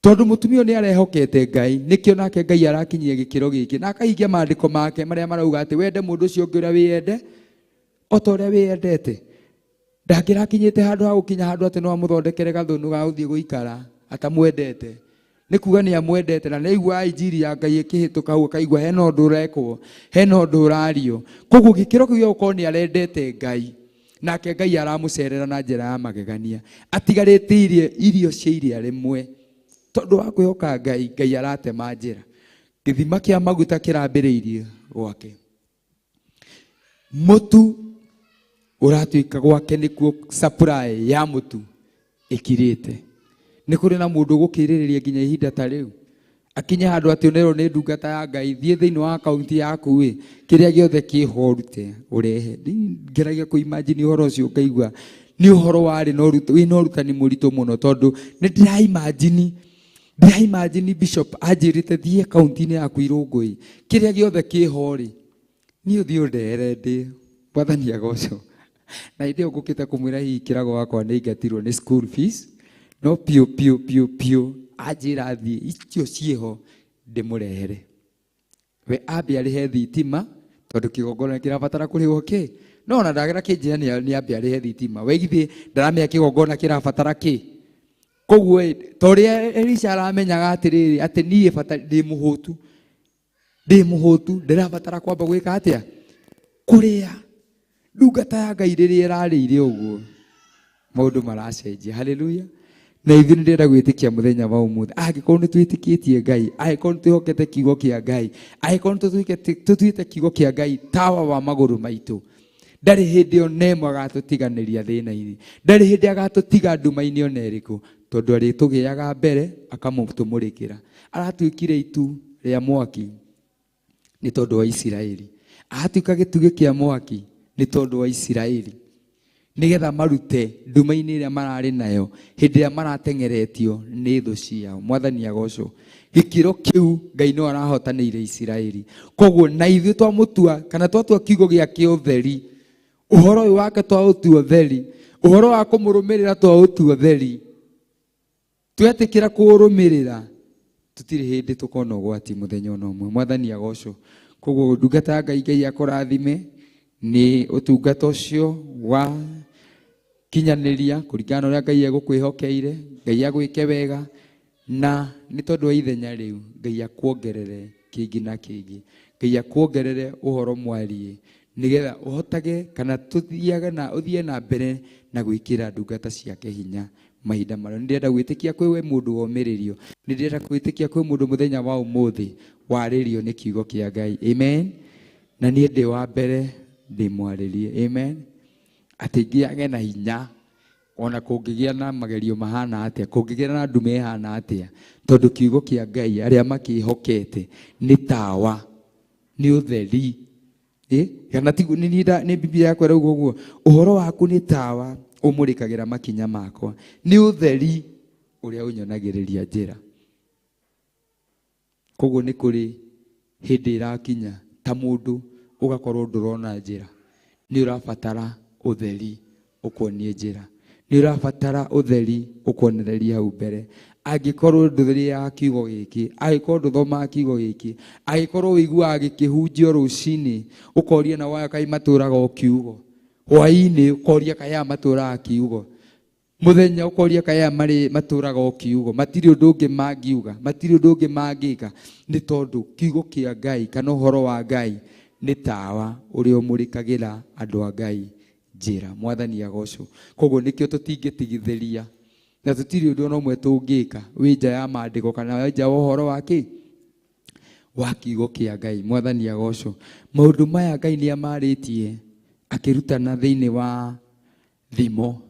Tondũ mũtumia ũyũ nĩ arehokete Ngai, nĩkĩo nake Ngai arakinyia gĩkĩro gĩkĩ na akahingia maandĩko make marĩa marauga atĩ wende mũndũ ũcio ũngĩ ũrĩa wĩyende o ta ũrĩa wĩyendete. Ndangĩrakinyĩte handũ ha gũkinya handũ atĩ no amũthondekere gathũnũ ga gũthiĩ gũikara atamwendete. Nĩ kuga nĩ amwendete na nĩ aiguaga injiri ya Ngai ĩkĩhĩtũka hau, akaigua hena ũndũ ũrekwo, hena ũndũ ũrario. Koguo gĩkĩro kĩu gĩa gũkorwo nĩ arendete Ngai, nake Ngai aramũcerera na njĩra ya magegania, atigarĩte irio cia iria rĩmwe. Tondũ wa kwĩhoka Ngai, Ngai aratema njĩra. Gĩthima kĩa maguta kĩrambĩrĩirie gwake. Mũtu ũratuĩka gwake nĩkuo supply ya mũtu ĩkirĩte. Nĩ kũrĩ na mũndũ ũgũkĩrĩrĩria nginya ihinda ta rĩu akinye handũ atĩ ũnerwo nĩ ndungata ya Ngai, thiĩ thĩinĩ wa akaunti yaku ĩ, kĩrĩa gĩothe kĩho ũrute ũrehe. Ngeragia kũ imagine ũhoro ũcio ngaigua nĩ ũhoro warĩ na ũruta, wĩna ũrutani mũritũ mũno, tondũ nĩ ndĩra imagine, ndĩra imagine bishop anjĩrĩte thiĩ akaunti-inĩ yaku Irũngũ ĩ, kĩrĩa gĩothe kĩho rĩ, niĩ ũthiĩ ũndehere ndĩ Mwathani agocwo. Na hĩndĩ ĩyo ngũkĩte kũmwĩra hihi kĩrago wakwa nĩ ingatirwo nĩ school fees, no piũ piũ piũ piũ anjĩra thiĩ icio ciĩho ndĩmũrehere. We ambe arĩhe thitima tondũ kĩgongona kĩrabatara kũrĩhwo kĩ, no ona ndagera kĩnjĩra nĩ ambe arĩhe thitima. We githĩ ndaramenya kĩgongona kĩrabatara kĩ? Koguo ĩ, ta ũrĩa Elisha aramenyaga atĩrĩrĩ, atĩ niĩ bata ndĩ mũhũtu, ndĩ mũhũtu, ndĩrabatara kwamba gwĩka atĩa? Kũrĩa. Ndungata ya Ngai rĩrĩa ĩrarĩire ũguo, maũndũ maracenjia. Haleluya. Na ithuĩ nĩ ndĩrenda gwĩtĩkia mũthenya wa ũmũthĩ, angĩkorwo nĩ twĩtĩkĩtie Ngai, angĩkorwo nĩ twĩhokete kiugo kĩa Ngai, angĩkorwo nĩ tũtuĩte kiugo kĩa Ngai tawa wa magũrũ maitũ, ndarĩ hĩndĩ ona ĩmwe agatũtiganĩria thĩna-inĩ, ndarĩ hĩndĩ agatũtiga nduma-inĩ ona ĩrĩkũ, tondũ arĩtũgĩaga mbere akamũtũmũrĩkĩra. Aratuĩkire itu rĩa mwaki nĩ tondũ wa Isiraeli, aratuĩka gĩtugĩ kĩa mwaki nĩ tondũ wa Isiraeli, nĩgetha marute nduma-inĩ ĩrĩa mararĩ nayo hĩndĩ ĩrĩa maratengeretio nĩ thũ ciao. Mwathani agocwo. Gĩkĩro kĩu Ngai no arahotanĩire Isiraeli. Koguo na ithuĩ twamũtua kana twatua kiugo gĩake ũtheri, ũhoro ũyũ wake twaũtua ũtheri, ũhoro wa kũmũrũmĩrĩra twaũtua ũtheri, twetĩkĩra kũũrũmĩrĩra, tũtirĩ hĩndĩ tũkona ũgwati mũthenya ona ũmwe. Mwathani agocwo. Koguo ndungata ya Ngai, Ngai akũrathime nĩ ũtungata ũcio wa kinyanĩria kũringana na ũrĩa Ngai egũkwĩhokeire. Ngai agwĩke wega, na nĩ tondũ wa ithenya rĩu Ngai akuongerere kĩngĩ na kĩngĩ, Ngai akuongerere ũhoro mwariĩ, nĩgetha ũhotage kana tũthiage na ũthiĩ na mbere na gwĩkĩra ndungata ciake hinya mahinda marĩa. Nĩ ndĩrenda gwĩtĩkia kwĩ we mũndũ womĩrĩrio, nĩ ndĩrenda gwĩtĩkia kwĩ mũndũ mũthenya wa ũmũthĩ warĩrio nĩ kiugo kĩa Ngai. Amen. Na niĩ ndĩ wa mbere ndĩmwarĩrie. Amen. Atĩ ngĩage na hinya ona kũngĩgĩa na magerio mahana atĩa, kũngĩgĩa na ndume ĩhana atĩa, tondũ kiugo kĩa Ngai arĩa makĩhokete nĩ tawa, nĩ ũtheri. Kana tiguo, nĩ Biblia yakwa ĩrauga ũguo, ũhoro waku nĩ tawa ũmũrĩkagĩra makinya makwa, nĩ ũtheri ũrĩa ũnyonagĩrĩria njĩra. Koguo nĩ kũrĩ hĩndĩ ĩrakinya ta mũndũ ũgakorwo ndũrona njĩra, nĩ ũrabatara ũtheri ũkuonie njĩra, nĩ ũrabatara ũtheri ũkuonererie hau mbere. Angĩkorwo ndũthĩrĩaga kiugo gĩkĩ, angĩkorwo ndũthomaga kiugo gĩkĩ, angĩkorwo ũiguaga gĩkĩhunjio rũcinĩ ũkoria na waya kaĩ matũraga o kiugo, hwaĩ-inĩ ũkoria kaĩ aya matũraga kiugo, mũthenya ũkoria kaĩ aya marĩ matũraga o kiugo, matirĩ ũndũ ũngĩ mangiuga, matirĩ ũndũ ũngĩ mangĩka, nĩ tondũ kiugo kĩa Ngai kana ũhoro wa Ngai nĩ tawa ũrĩa ũmũrĩkagĩra andũ a Ngai njĩra. Mwathani agocwo. Koguo nĩkĩo tũtingĩtigithĩria na tũtirĩ ũndũ ona ũmwe tũngĩka wĩ nja ya maandĩko kana wĩ nja wa ũhoro wa kĩ wa kiugo kĩa Ngai. Mwathani agocwo. Maũndũ maya Ngai nĩ amarĩtie akĩrutana thĩinĩ wa thimo,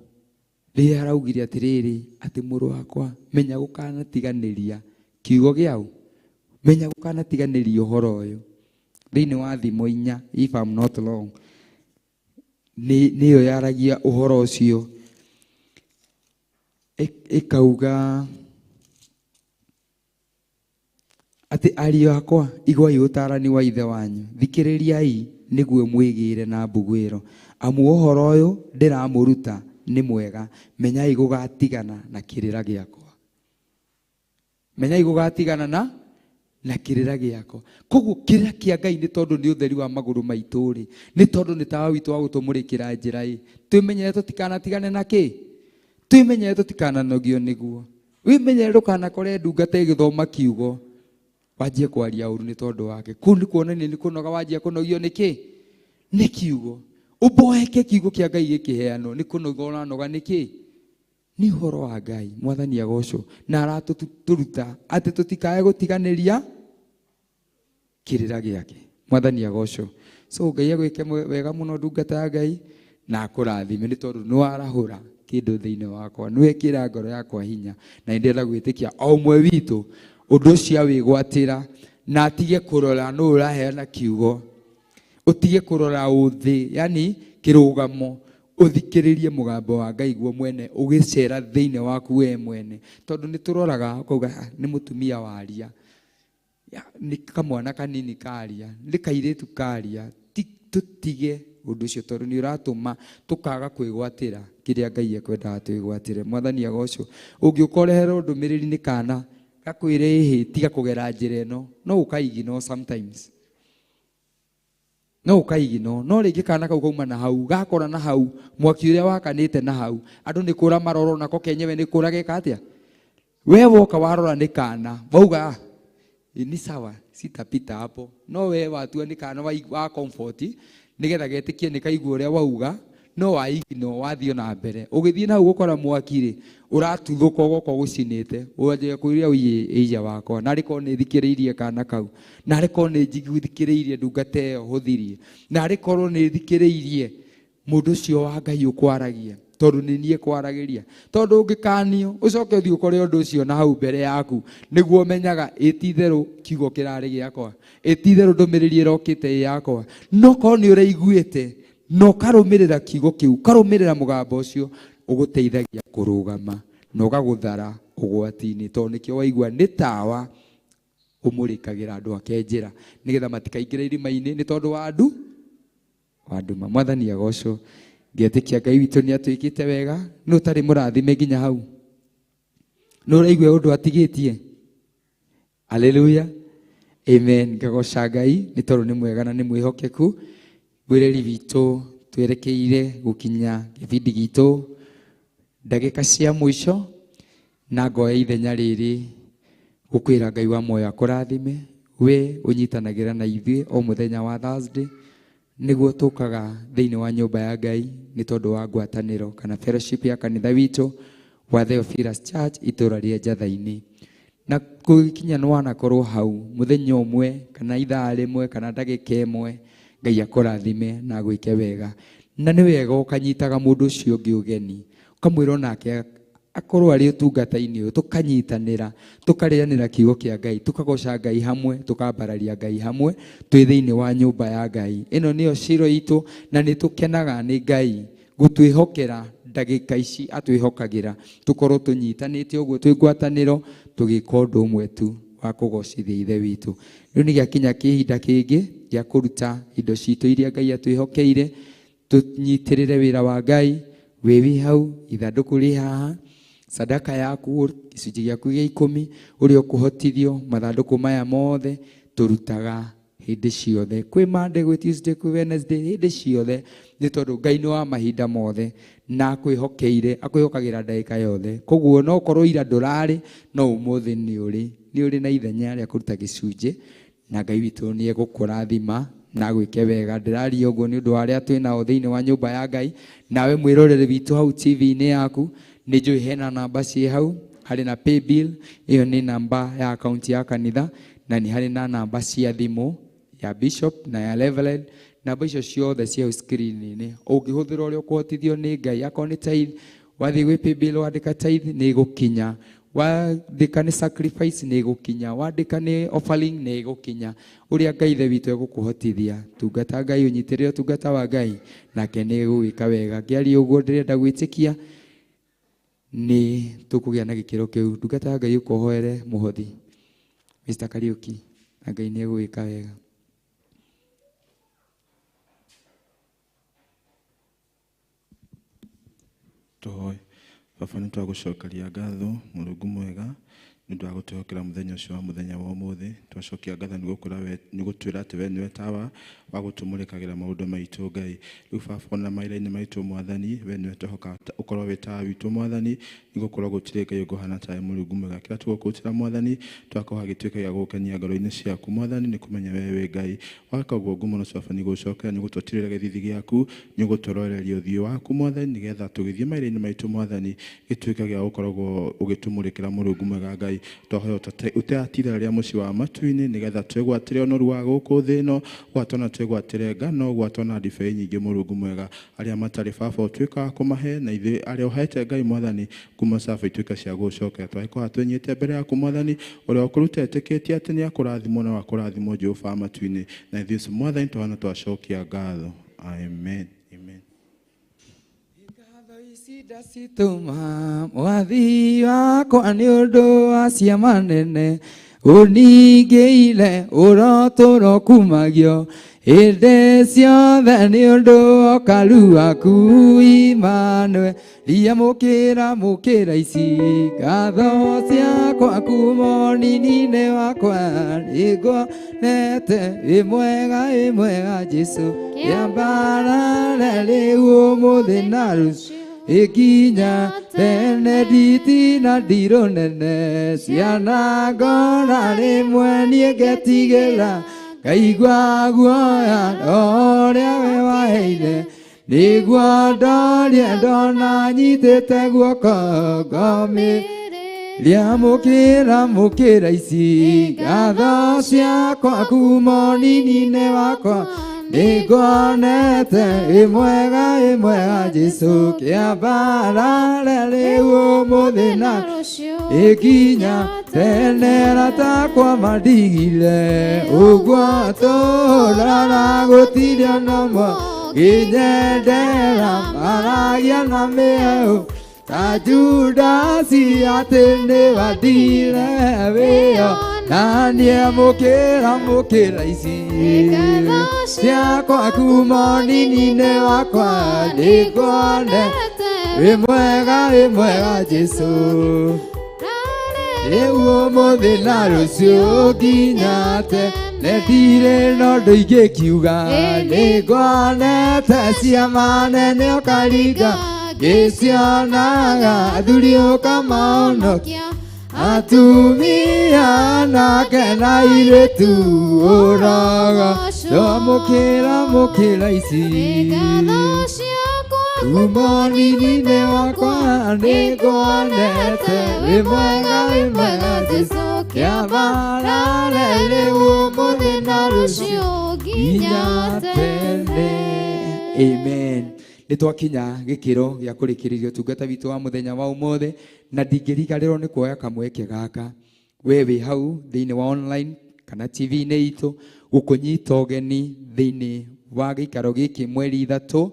rĩrĩa araugire atĩrĩrĩ, atĩ mũrũ wakwa menya gũkanatiganĩria kiugo gĩau, menya gũkanatiganĩria ũhoro ũyũ. Thĩinĩ wa thimo 4, if I'm not wrong, nĩyo yaragia ũhoro ũcio, ĩkauga atĩ ariũ akwa iguai ũtaarani wa ithe wanyu, thikĩrĩriai nĩguo mwĩgĩre na mbuguĩro, amu ũhoro ũyũ ndĩramũruta nĩ mwega, menyai gũgatigana na kĩrĩra gĩakwa, menyai gũgatigana na kĩrĩra gĩakwa. Koguo kĩrĩra kĩa Ngai nĩ tondũ nĩ ũtheri wa magũrũ maitũ rĩ, nĩ tondũ nĩ tawa witũ wa gũtũmũrĩkĩra njĩra ĩ, twĩmenyere tũtikanatigane na kĩ, twĩmenyere tũtikananogio nĩguo. Wĩmenyere ndũkanakore ndungata ĩgĩthoma kiugo wanjie kwaria ũru nĩ tondũ wake. Kũu nĩ kuonania nĩ kũnoga wanjia kũnogio nĩ kĩ? Nĩ kiugo. Ũboeke kiugo kĩa Ngai gĩkĩheanwo, nĩ kũnoga ũranoga nĩ kĩ? Nĩ ũhoro wa Ngai. Mwathani agocwo. Na aratũruta atĩ tũtikae gũtiganĩria kĩrĩra gĩake. Mwathani agocwo. So Ngai agwĩke wega mũno ndungata ya Ngai na akũrathime nĩ tondũ nĩ warahũra kĩndũ thĩinĩ wakwa, nĩ wekĩra ngoro yakwa hinya, na nĩ ndĩrenda gwĩtĩkia o ũmwe witũ ũndũ ũcio awĩgwatĩra na atige kũrora nũ ũraheana kiugo, ũtige kũrora ũthĩ, yani kĩrũgamo, ũthikĩrĩrie mũgambo wa Ngai guo mwene ũgĩcera thĩinĩ waku we mwene, tondũ nĩ tũroraga ũkauga nĩ mũtumia waria, nĩ kamwana kanini karia, nĩ kairĩtu karia, tũtige ũndũ ũcio tondũ nĩ ũratũma tũkaga kwĩgwatĩra kĩrĩa Ngai ekwendaga twĩgwatĩre. Mwathani agocwo. Ũngĩũka ũreherwo ndũmĩrĩri nĩ kana gakwĩre ĩhĩ tiga kũgera njĩra ĩno, no ũkaiginwo sometimes, no ũkaiginwo, no rĩngĩ kana kau kauma na hau gakora na hau mwaki ũrĩa wakanĩte na hau andũ nĩ kũra marora nako kenyewe nĩ kũra geka atĩa, we woka warora nĩ kana wauga ni sawa sitapita hapo, no we watua nĩ kana wa comfort nĩgetha getĩkie nĩ kaigua ũrĩa wauga, no waiginwo wathiĩ na mbere ũgĩthiĩ na hau gũkora mwaki rĩ ũratuthũka ũgoka ũgũcinĩte, ũanjia kwĩria ũiye ĩia wakwa, narĩ korwo nĩ thikĩrĩirie kana kau, narĩ korwo nĩ thikĩrĩirie ndungata ĩyo hũthirie, narĩ korwo nĩ thikĩrĩirie mũndũ ũcio wa Ngai ũkwaragia, tondũ nĩ niĩ kwaragĩria, tondũ ũngĩkanio ũcoke ũthiĩ ũkore ũndũ ũcio na hau mbere yaku, nĩguo ũmenyaga ĩ ti-itherũ kiugo kĩrarĩ gĩakwa, ĩ ti-itherũ ndũmĩrĩri ĩrokĩte ĩ yakwa. No korwo nĩ ũraiguĩte na ũkarũmĩrĩra kiugo kĩu, ũkarũmĩrĩra mũgambo ũcio, ũgũteithagia kũrũgama na ũgagũthara ũgwati-inĩ, tondũ nĩkĩo waigua nĩ tawa ũmũrĩkagĩra andũ ake njĩra nĩgetha matikaingĩre irima-inĩ nĩ tondũ wa andũ wa nduma. Mwathani agocwo. Ngetĩkia Ngai witũ nĩ atwĩkĩte wega, nĩ ũtarĩ mũrathime nginya hau, nĩ ũraigua ũndũ atigĩtie. Haleluya, amen. Ngagoca Ngai nĩ tondũ nĩ mwega na nĩ mwĩhokeku. Mwĩreri witũ twerekeire gũkinya gĩbindi gitũ ndagĩka cia mũico, na ngoya ithenya rĩrĩ gũkwĩra Ngai wa muoyo akũrathime we ũnyitanagĩra na ithuĩ o mũthenya wa Thursday, nĩguo tũkaga thĩinĩ wa nyũmba ya Ngai nĩ tondũ wa ngwatanĩro kana fellowship ya kanitha witũ wa Theophilus Church itũũra rĩa Njatha-inĩ. Na gũgĩkinya nĩ wanakorwo hau mũthenya ũmwe kana ithaa rĩmwe kana ndagĩka ĩmwe, Ngai akũrathime na agwĩke wega. Na nĩ wega ũkanyitaga mũndũ ũcio ũngĩ ũgeni, ũkamwĩra onake akorwo arĩ ũtungata-inĩ ũyũ, tũkanyitanĩra, tũkarĩanĩra kiugo kĩa Ngai, tũkagoca Ngai hamwe, tũkambararia Ngai hamwe, twĩ thĩinĩ wa nyũmba ya Ngai. Ĩno nĩyo ciro itũ, na nĩ tũkenaga nĩ Ngai gũtwĩhokera ndagĩka ici atwĩhokagĩra, tũkorwo tũnyitanĩte ũguo twĩ ngwatanĩro, tũgĩka ũndũ ũmwe tu wa kũgocithia Ithe witũ. Rĩu nĩ gĩakinya kĩhinda kĩngĩ gĩa kũruta indo citũ iria Ngai atwĩhokeire, tũnyitĩrĩre wĩra wa Ngai. Wĩ wĩ hau, ithandũkũ rĩ haha, sadaka yaku, gĩcunjĩ gĩaku gĩa ikũmi, ũrĩa ũkũhotithio, mathandũkũ maya mothe tũrutaga hĩndĩ ciothe, kwĩ Monday, gwĩ Tuesday, kwĩ Wednesday, hĩndĩ ciothe, nĩ tondũ Ngai nĩ wa mahinda mothe na akwĩhokeire, akwĩhokagĩra ndagĩka yothe. Koguo no ũkorwo ira ndũrarĩ, no ũmũthĩ nĩ ũrĩ na ithenya rĩa kũruta gĩcunjĩ, na Ngai witũ nĩ egũkũrathima na agwĩke wega. Ndĩraria ũguo nĩ ũndũ wa arĩa twĩ nao thĩinĩ wa nyũmba ya Ngai, nawe mwĩrorere witũ hau TV-inĩ yaku, nĩ njũĩ hena namba ciĩ hau, harĩ na paybill, ĩyo nĩ namba ya akaunti ya kanitha, na nĩ harĩ na namba cia thimũ ya bishop na ya reverend. Namba icio ciothe ciĩ hau screen-inĩ, ũngĩhũthĩra ũrĩa ũkũhotithio nĩ Ngai, akorwo nĩ tithe, wathiĩ gwĩ paybill wandĩka tithe nĩ ĩgũkinya, wandĩka nĩ sacrifice nĩ ĩgũkinya, wandĩka nĩ offering nĩ ĩgũkinya. Ũrĩa Ngai Ithe witũ egũkũhotithia, tungata Ngai, ũnyitĩrĩre ũtungata wa Ngai, nake nĩ egũgwĩka wega. Ngĩaria ũguo ndĩrenda gwĩtĩkia nĩ tũkũgĩa na gĩkĩro kĩu. Ndungata ya Ngai ũkohoere mũhothi Mr. Kariuki, na Ngai nĩ egũgwĩka wega. Tũhoe. Baba, nĩ twagũcokeria ngatho Mũrungu mwega nĩ ũndũ wa gũtwĩhokera mũthenya ũcio wa mũthenya wa ũmũthĩ. Twacokia ngatho nĩ gũtwĩra atĩ we nĩwe tawa wa gũtũmũrĩkagĩra maũndũ maitũ Ngai. Rĩu Baba, ona mawĩra-inĩ maitũ Mwathani, we nĩwe twehoka ũkorwo wĩ tawa witũ Mwathani, nĩ gũkorwo gũtirĩ Ngai ũngĩhana tawe Mũrungu mwega. Kĩrĩa tũgũkũrutĩra Mwathani, twakorwo gĩtuĩke gĩa gũgũkenia ngoro-inĩ ciaku Mwathani, nĩ kũmenya we wĩ Ngai. Waka ũguo ngumo no Baba nĩ gũcokera, nĩ gũtũtirĩra gĩthithi gĩaku, nĩ ũgũtũroreria ũthiũ waku Mwathani, nĩgetha tũgĩthiĩ mawĩra-inĩ maitũ Mwathani, gĩtuĩke gĩa gũkoragwo ũgĩtũmũrĩkĩra Mũrungu mwega Ngai. Ngai twahoya ũteatira rĩa mũciĩ wa matu-inĩ nĩgetha twĩgwatĩre ũnoru wa gũkũ thĩ ĩno gwatona twĩgwatĩre ngano gwatona ndibei nyingĩ Mũrungu mwega arĩa matarĩ baba ũtuĩka wa kũmahe na ithuĩ arĩa ũhete Ngai Mwathani kuma caba ituĩka cia gũcokera twagĩkorwo twĩnyite mbere yaku Mwathani ũrĩa ũkũruta etĩkĩtie atĩ nĩ akũrathimwo na wakũrathimwo Jehova wa matu-inĩ na ithuĩ Mwathani twana twacokia ngatho. Amen. Amen. Ndacitũma mwathi wakwa nĩ ũndũ wa ciama nene ũningĩire ũrotũro kumagio hĩndĩ ciothe nĩ ũndũ wa ũkaru waku Immanuel riamũkĩra mũkĩra ici ngatho ciakwa kuma ũnini-inĩ wakwa nĩnguonete wĩ mwega Jesũ kĩambarare rĩu ũmũthĩ na rũciũ ikinya tene nditina ndirũ nene ciana ngora rĩmwe niĩ ngetigĩra ngaigua guoya ũrĩa we waheire nĩguo ndorie ndona nyitĩte guoko ngomĩ rĩamũkĩra mũkĩra ici ngatho ciakwa kuma ũnini-inĩ wakwa nĩnguonete wĩ mwega Jesũ kĩambarare rĩu ũmũthĩ na ĩkinya tene ratakwa mandigire ũguo tũrara gũtirĩ ona ũmwe ngĩnyendera maragia na mĩhehu ta Judasi atĩ nĩwandire wĩyo na niĩ mũkĩra mũkĩra ici ciakwa kuma ũnini-inĩ wakwa nĩnguonete wĩ mwega Jesũ rĩu ũmũthĩ na rũciũ nginya tene ndirĩ na ũndũ ingĩkiuga nĩnguonete ciama nene ũkaringa ngĩcionaga athuri ũkamahonokia atumia anake na airĩtu ũrogo mũkĩra mũkĩra ici kuma ũnini-inĩ wakwa nĩnguonete wĩ mwega Jesũ kĩambarare rĩu ũmũthĩ na rũciũ nginya tene. Amen. Nĩ twakinya gĩkĩro gĩa kũrĩkĩrĩria ũtungata witũ wa mũthenya wa ũmũthĩ na ndingĩriganĩrwo nĩ kuoya kamweke gaka we wĩ hau thĩinĩ wa online kana TV-inĩ itũ gũkũnyita ũgeni thĩinĩ wa gĩikaro gĩkĩ mweri 3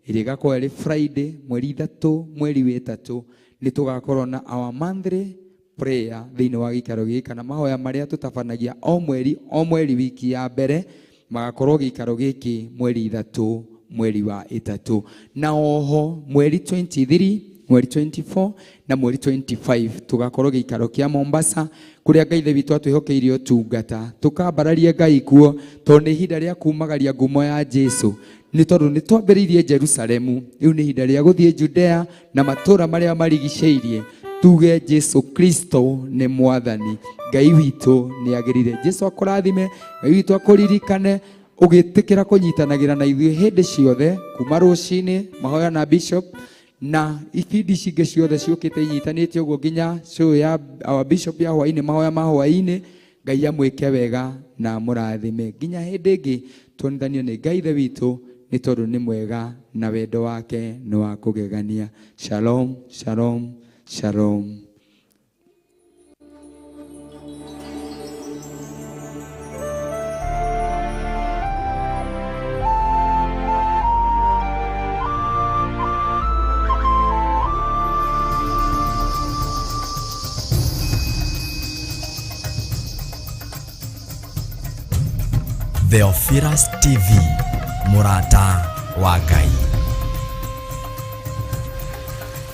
ĩrĩa ĩgakorwo ĩrĩ Friday mweri 3 mweri wa 3 nĩ tũgakorwo na our monthly prayer thĩinĩ wa gĩikaro gĩkĩ kana mahoya marĩa tũtabanagia o mweri wiki ya mbere magakorwo gĩikaro gĩkĩ mweri 3 mweri wa 3 na oho mweri 23 mweri 24 na mweri 25 tugakorwo gĩikaro kĩa Mombasa kũrĩa Ngai Ithe witũ atwĩhokeire ũtungata tukambararie Ngai kuo tondũ nĩ ihinda rĩa kumagaria ngumo ya Jesũ nĩ tondũ nĩ twambĩrĩirie Jerusalemu rĩu nĩ ihinda rĩa gũthiĩ Judea na matũũra marĩa marigicĩirie tuge Jesũ Kristo nĩ Mwathani Ngai witũ nĩ agĩrĩire Jesũ akũrathime Ngai witũ akũririkane ũgĩtĩkĩra kũnyitanagĩra na ithuĩ hĩndĩ ciothe kuma rũcinĩ mahoya na bishop na ibindi ici ingĩ ciothe ciũkĩte inyitanĩte ũguo nginya show ya our bishop ya hwainĩ mahoya ma hwainĩ Ngai amwĩke wega na amũrathime nginya hĩndĩ ĩngĩ tuonithanio nĩ Ngai Ithe witũ nĩ tondũ nĩ mwega na wendo wake nĩ wa kũgegania. Shalom, shalom, shalom. Theophilus TV, Murata wa Ngai.